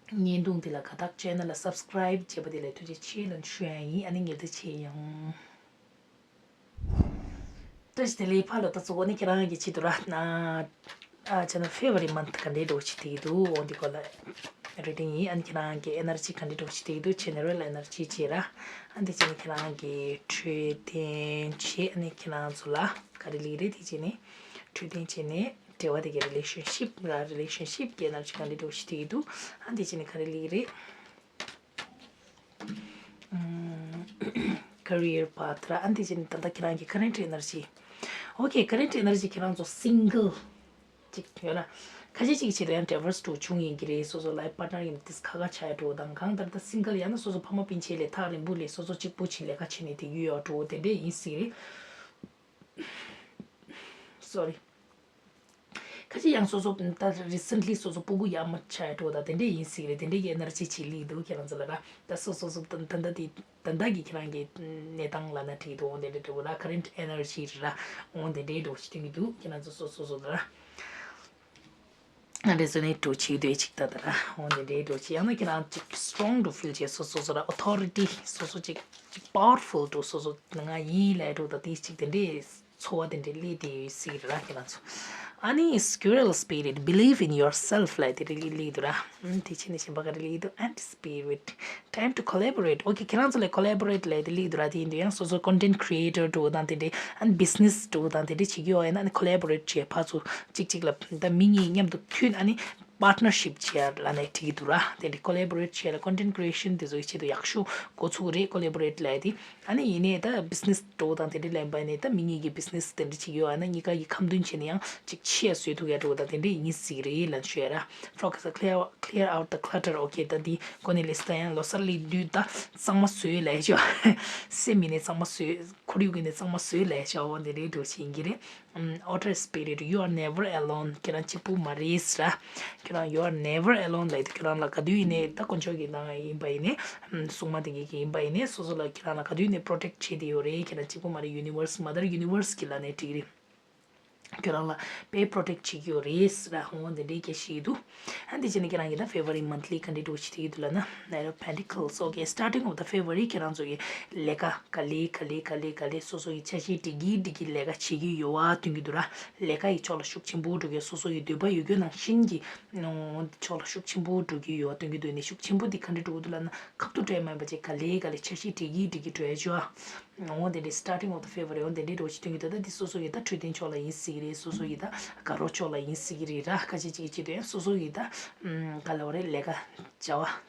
བརྙན་ཐུང་འདི་ལ་དགའ་རྟགས་ཅེ་ནལ་ལ་སབ་སི་ཀ་རའིབ་བྱས་པ་དེ་ལ་ཐུགས་རྗེ་ཆེ་ལ་ཞུ་ཡ་ཡིན། ཨ་ནི་ཉེ་ལྟ་ཆེ་ཡང་། བཀྲ་ཤིས་བདེ་ལེགས་ཕར་ལ་ད་གཙོ་བོ་ནི་ཁྱེད་རང་གི་ཆེད་དུ་ར་ན། ཨ་ཅེ་ནལ་ཕེབ་རུ་རི་མན་ཐི་ག་འདྲའི་འགྲོ་བྱེད་དེ་འདུག་འོ་འདི་སྐོར་ལ་རི་ཌིང་ཡིན། ཨ་ནི་ཁྱེད་རང་གི་ཨེ་ནར་ཇི་ག་འདྲའི་འགྲོ་བྱེད་དེ་འདུག་ཇེ་ནེ་རལ་ཨེ་ནར་ཇི་བྱེད་ར། ཨ་འདི་བྱས་ནས་ཁྱེད་རང་གི་འཕྲོད་བསྟེན་བྱེད། ཨ་ནི་ཁྱེད་རང་ཚོ་ལ་ག་རེ་ལིག་རེད། དེ་བྱས་ནས་འཕྲོད་བསྟེན་བྱས་ནས་འབྲེལ་བ་དེ་གའི་རི་ལེ་ཤན་ཤིབ་ར། རི་ལེ་ཤན་ཤིབ་ཀྱི་ཨེ་ནར་ཇི་ག་འདྲའི་འགྲོ་བྱེད་དེ་འདུག་ཨ་འདི་བྱས་ནས་ག་རེ་ལིག་རེད། ཀེ་རི་ཡར་པཱ་ཐི་ར། ཨ་འདི་བྱས་ནས་ད་ལྟ་ཁྱེད་རང་གི་ཁ་རེན་ཊི་ཨེ་ནར་ཇི། ཨོ་ཁེ། ཁ་རེན་ཊི་ཨེ་ནར་ཇི་ཁྱེད་རང་ཚོ་སིང་གལ་ཅིག་ཡོད་ན། ཁ་ཤས་ཅིག་ཆེད་དུ་ཡང་ཌའི་ཝར་སི་འགྲོ་བྱུང་ཡིན་གྱི་རེད། སོ་སོ་ལའིཕ་པཱ་ཊི་ནར་ཡིན་དེ་ཁ་ཁ་ཆགས་ཡ་འགྲོ་དང་། གང་ལྟར་ད་སིང་གལ་ཡང་ན་སོ་སོ་ཕ་མ་སྤུན་མཆེད་ལས་ཐག་རིང་པོ་ལས་སོ་སོ་གཅིག་པུ་ཕྱིན་ལས་ཀ་བྱེད་ནས་དེ་ཡོད་ཡ་འགྲོ་དེ་འདྲས་ཡིན་སྲིད་རེད། སོ་རི། ཁ་ཅིག་ཡང་སོ་སོ་ད་རི་སེན་ཊི་ལི་སོ་སོ་སྤུ་གུ་ཡག་མ་ཆགས་ཡ་འགྲོ་ད་དེ་འདྲས་ཡིན་སྲིད་རེད། དེ་འདྲས་ཀྱི་ཨེ་ནར་ཇི་ཅིག་ལིག་འདུག་ཁྱེད་རང་ཚོ་ལ་ར། ད་སོ་སོ་སོ་ད་ད་ད་དེ་ད་ད་གི་ཁྱེད་རང་གི་གནས་སྟངས་ལ་ན་འགྲིག་འདུག་འོ་དེ་འདྲས་འགྲོ་ར། ཁ་རེན་ཊི་ཨེ་ནར་ཇི་ར་འོ་དེ་འདྲས་འགྲོ་ཞིག་སྟོན་གྱི་འདུག་ཁྱེད་རང་ཚོ་སོ་སོ་སོ་ད་ར། ཨ་རེ་ཟོ་ནས་འགྲོ་ཆེ་དུས་ཅིག་ད་ད་ར་འོ་དེ་འདྲས་འགྲོ་ཆེ། ཡང་ན་ཁྱེད་རང་ཅིག་སི་ཊོང་ཌུ་ཕིལ་བྱས་སོ་སོ་སོ་ར། ཨོ་ཐོ་རི་ཊི་སོ་སོ་ཅིག་ཅིག་པ་ཝར་ཕུལ་འགྲོ་སོ་སོ་ང་ཡིན་ལས་འགྲོ་ད་དེ་ཅིག་དེ་འདྲས། ཚོར་བ་དེ་འདྲའི་སླེབས་དེ་ཡོད་སྲིད་ར་ཁྱེད་རང་ཚོ། ཨ་ནི་Squirrel Spirit, Believe in Yourself ལབ་དེ་རིགས་སླེབས་འདུག་ར། ཨ་ནི་དེ་ཕྱིན་ནས་གཞན་པ་ག་རེ་སླེབས་འདུག Anti Spirit, Time to Collaborate. ཨོ་ཁེ། ཁྱེད་རང་ཚོ་ལ་ཀོ་ལ་བོ་རེ་ཊི་ལབ་དེ་སླེབས་འདུག་ར། དེ་ཡིན་དུས་ཡང་སོ་སོ་ཀོན་ཊེན་ཊི་ཀི་རི་ཨེ་ཊར་འགྲོ་དང་དེ་འདྲའི་ཨ་ནི་བི་ཛི་ནེ་སི་འགྲོ་དང་དེ་འདྲའི་བྱེད་ཀྱི་ཡོད་ཡིན་ན། ཨ་ནི་ཀོ་ལ་བོ་རེ་ཊི་བྱས་ཕར་ཚུར་གཅིག་གཅིག་ལ་ད་མི་གཉིས་མཉམ་དུ་མཐུན་ཨ་ནི་པཱ་ཊི་ནར་ཤིབ་བྱས་ལབ་ནས་འགྲིག་གི་འདུག་ར། དེ་འདྲའི་ཀོ་ལ་བོ་རེ་ཊི་བྱས་ལ་ཀོན་ཊེན་ཊི་ཀི་རི་ཨེ་ཤན་དེ་ཚོའི་ཆེད་དུ་ཡག་ཤོས་འགོ་ཚུགས་རེད་ཀོ་ལ་བོ་རེ་ཊི་ལབ་དེ། ཨ་ནི་ཡིན་ནའི་ད་བི་ཛི་ནེ་སི་འགྲོ་དང་དེ་འདྲའི་ལན་པ་ནས་ད་མི་གཉིས་ཀྱི་བི་ཛི་ནེ་སི་དེ་འདྲ་ཅིག་ཡོད་ཨ་ན་གཉིས་ཀ་གི་ཁ་འདོན་བྱས་ནས་ཡང་ཅིག་ཆེ་བཟོས་ཐུབ་ཡ་འགྲོ་དང་དེ་འདྲ་ཡིན་སྲིད་རེད་ལབ་ཤོད་ཡ་ར། Focus, clear, clear out the clutter. ཨོ་ཁེ། ད་འདི་གོ་ནས་ལིས་ད་ཡང་ལོ་གསར་ལས་དུས་ད་གཙང་མ་བཟོས་ལབ་ཤོག་སེམས་ཡིན་ནས་གཙང་མ་བཟོས། ཁོར་ཡུག་ཡིན་ནས་གཙང་མ་བཟོས་ལབ་ཤོག་འོ་འདི་འདྲའི་འགྲོ་ཞིག་ཡིན་གྱི་རེད། ཨམ། Otter Spirit, you are never alone. ཁྱེད་རང་གཅིག་པུ་མ་རེད་ཟེར། ཁྱེད་རང་you are never alone ལབ་དུས་ཁྱེད་རང་ལ་ག་དུས་ཡིན་ནའི་ད་དཀོན་མཆོག་གི་ནང་ཡིན་པ་ཡིན་ནའི། ཨམ། སྲུང་མ་དེ་གི་ཡིན་པ་ཡིན་ནའི་སོ་སོ་ལ་ཁྱེད་རང་ལ་ག་དུས་ཡིན་ནའི་པྲོ་ཊེག་བྱེད་དེ་ཡོད་རེད། ཁྱེད་རང་གཅིག་པུ་མ་རེད། ཡུ་ནི་ཝར་སི་མ་དར་ཡུ་ནི་ཝར་སི་གི་ལ་ནས་འགྲིག་རེད། ཁྱེད་རང་ལ་དཔེ་པྲོ་ཊེག་བྱེད་ཀྱི་ཡོད་རེད་ཟེར་ཧོ་འདི་འདྲའི་སྐད་ཆ་ཡིན་འདུག་ཨ་འདི་བྱས་ནས་ཁྱེད་རང་གི་ད་ཕེབ་རུ་རི་མན་ཐི་ལི་ག་འདྲའི་འགྲོ་ཞིག་ཐུག་གི་འདུག་ལབ་ན། Knight of Pentacles. Okay, starting of the February ཁྱེད་རང་ཚོ་གི་ལས་ཀ་ག་ལེ་ག་ལེ་ག་ལེ་ག་ལེ་སོ་སོ་ཡི་འཆར་གཞི་སྒྲིག་གི་སྒྲིག་གི་ལས་ཀ་བྱེད་ཀྱི་ཡོད་པ་སྟོན་གྱི་འདུག་ར། ལས་ཀ་ཡི་ཕྱོགས་ལ་ཤུགས་ཆེན་པོ་འགྲོ་གི། སོ་སོ་ཡི་འདོད་པ་ཡོད་རྒྱུ་ནང་བཞིན་གྱི་ཕྱོགས་ལ་ཤུགས་ཆེན་པོ་འགྲོ་གི་ཡོད་པ་སྟོན་གྱི་འདུག་ནས་ཤུགས་ཆེན་པོ་འདི་ག་འདྲ་འགྲོ་གི་འདུག་ལབ་ན་ཁབ་ཏུ་སྤྲད་མ་ཡིན་པ་བྱས་ག་ལེ་ག་ལེ་འཆར་གཞི་སྒྲིག་གི་སྒྲིག་གི་འགྲོ་ཡ་ཅོ། འོ་དེ་འདྲའི་starting of the February འོ་དེ་འདྲའི་འགྲོ་ཞིག་སྟོན་གྱི་འདུག་ད་འདི་སོ་སོ་ཡི་ད་འཕྲོད་བསྟེན་ཕྱོགས་ལ་ཡིན་སྲིད་ཀྱི་རེད། སོ་སོ་ཡི་ད་དགའ་རོགས་ཕྱོགས་ལ་ཡིན་སྲིད་ཀྱི་རེད་ར། ཁ་ཅིག་ཅིག་གི་ཆེད་དུ་ཡང་སོ་སོ་ཡི་ད་ཨམ། ག་ལབ་རེད། ལས་ཀ་བྱ་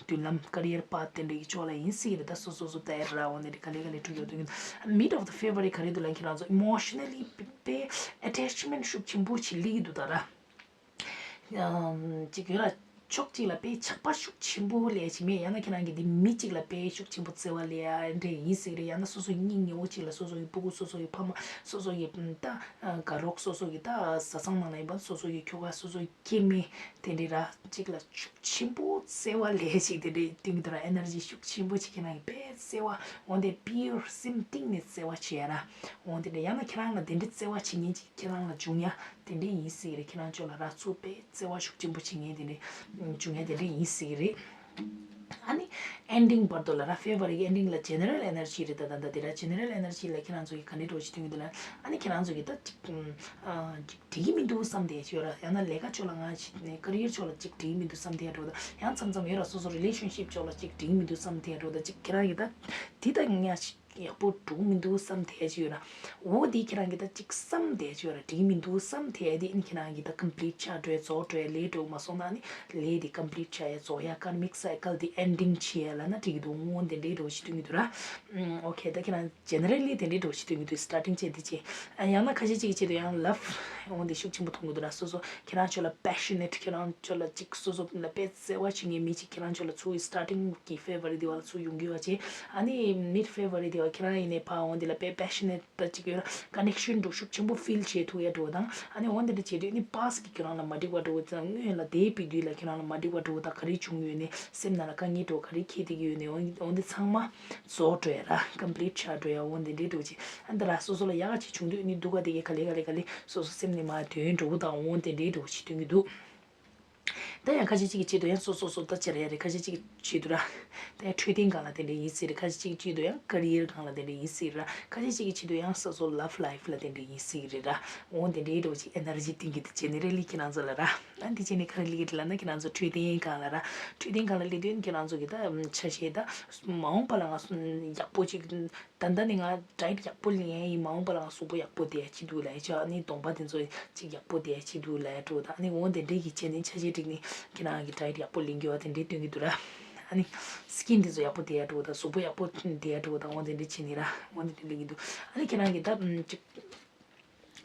བ་མདུན་ལམ་ཀེ་རི་ཡར་པཱ་ཐི་དེ་འདྲའི་ཕྱོགས་ལ་ཡིན་སྲིད་ཀྱི་རེད། ད་སོ་སོ་སོ་ད་ཡར་ར་འོ་དེ་འདྲའི་ག་ལེ་ག་ལེ་འགྲོ་གི་འདུག Mid of the February ག་རེ་འདུག་ལབ་ཁྱེད་རང་ཚོ་emotionally དཔེ་attachment ཤུགས་ཆེན་པོ་ཞིག་སླེབས་ཀྱི་འདུག་ད་ར། ཅིག་ཡོད་ལ་ཕྱོགས་གཅིག་ལ་དཔེ་ཆགས་པ་ཤུགས་ཆེན་པོ་ལས་ཅིག་མེད། ཡང་ན་ཁྱེད་རང་གི་འདི་མི་གཅིག་ལ་དཔེ་ཤུགས་ཆེན་པོ་བརྩེ་བ་ལས་ཡ་འདྲ་ཡིན་སྲིད་རེད། ཡང་ན་སོ་སོ་སྙིང་ཉེ་བོ་གཅིག་ལ་སོ་སོ་ཡི་སྤུ་གུ་སོ་སོ་ཡི་ཕ་མ་སོ་སོ་ཡི་ད་དགའ་རོགས་སོ་སོ་ཡི་ད་བཟའ་ཚང་ནང་ལ་ཡིན་པ་སོ་སོ་ཡི་ཁྱོ་ག་སོ་སོ་ཡི་སྐྱེ་དམན་དེ་འདྲ་ར་གཅིག་ལ་ཤུགས་ཆེན་པོ་བརྩེ་བ་ལས་ཅིག་དེ་འདྲའི་སྟེང་དུ་ར་ཨེ་ནར་ཇི་ཤུགས་ཆེན་པོ་ཅིག་ཁྱེད་རང་གི་དཔེ་བརྩེ་བ་འོན་ཏེ་པིའུར་སེམས་གཏིང་ནས་བརྩེ་བ་བྱེད་ཡ་ར་འོན་ཏེ་འདྲ་ཡང་ན་ཁྱེད་རང་ལ་དེ་འདྲའི་བརྩེ་བ་བྱེད་མཁན་ཅིག་ཁྱེད་རང་ལ་འབྱུང་ཡ། དེ་འདྲ་ཡིན་སྲིད་རེད། ཁྱེད་རང་ཚོ་ལ་ར་ཚུར་དཔེ་བརྩེ་བ་ཤུགས་ཆེན་པོ་བྱེད་མཁན་དེ་འདྲ་འབྱུང་ཡ་དེ་འདྲ་ཡིན་སྲིད་རེད། ཨ་ནི་ཨེན་ཌིང་བར་དུ་ལ་ར་ཕེབ་རུ་རི་གི་ཨེན་ཌིང་ལ་ཇེ་ནེ་རལ་ཨེ་ནར་ཇི་རེད། ད་ད་ད་དེ་ར་ཇེ་ནེ་རལ་ཨེ་ནར་ཇི་ལ་ཁྱེད་རང་ཚོ་གི་ག་འདྲ་འགྲོ་ཞིག་ཐོན་གི་འདུག་ལ། ཨ་ནི་ཁྱེད་རང་ཚོ་གི་ད་ཅིག་ཨ་ཅིག་འགྲིག་གི་མི་འདུག་བསམ་དེ་ཅིག་ཡོད་ར། ཡང་ན་ལས་ཀ་ཕྱོགས་ལ་ང་ཅིག་ནས་ཀེ་རི་ཡར་ཕྱོགས་ལ་ཅིག་འགྲིག་གི་མི་འདུག་བསམ་དེ་ཡ་འགྲོ་ད་ཡང་མཚམས་མཚམས་ཡོད་ར། སོ་སོ་རི་ལེ་ཤན་ཤིབ་ཕྱོགས་ལ་ཅིག་འགྲིག་གི་མི་འདུག་བསམ་དེ་ཡ་འགྲོ་ད་ཅིག་ཁྱེད་རང་གི་ད་དེ་ད་ངས་ཅིག་ཡག་པོ་འགྲོ་གི་མི་འདུག་བསམ་དེ་ཅིག་ཡོད་ར། འོ་དེ་ཁྱེད་རང་གི་ད་ཅིག་བསམ་དེ་ཅིག་ཡོད་ར། འགྲིག་མི་འདུག་བསམ་དེ་དེ་ཨིན་ཁྱེད་རང་གི་ད་ཀམ་པི་ལིཊ་ཆགས་འགྲོ་ཡ་རྫོགས་འགྲོ་ཡ་ལས་འགྲོ་མ་སོང་ན་ནི་ལས་དེ་ཀམ་པི་ལིཊ་ཆགས་ཡ་རྫོགས་ཡ་ཀར་མིག་སའི་ཀལ་དེ་ཨེན་ཌིང་བྱེད་ཡ་ལ་ན་འགྲིག་གི་འདུག་འོ་དེ་འདྲའི་འགྲོ་ཞིག་སྟོན་གི་འདུག་ར། ཨོ་ཁེ། ད་ཁྱེད་རང་ཇེ་ནེ་རལ་ལི་དེ་འདྲའི་འགྲོ་ཞིག་སྟོན་གི་འདུག་སི་ཊར་ཊིང་བྱས་དེ་ཅིག་ཡང་ན་ཁ་ཤས་ཅིག་གི་ཆེད་དུ་ཡང་ལབ་འོ་དེ་ཤུགས་ཆེན་པོ་མཐོང་གི་འདུག་ར། སོ་སོ་ཁྱེད་རང་ཚོ་ལ་པེ་ཤ་ནེཊ་ཁྱེད་རང་ཚོ་ལ་ཅིག་སོ་སོ་ལ་དཔེ་བརྩེ་བ་བྱེད་མཁན་མི་ཅིག་ཁྱེད་རང་ཚོ་ལ་ཚུར་སི་ཊར་ཊིང་གི་ཕེབ་རུ་རི་དེ་བ་ལ་ཚུར་ཡོང་གི་ཡོད་ཅེ། ཨ་ནི་མིཌ་ཕེབ་རུ་རི་དེ་བ། ཁྱེད་རང་ཡིན་ནའི་ཕར་འོང་དེ་ལ་དཔེ་པེ་ཤ་ནེཊ་ད་ཅིག་ཡོད་ན་ཀ་ནེག་ཤན་འདྲ་ཤུགས་ཆེན་པོ་ཕིལ་བྱེད་ཐུབ་ཡ་འདྲ་བོ་དང་། ཨ་ནི་འོང་དེ་འདྲ་བྱེད་དུས་ནི་པཱ་སི་ཊི་གི་ཁྱེད་རང་ལ་མ་འགྲིག་པ་འདྲ་བོ་དང་། སྔོན་ལ་དེའི་བེད་དུས་ལ་ཁྱེད་རང་ལ་མ་འགྲིག་པ་འདྲ་བོ་དང་། ག་རེ་བྱུང་ཡོད་ནས་སེམས་ནང་ལ་དཀའ་ངལ་འདྲ་བོ་ག་རེ་འཁྱེར་བསྡད་ཀྱི་ཡོད་ནས་འོང་འོང་དེ་ཚང་མ་རྫོགས་འགྲོ་ཡ་ར། ཀམ་པི་ལིཊ་ཆགས་འགྲོ་ཡ་འོང་དེ་འདྲའི་འདྲ་བོ་ཅིག་ཨ་ནི་ད་ར་སོ་སོ་ལ་ཡག་ག་ཅིག་བྱུང་དུས་ནི་སྡུག་ག་དེ་གས་ག་ལེ་ག་ལེ་ག་ལེ་སོ་སོ་སེམས་ནས་མར་དོན་འདྲ་བོ་དང་འོང་དེ་འདྲའི་འདྲ་བོ་ཅིག་སྟོན་གྱི་འདུག་ད་ཡང་ཁ་ཤས་གཅིག་གི་ཆེད་དུ་ཡང་སོ་སོ་སོ་ལྟ་བྱེད་ར་ཡ་རེད། ཁ་ཤས་གཅིག་གི་ཆེད་དུ་ར། ད་ཡང་འཕྲོད་བསྟེན་སྒང་ལ་དེ་འདྲ་ཡིན་སྲིད་རེད། ཁ་ཤས་གཅིག་གི་ཆེད་དུ་ཡང་ཀ་རི་ཡར་སྒང་ལ་དེ་འདྲ་ཡིན་སྲིད་ར། ཁ་ཤས་གཅིག་གི་ཆེད་དུ་ཡང་སོ་སོ་ལབ་ལའིཕ་ལ་དེ་འདྲ་ཡིན་སྲིད་རེད་ར། འོ་དེ་འདྲའི་འདྲ་བོ་ཅིག་ཨེ་ནར་ཇི་སྟོན་གྱི་འདུག་ཇེ་ནེ་རལ་ལི་ཁྱེད་རང་ཚོ་ལ་ར། ཨ་འདི་བྱས་ནས་ག་རེ་ལབ་ཀྱི་རེད་ལབ་ན་ཁྱེད་རང་ཚོ་འཕྲོད་བསྟེན་སྒང་ལ་ར། འཕྲོད་བསྟེན་སྒང་ལ་སླེབས་དུས་ཁྱེད་རང་ཚོ་གི་ད་ཆ་ཤས་ད་མ་འོངས་པ་ལ་ང་ཚོ་ཡག་པོ་ཅིག་ད་ལྟ་ནས་ང་ཌའེ་ཊི་ཡག་པོ་ལེན་ཡ་ཡིན། མ་འོངས་པ་ལ་ང་གཟུགས་པོ་ཡག་པོ་བསྡད་ཡ་ཅིག་འདུག་ལབ་ཡ་ཅིག་ཨ་ནི་གདོང་པ་དེ་ཚོ་ཅིག་ཡག་པོ་བསྡད་ཡ་ཅིག་འདུག་ལབ་ཡ་འདྲ་བོ་དང་། ཨ་ནི་འོ་དེ་འདྲའི་གི་བྱས་ནས་ཆ་ཤས་བསྒྲིགས་ནས་ཁྱེད་རང་གི་ཌའེ་ཊི་ཡག་པོ་ལེན་རྒྱུ་བ་དེ་འདྲའི་སྟོན་གྱི་འདུག་ར། ཨ་ནི་སི་ཀིན་དེ་ཚོ་ཡག་པོ་བསྡད་ཡ་འདྲ་བོ་དང་། གཟུགས་པོ་ཡག་པོ་བསྡད་ཡ་འདྲ་བོ་དང་། འོ་དེ་འདྲ་བྱས་ནས་ར། འོ་དེ་འདྲ་ལེན་གྱི་འདུག་ཨ་ནི་ཁྱེད་རང་གི་ད་ཅིག་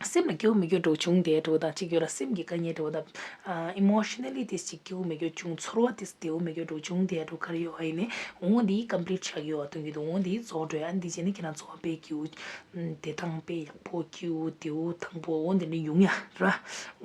སེམས་ལ་སྐྱིད་པོ་མི་སྐྱིད་འདྲ་བོ་བྱུང་བསྡད་འདྲ་བོ་དང་། ཅིག་ཡོད་ར་སེམས་ཀྱི་དཀའ་ངལ་འདྲ་བོ་དང་། ཨ་ཨི་མོ་ཤ་ན་ལི་དེ་ཅིག་སྐྱིད་པོ་མི་སྐྱིད་བྱུང་། ཚོར་བ་དེ་བདེ་པོ་མི་སྐྱིད་འདྲ་བོ་བྱུང་བསྡད་འདྲ་བོ་ག་རེ་ཡོད་ཨ་ཡིན་ནའི་འོ་འདི་ཀམ་པི་ལིཊ་ཆགས་ཡོད་པ་སྟོན་གྱི་འདུག་འོ་འདི་རྫོགས་འགྲོ་ཡ། ཨ་འདི་བྱས་ནས་ཁྱེད་རང་ཚོར་བ་དཔེ་སྐྱིད་པོ་བདེ་ཐང་དཔེ་ཡག་པོ་སྐྱིད་པོ་བདེ་པོ་ཐང་པོ་འོ་འདི་འདྲ་ཡོང་ཡ་ར།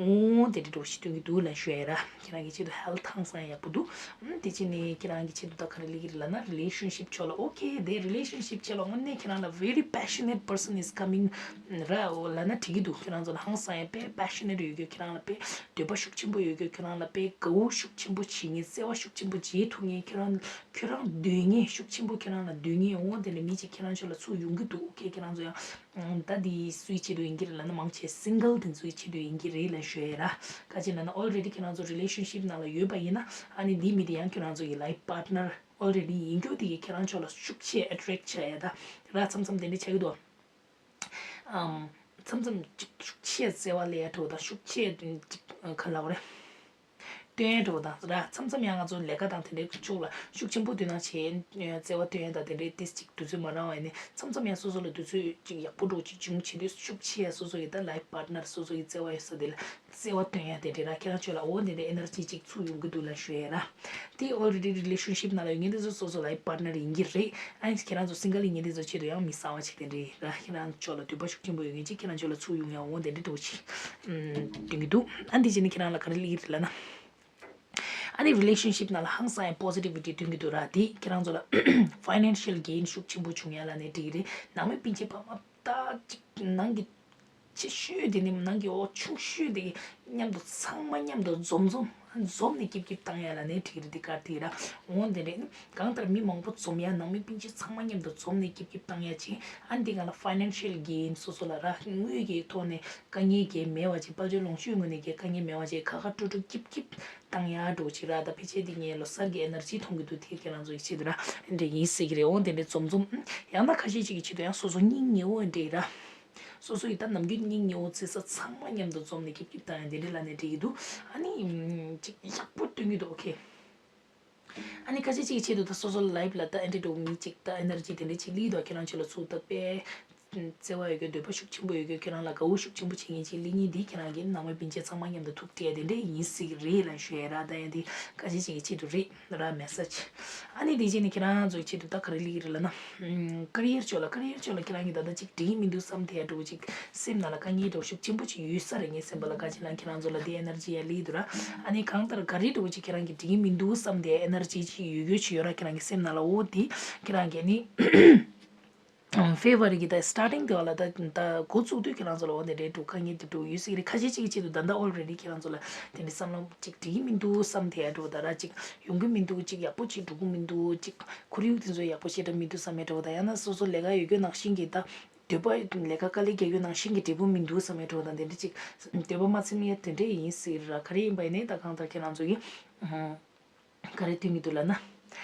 འོ་དེ་འདྲ་འདྲ་བོ་ཞིག་སྟོན་གྱི་འདུག་ལབ་ཞུ་ཡ་ར། ཁྱེད་རང་གི་ཆེད་དུ་ཧེལ་ཐི་ཧང་སང་ཡག་པོ་འདུག་ཨམ་དེ་བྱས་ནས་ཁྱེད་རང་གི་ཆེད་དུ་ད་ག་རེ་ལབ་ཀྱི་རེད་ལབ་ན། རི་ལེ་ཤན་ཤིབ་ཕྱོགས་ལ། ཨོ་ཁེ། དེ་རི་ལེ་ཤན་ཤིབ་ཕྱོགས་ལ་དངོས་གནས་ཁྱེད་རང་ལ་very passionate person is coming ར། འོ་ལབ་ན་འགྲིག་གི་འདུག་ཁྱེད་རང་ཚོ་ལ་ཧང་སང་ཡ་དཔེ་པེ་ཤ་ནེཊ་ཡོད་རྒྱུ། ཁྱེད་རང་ལ་དཔེ་འདོད་པ་ཤུགས་ཆེན་པོ་ཡོད་རྒྱུ། ཁྱེད་རང་ལ་དཔེ་དགའ་བོ་ཤུགས་ཆེན་པོ་བྱེད་མཁན། བརྩེ་བ་ཤུགས་ཆེན་པོ་བྱེད་ཐུབ་མཁན། ཁྱེད་རང་ཁྱེད་རང་འདོད་མཁན། ཤུགས་ཆེན་པོ་ཁྱེད་རང་ལ་འདོད་མཁན། འོ་དེ་འདྲ་མི་གཅིག་ཁྱེད་རང་ཚོ་ལ་ཚུར་ཡོང་གི་འདུག་ཨོ་ཁེ། ཁྱེད་རང་ཚོ་ཡང་ཨང་། ད་འདི་སུའི་ཆེད་དུ་ཡིན་གྱི་རེད་ལབ་ན། མང་ཆེ་སིང་གལ་དེ་ཚོའི་ཆེད་དུ་ཡིན་གྱི་རེད་ལབ་ཞུ་ཡ་ར། ག་ཅི་ལབ་ན་ཨོལ་རེ་ཌི་ཁྱེད་རང་ཚོ་རི་ལེ་ཤན་ཤིབ་ནང་ལ་ཡོད་པ་ཡིན་ན། ཨ་ནི་འདི་མི་དེ་ཡང་ཁྱེད་རང་ཚོ་གི་ལའིཕ་པཱ་ཊི་ནར་ཨོལ་རེ་ཌི་ཡིན་རྒྱུ་དེ་གིས་ཁྱེད་རང་ཚོ་ལ་ཤུགས་ཆེ་ཨེ་ཊེག་བྱ་ཡ་ད་ར། མཚམས་མཚམས་དེ་འདྲ་ཆགས་ཀྱི་འདུག་ཨམ། མཚམས་མཚམས་ཅིག་ཤུགས་ཆེ་བརྩེ་བ་སླེབས་ཡ་འདྲ་བོ་དང་། ཤུགས་ཆེ་ཅིག་ག་ལབ་དགོས་རེད། སྟོན་འདྲ་བོ་དང་ར། མཚམས་མཚམས་ཡང་ང་ཚོ་ལས་ཀ་དང་དེ་འདྲའི་ཕྱོགས་ལ་ཤུགས་ཆེན་པོ་འདོན་ན་བྱས། བརྩེ་བ་སྟོན་ཡ་དང་དེ་འདྲའི་ཏིས་ཅིག་དུས་ཚོད་མ་རག་པ་ཡིན་ནའི། མཚམས་མཚམས་ཡང་སོ་སོ་ལ་དུས་ཚོད་ཅིག་ཡག་པོ་འདྲ་བོ་ཅིག་བྱུང་བྱེད་དུས། ཤུགས་ཆེ་ཡ་སོ་སོ་ཡི་ད་ལའིཕ་པཱ་ཊི་ནར་སོ་སོ་ཡི་བརྩེ་བ་ཡོད་ས་དེ་ལ་བརྩེ་བ་སྟོན་ཡ་དེ་འདྲ་ར། ཁྱེད་རང་ཚོ་ལ་འོ་དེ་འདྲའི་ཨེ་ནར་ཇི་ཅིག་ཚུར་ཡོང་གི་འདུག་ལབ་ཞུ་ཡ་ར། དེ་ཨོལ་རེ་ཌི་རི་ལེ་ཤན་ཤིབ་ནང་ལ་ཡོད་མཁན་དེ་ཚོ་སོ་སོ་ལའིཕ་པཱ་ཊི་ནར་ཡིན་གྱི་རེད། ཨ་ནི་ཁྱེད་རང་ཚོ་སིང་གལ་ཡིན་མཁན་དེ་ཚོ་ཆེད་དུ་ཡང་མི་གསར་པ་ཅིག་དེ་འདྲ་ར། ཁྱེད་རང་ཚོ་ལ་འདོད་པ་ཤུགས་ཆེན་པོ་ཡོད་མཁན་ཅིག་ཁྱེད་རང་ཚོ་ལ་ཚུར་ཡོང་ཡ་འོ་དེ་འདྲ་འདྲ་བོ་ཅིག་ཨམ། སྟོན་གྱི་འདུག་ཨ་འདི་བྱས་ནས་ཁྱེད་རང་ལ་ག་རེ་ལབ་ཀྱི་རེད་ལབ་ན། ཨ་ནི་རི་ལེ་ཤན་ཤིབ་ནང་ལ་ཧང་སང་ཡ་པོ་སི་ཊི་བི་ཊི་སྟོན་གྱི་འདུག་ར། དེ་ཁྱེད་རང་ཚོ་ལ་ཕའི་ནན་ཤལ་གེན་ཤུགས་ཆེན་པོ་བྱུང་ཡ་ལབ་ནའི་འགྲིག་གི་རེད། ནང་མི་སྤུན་མཆེད་ཕ་མ་ད་ཅིག་ནང་གི་ཆེ་ཤོས་དེ་ནི་ནང་གི་འོ་ཆུང་ཤོས་དེ་མཉམ་དུ་ཚང་མ་མཉམ་དུ་འཛོམས་འཛོམས་འཛོམས་ནས་སྐྱིད་སྐྱིད་བཏང་ཡ་ལབ་ནའི་འགྲིག་གི་རེད། དེ་ག་དེ་ར། འོ་དེ་འདྲ་ནི་གང་ལྟར་མི་མང་པོ་འཛོམས་ཡ། ནང་མི་སྤུན་མཆེད་ཚང་མ་མཉམ་དུ་འཛོམས་ནས་སྐྱིད་སྐྱིད་བཏང་ཡ་ཅིག་ཨ་ནི་དེ་ག་ལ་ཕའི་ནན་ཤལ་གེན་སོ་སོ་ལ་ར། དངུལ་གྱི་ཐོག་ནས་དཀའ་ངལ་གྱི་མེད་པ་ཅིག་དཔལ་འབྱོར་ལོངས་སྤྱོད་ངོས་ནས་ཀྱི་དཀའ་ངལ་མེད་པ་ཅིག་ཁ་ཁ་ཁྲོ་ཁྲོ་སྐྱིད་སྐྱིད་བཏང་ཡ་འདྲ་བོ་ཅིག་ར། ད་ཕལ་ཆེར་འདི་ངས་ལོ་གསར་གྱི་ཨེ་ནར་ཇི་མཐོང་གི་འདུག་དེ་ཁྱེད་རང་ཚོ་ཡི་ཆེད་དུ་ར། འདྲ་ཡིན་སྲིད་ཀྱི་རེད། འོ་དེ་འདྲ་འཛོམས་འཛོམས། ཡང་ན་ཁ་ཤས་ཅིག་གི་ཆེད་དུ་ཡང་སོ་སོ་སྙིང་ཉེ་བོ་འདྲ་ར། སོ་སོ་ཡི་ད་ནམ་རྒྱུན་སྙིང་ཉེ་བོ་བརྩི་ས་ཚང་མ་མཉམ་དུ་འཛོམས་ནས་སྐྱིད་སྐྱིད་བཏང་ཡ་དེ་འདྲ་ལབ་ནའི་འགྲིག་གི་འདུག་ཨ་ནི་ཅིག་ཡག་པོ་སྟོན་གྱི་འདུག་ཨོ་ཁེ། ཨ་ནི་ཁ་ཤས་ཅིག་གི་ཆེད་དུ་ད་སོ་སོ་ལའིཕ་ལ་ད་ཨེ་འདྲ་འདྲ་བོ་མི་ཅིག་ད་ཨེ་ནར་ཇི་དེ་འདྲ་ཅིག་སླེབས་འདུག་ཁྱེད་རང་ཚོ་ལ་ཚུར་ད་དཔེ་བརྩེ་བ་ཡོད་རྒྱུ། འདོད་པ་ཤུགས་ཆེན་པོ་ཡོད་རྒྱུ། ཁྱེད་རང་ལ་དགའ་བོ་ཤུགས་ཆེན་པོ་བྱེད་མཁན་ཅིག་སླེབས་མཁན་འདི་ཁྱེད་རང་གི་ནང་མི་སྤུན་མཆེད་ཚང་མ་མཉམ་དུ་ཐུག་འཕྲད་དེ་འདྲ་ཡིན་སྲིད་ཀྱི་རེད་ལབ་ཞུ་ཡ་ར། ད་ཡང་འདི་ཁ་ཤས་ཅིག་གི་ཆེད་དུ་རེད་ར། མེ་སེཇ། ཨ་ནི་དེ་བྱས་ནས་ཁྱེད་རང་ཚོའི་ཆེད་དུ་ད་ག་རེ་སླེབས་ཀྱི་རེད་ལབ་ན། ཀེ་རི་ཡར་ཕྱོགས་ལ། ཀེ་རི་ཡར་ཕྱོགས་ལ་ཁྱེད་རང་གི་ད་ལྟ་ཅིག་འགྲིག་གི་མི་འདུག་བསམ་བསྡད་ཡ་འདྲ་བོ་ཅིག་སེམས་ནང་ལ་དཀའ་ངལ་འདྲ་བོ་ཤུགས་ཆེན་པོ་ཅིག་ཡོད་ས་རེད། ངའི་སེམས་པ་ལ་ག་ཅི་ལབ་ན་ཁྱེད་རང་ཚོ་ལ་དེ་ཨེ་ནར་ཇི་ཡ་སླེབས་འདུག་ར། ཨ་ནི་གང་ལྟར་ག་རེ་འདྲ་བོ་ཅིག་ཁྱེད་རང་གི་འགྲིག་གི་མི་འདུག་བསམ་བསྡད་ཡ་ཨེ་ནར་ཇི་ཅིག་ཡོད་རྒྱུ་ཅིག་ཡོད་ར། ཁྱེད་རང་གི་སེམས་ནང་ལ། འོ་དེ་ཁྱེད་རང་གིས་ནི་ཕེབ་རུ་ཝ་རི་གི་ད་སི་ཊར་ཊིང་དེ་བ་ལ་ད་ད་འགོ་བཙུགས་དུས་ཁྱེད་རང་ཚོ་ལ་འོ་དེ་འདྲའི་འདྲ་བོ་དཀའ་ངལ་དེ་འདྲ་བོ་ཡོད་སྲིད་ཀྱི་རེད། ཁ་ཤས་ཅིག་གི་ཆེད་དུ་ད་ལྟ་ཨོལ་རེ་ཌི་ཁྱེད་རང་ཚོ་ལ་དེ་འདྲའི་བསམ་བློ་ཅིག་འགྲིག་གི་མི་འདུག་བསམ་བསྡད་ཡ་འདྲ་བོ་ད་ར། ཅིག་ཡོང་གི་མི་འདུག་ཅིག་ཡག་པོ་ཅིག་འགྲོ་གི་མི་འདུག་ཅིག་ཁོར་ཡུག་དེ་ཚོ་ཡག་པོ་ཞེ་དྲག་མི་འདུག་བསམ་ཡ་འདྲ་བོ་དང་། ཡང་ན་སོ་སོ་ལས་ཀ་ཡོད་རྒྱུ་ནང་བཞིན་གྱི་ད་འདོད་པ་ལས་ཀ་དཀའ་ལས་རྒྱག་རྒྱུ་ནང་བཞིན་གྱི་འབྲས་བུ་མི་འདུག་བསམ་ཡ་འདྲ་བོ་དང་། དེ་འདྲ་ཅིག་འདོད་པ་མ་ཚིམ་ཡ་དེ་འདྲ་ཡིན་སྲིད་ར། ག་རེ་ཡིན་པ་ཡིན་ནའི་ད་གང་ལྟར་ཁྱེད་རང་ཚོ་གིས་ག་རེ་སྟོན་གྱི་འདུག་ལབ་ན།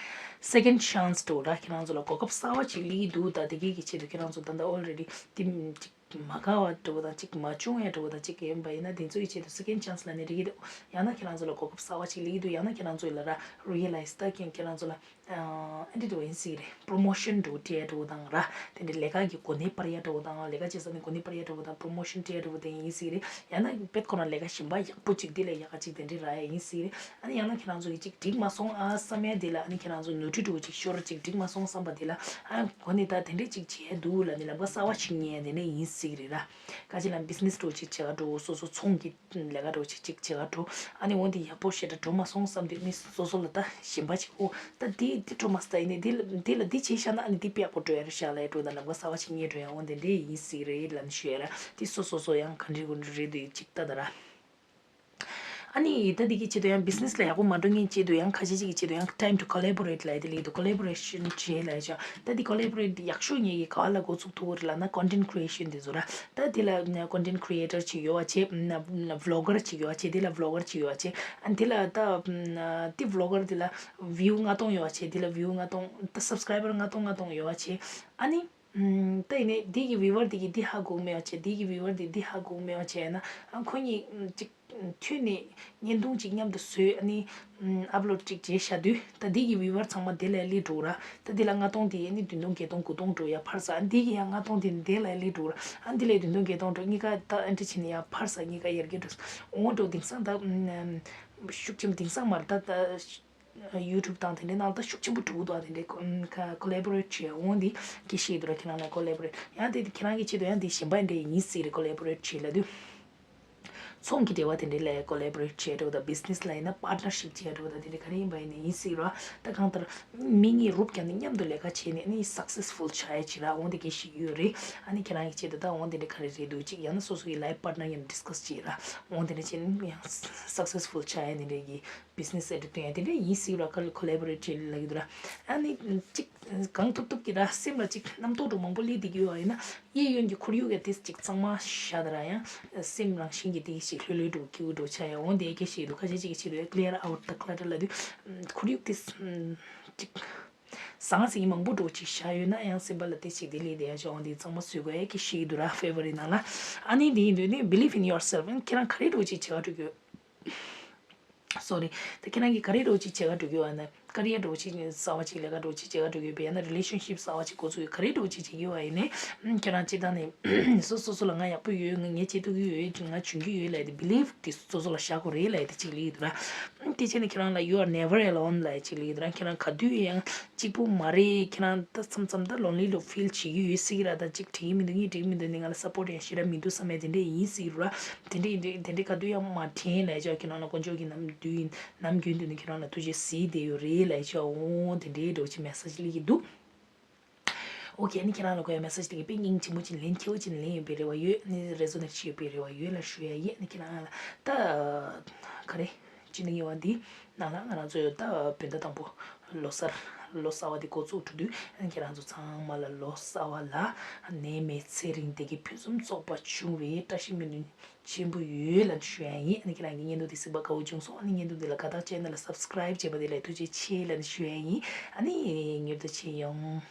སེ་ཀེན་ཌི་ཆན་སི་འདྲ་བོ་ར། ཁྱེད་རང་ཚོ་ལ་གོ་སྐབས་གསར་པ་ཅིག་སླེབས་ཀྱི་འདུག་ད་དེ་གའི་གི་ཆེད་དུ་ཁྱེད་རང་ཚོ་ད་ལྟ་ཨོལ་རེ་ཌི་དེ་ཅིག་ མ་དགའ་བ་འདྲ་བོ་དང་གཅིག་མ་བྱུང་ཡ་འདྲ་བོ་དང་གཅིག་ཡིན་པ་ཡིན་ན་དེ་ཚོ་ཡི་ཆེད་དུ་second chance་ལབ་ནས་འགྲིག་གི་འདུག་ཡང་ན་ཁྱེད་རང་ཚོ་ལ་གོ་སྐབས་གསར་བ་ཅིག་སླེབས་ཀྱི་འདུག་ཡང་ན་ཁྱེད་རང་ཚོ་ལ་ར་realize ད་ཁྱེད་ཁྱེད་རང་ཚོ་ལ་ཨ་འདི་འདྲ་བོ་ཡིན་སྲིད་རེད། promotion འདྲ་བོ་སྤྲད་འདྲ་བོ་དང་ར། དེ་འདྲའི་ལས་ཀ་གི་གོ་གནས་སྤར་ཡ་འདྲ་བོ་དང་ལས་ཀ་བྱེད་ས་ནས་གོ་གནས་སྤར་ཡ་འདྲ་བོ་དང་promotion སྤྲད་འདྲ་བོ་དེ་ཡིན་སྲིད་རེད། ཡང་ན་དཔེ་ཁོ་ན་ལས་ཀ་གཞན་པ་ཡག་པོ་ཅིག་དེ་ལས་ཡག་ག་ཅིག་དེ་འདྲའི་རག་ཡ་ཡིན་སྲིད་རེད། ཨ་ནི་ཡང་ན་ཁྱེད་རང་ཚོ་གི་ཅིག་འགྲིག་མ་སོང་ཨ་བསམ་ཡ་དེ་ལ་ཨ་ནི་ཁྱེད་རང་ཚོ་ནོར་འཁྲུལ་འདྲ་བོ་ཅིག་ཤོར་ཅིག་འགྲིག་མ་སོང་བསམ་པ་དེ་ལ་ཨ་གོ་ནས་ད་དེ་འདྲའི་ཅིག་བྱས་འདུག་ལབ་ནས་ལམ་ཁ་གསར་བ་ཅིག་རྙེད་དེ་ནས་ཡིན་སྲིད་རེད་ར། ཁ་ཅིག་ལ་business འདྲ་བོ་ཅིག་བྱེད་ག་འགྲོ། སོ་སོ་ཚོང་གི་ལས་ཀ་འདྲ་བོ་ཅིག་ཅིག་བྱེད་ག་འགྲོ། ཨ་ནི་འོ་འདི་ཡག་པོ་ཞེ་དྲག་འགྲོ་མ་སོང་བསམ་དུས་ནི་སོ་སོ་ལ་ད་ཞེན་པ་ཅིག་ཨོ་ད་འདི་འདི་འགྲོ་མ་སོང་ད་ཡིན་ནི་འདི་ལ་འདི་ལ་འདི་བྱས་བཞག་ན་ཨ་ནི་འདི་དཔེ་ཡག་པོ་འགྲོ་ཡ་རེད་ཤག་ལབ་འགྲོ་ད་ལམ་ཁ་གསར་བ་ཅིག་རྙེད་འགྲོ་ཡ་འོ་འདི་འདྲའི་ཡིན་སྲིད་རེད་ལབ་ནས་ཞུ་ཡ་ར། འདི་སོ་སོ་སོ་ཡང་ག་འདྲའི་ག་འདྲ་རེད་འདུག་ཅིག་ལྟ་ད་ར། ཨ་ནི་ད་འདི་གི་ཆེད་དུ་ཡང་business ལ་ཡག་པོ་མ་འགྲོ་མཁན་ཆེད་དུ་ཡང་ཁ་ཤས་ཅིག་གི་ཆེད་དུ་ཡང་time to collaborate ལབ་ཡ་དེ་ལེགས་འདུག collaboration བྱེད་ལབ་ཡ་ཅིག་ད་འདི་collaborate ཡག་ཤོས་ངེད་ཀྱི་ག་བ་ལ་འགོ་ཚུགས་ཐུབ་ཀྱི་རེད་ལབ་ན་content creation དེ་ཚོ་ར། ད་འདི་ལ་content creator ཅིག་ཡོད་པ་བྱས། vlogger ཅིག་ཡོད་པ་བྱས། འདི་ལ་vlogger ཅིག་ཡོད་པ་བྱས། ཨ་འདི་ལ་ད་འདི་vlogger འདི་ལ་view ལྔ་སྟོང་ཡོད་པ་བྱས། འདི་ལ་view ལྔ་སྟོང་ད་subscriber ལྔ་སྟོང་ལྔ་སྟོང་ཡོད་པ་བྱས། ཨ་ནི། ཨམ། ད་ཡིན་ནའི་འདི་གི་viewer འདི་གི་འདི་ཧ་གོ་མེད་པ་བྱས། འདི་གི་viewer འདི་འདི་ཧ་གོ་མེད་པ་བྱས་ན་ཨ་ཁོ་གཉིས་ཨམ་ཅིག་མཐུད་ནས་བརྙན་ཐུང་ཅིག་མཉམ་དུ་བཟོས་ཨ་ནི་ཨམ་upload ཅིག་བྱས་བཞག་དུས་ད་འདི་གི་viewer ཚང་མ་དེ་ལ་སླེབས་འགྲོ་ར། ད་འདི་ལ་ལྔ་སྟོང་དེ་ཨ་ནི་བདུན་སྟོང་བརྒྱད་སྟོང་དགུ་སྟོང་འགྲོ་ཡ་ཕར་ཟ། ཨ་འདི་གི་ཡང་ལྔ་སྟོང་དེ་དེ་ལ་སླེབས་འགྲོ་ར། ཨ་འདི་ལ་བདུན་སྟོང་བརྒྱད་སྟོང་འགྲོ། གཉིས་ཀ་ད་ཨ་འདྲ་བྱས་ནས་ཡ་ཕར་ཟ། གཉིས་ཀ་ཡར་རྒྱས་འགྲོ། འོང་འགྲོ། དེང་སང་ད་ཨམ་ཤུགས་ཆེན་པོ་དེང་སང་མ་རེད་ད་ད། YouTube དང་དེ་འདྲའི་ནང་ད་ཤུགས་ཆེན་པོ་འགྲོ་གི་འདུག་དེ་འདྲའི་ཁོ་ཁ་collaborate བྱེད་འོང་འདི་སྐད་ཤེས་འདུག་ར། ཁྱེད་རང་ལ་collaborate ཡང་དེ་ཁྱེད་རང་གི་ཆེད་དུ་ཡང་དེ་གཞན་པ་འདྲ་ཡིན་སྲིད་རེད། collaborate བྱེད་ལབ་དུས་ཚོང་གི་འབྲེལ་བ་དེ་འདྲའི་ལ་collaborate བྱེད་འགྲོ་དང་business ལ་ཡིན་ན་partnership བྱེད་འགྲོ་དང་དེ་འདྲའི་ག་རེ་ཡིན་པ་ཡིན་ན་ཡིན་སྲིད་ར། ད་གང་ལྟར་མི་གཉིས་རུབ་བརྒྱབ་ནས་མཉམ་དུ་ལས་ཀ་བྱས་ནས་ནི་successful ཆགས་ཡ་ཅིག་ར་འོང་དེ་སྐད་ཤེས་ཡོད་རེད། ཨ་ནི་ཁྱེད་རང་གི་ཆེད་དུ་ད་འོང་དེ་འདྲའི་ག་རེ་རེད་འདུག་ཅིག་ཡང་ན་སོ་སོ་གི་life partner ཡང་discuss བྱེད་ར་འོང་དེ་འདྲ་བྱས་ནས་ཡང་successful ཆགས་ཡ་དེ་འདྲའི་གི business ཨེ་འདྲ་སྟོན་ཡ་དེ་འདྲ་ཡིན་སྲིད་ར། ཁ་ལ་collaborate བྱེད་ལ་གི་འདུག་ར། ཨ་ནི་གཅིག་གང་ཐུབ་ཐུབ་ཀྱི་ར་སེམས་ལ་གཅིག་རྣམ་རྟོག་འདྲ་མང་པོ་སླེབས་བསྡད་ཀྱི་ཡོད་པ་ཡིན་ན་གཡས་གཡོན་གྱི་ཁོར་ཡུག་གི་དེ་གཅིག་གཙང་མ་བཞག་ད་ར་ཡང་སེམས་རང་བཞིན་གྱི་དེ་ཞིག་ལྷོད་ལྷོད་འགྲོ་སྐྱིད་པོ་འགྲོ་ཆགས་ཡ་འོང་དེ་སྐད་ཤེས་འདུག་ཁ་ཤས་ཅིག་གི་ཆེད་དུ་clear out the clutter ལབ་དུས་ཁོར་ཡུག་དེ་གཅིག་ཟང་ཟིང་མང་པོ་འགྲོ་ཅིག་བཞག་ཡོད་ན་ཡང་སེམས་པ་ལ་དེ་ཅིག་དེ་ལས་དེ་ཡང་ཅོག་འདི་གཙང་མ་བཟོ་དགོས་ཡ་གི་ཤེས་ཀྱི་འདུག་ར། February ནང་ལ་ཨ་ནི་འདི་ཡིན་དུས་ནི་believe in yourself ཨ་ནི་ཁྱེད་རང་ག་རེ་འགྲོ་ཅིག་བྱེད་ག་འགྲོ་གི་ཡོད། Sorry། ད་ཁྱེད་རང་གིས་ག་རེ་འདྲ་བོ་ཅིག་བྱེད་ག་འགྲོ་གི་ཡོད་ན། career འདྲ་བོ་ཅིག་གསར་བ་ཅིག་ལས་ཀ་འདྲ་བོ་ཅིག་བྱེད་ག་འགྲོ་གི་ཡོད་པས་ཡང་ན་relationship གསར་བ་ཅིག་འགོ་ཚུགས་ཡོད། ག་རེ་འདྲ་བོ་ཅིག་བྱེད་ཀྱི་ཡོད་པ་ཡིན་ནའི་ཁྱེད་རང་སྤྱིར་བཏང་ནས་སོ་སོ་སོ་ལ་ང་ཡག་པོ་ཡོད། ང་ངས་བྱེད་ཐུབ་ཀྱི་ཡོད། ང་བྱུང་གི་ཡོད་ལབ་ཡ་དེ་believe དེ་སོ་སོ་ལ་བཞག་དགོས་རེད་ལབ་ཡ་དེ་ཅིག་ལབ་ཀྱི་འདུག་ར། དེ་བྱས་ནས་ཁྱེད་རང་ལ་you are never alone ལབ་ཡ་ཅིག་ལབ་ཀྱི་འདུག་ར། ཁྱེད་རང་ག་དུས་ཡང་གཅིག་པུ་མ་རེད། ཁྱེད་རང་ད་མཚམས་མཚམས་ད་lonely འདྲ་བོ་feel བྱེད་ཀྱི་ཡོད་སྲིད་ཀྱི་ར། ད་ཅིག་འགྲིག་གི་མི་འདུག་ངས་འགྲིག་གི་མི་འདུག་ནི་ང་ལ་support ཡང་ཞེ་དྲག་མི་འདུག་བསམ་ཡ་དེ་འདྲས་ཡིན་སྲིད་ར། དེ་འདྲས་དེ་འདྲས་ག་དུས་ཡང་མ་དྲན་ལབ་ཡ་ཅིག་ཁྱེད་རང་ལ་དཀོན་མཆོག་གིས་ནམ་དུས་ཡིན་ནམ་རྒྱུན་དུ་ནི་ཁྱེད་རང་ལ་ཐུགས་རྗེ་གཟིགས་བསྡད་ཡོད་རེད་ལབ་ཡ་ཅིག་འོང་དེ་འདྲས་འདྲ་བོ་ཅིག་message སླེབས་ཀྱི་འདུག་ཨོ་ཁེ། ཨ་ནི་ཁྱེད་རང་ལ་གོ་ཡ་message དེ་གི་དཔེ་སྙིང་རྗེ་མོ་ཅིག་ལན་ཁྱེའུ་ཅིག་ལན་ཡོད་པའི་རེ་བ་ཡོད། ཨ་ནི་resonate བྱེད་ཡོད་པའི་རེ་བ་ཡོད་ལ་ཞུ་ཡ་ཡིན། ཨ་ནི་ཁྱེད་རང་ལ་ད་ག་རེ་ཅི་ནི་ངེས་བ་འདི་ནང་ལ་ང་རང་ཚོ་ཡོད་ད་བོད་ཟླ་དང་པོ་ལོ་གསར་ལོ་གསར་བ་འདི་འགོ་བཙུགས་འགྲོ་དུས་ཨ་ནི་ཁྱེད་རང་ཚོ་ཚང་མ་ལ་ལོ་གསར་བ་ལ་ནད་མེད་ཚེ་རིང་བདེ་སྐྱིད་ཕུན་སུམ་ཚོགས་པ་འབྱུང་བའི་བཀྲ་ཤིས་སྨོན་འདུན་ཆེན་པོ་ཡོད་ལབ་ཞུ་ཡ་ཡིན། ཨ་ནི་ཁྱེད་རང་གི་བརྙན་ཐུང་འདི་གཟིགས་པ་དགའ་བོ་བྱུང་སོང་། ཨ་ནི་བརྙན་ཐུང་འདི་ལ་དགའ་རྟགས་channel ལ་subscribe བྱས་པ་དེ་ལ་ཐུགས་རྗེ་ཆེ་ལབ་ཞུ་ཡ་ཡིན། ཨ་ནི་མྱུར་དུ་མཇལ་ཡོང་།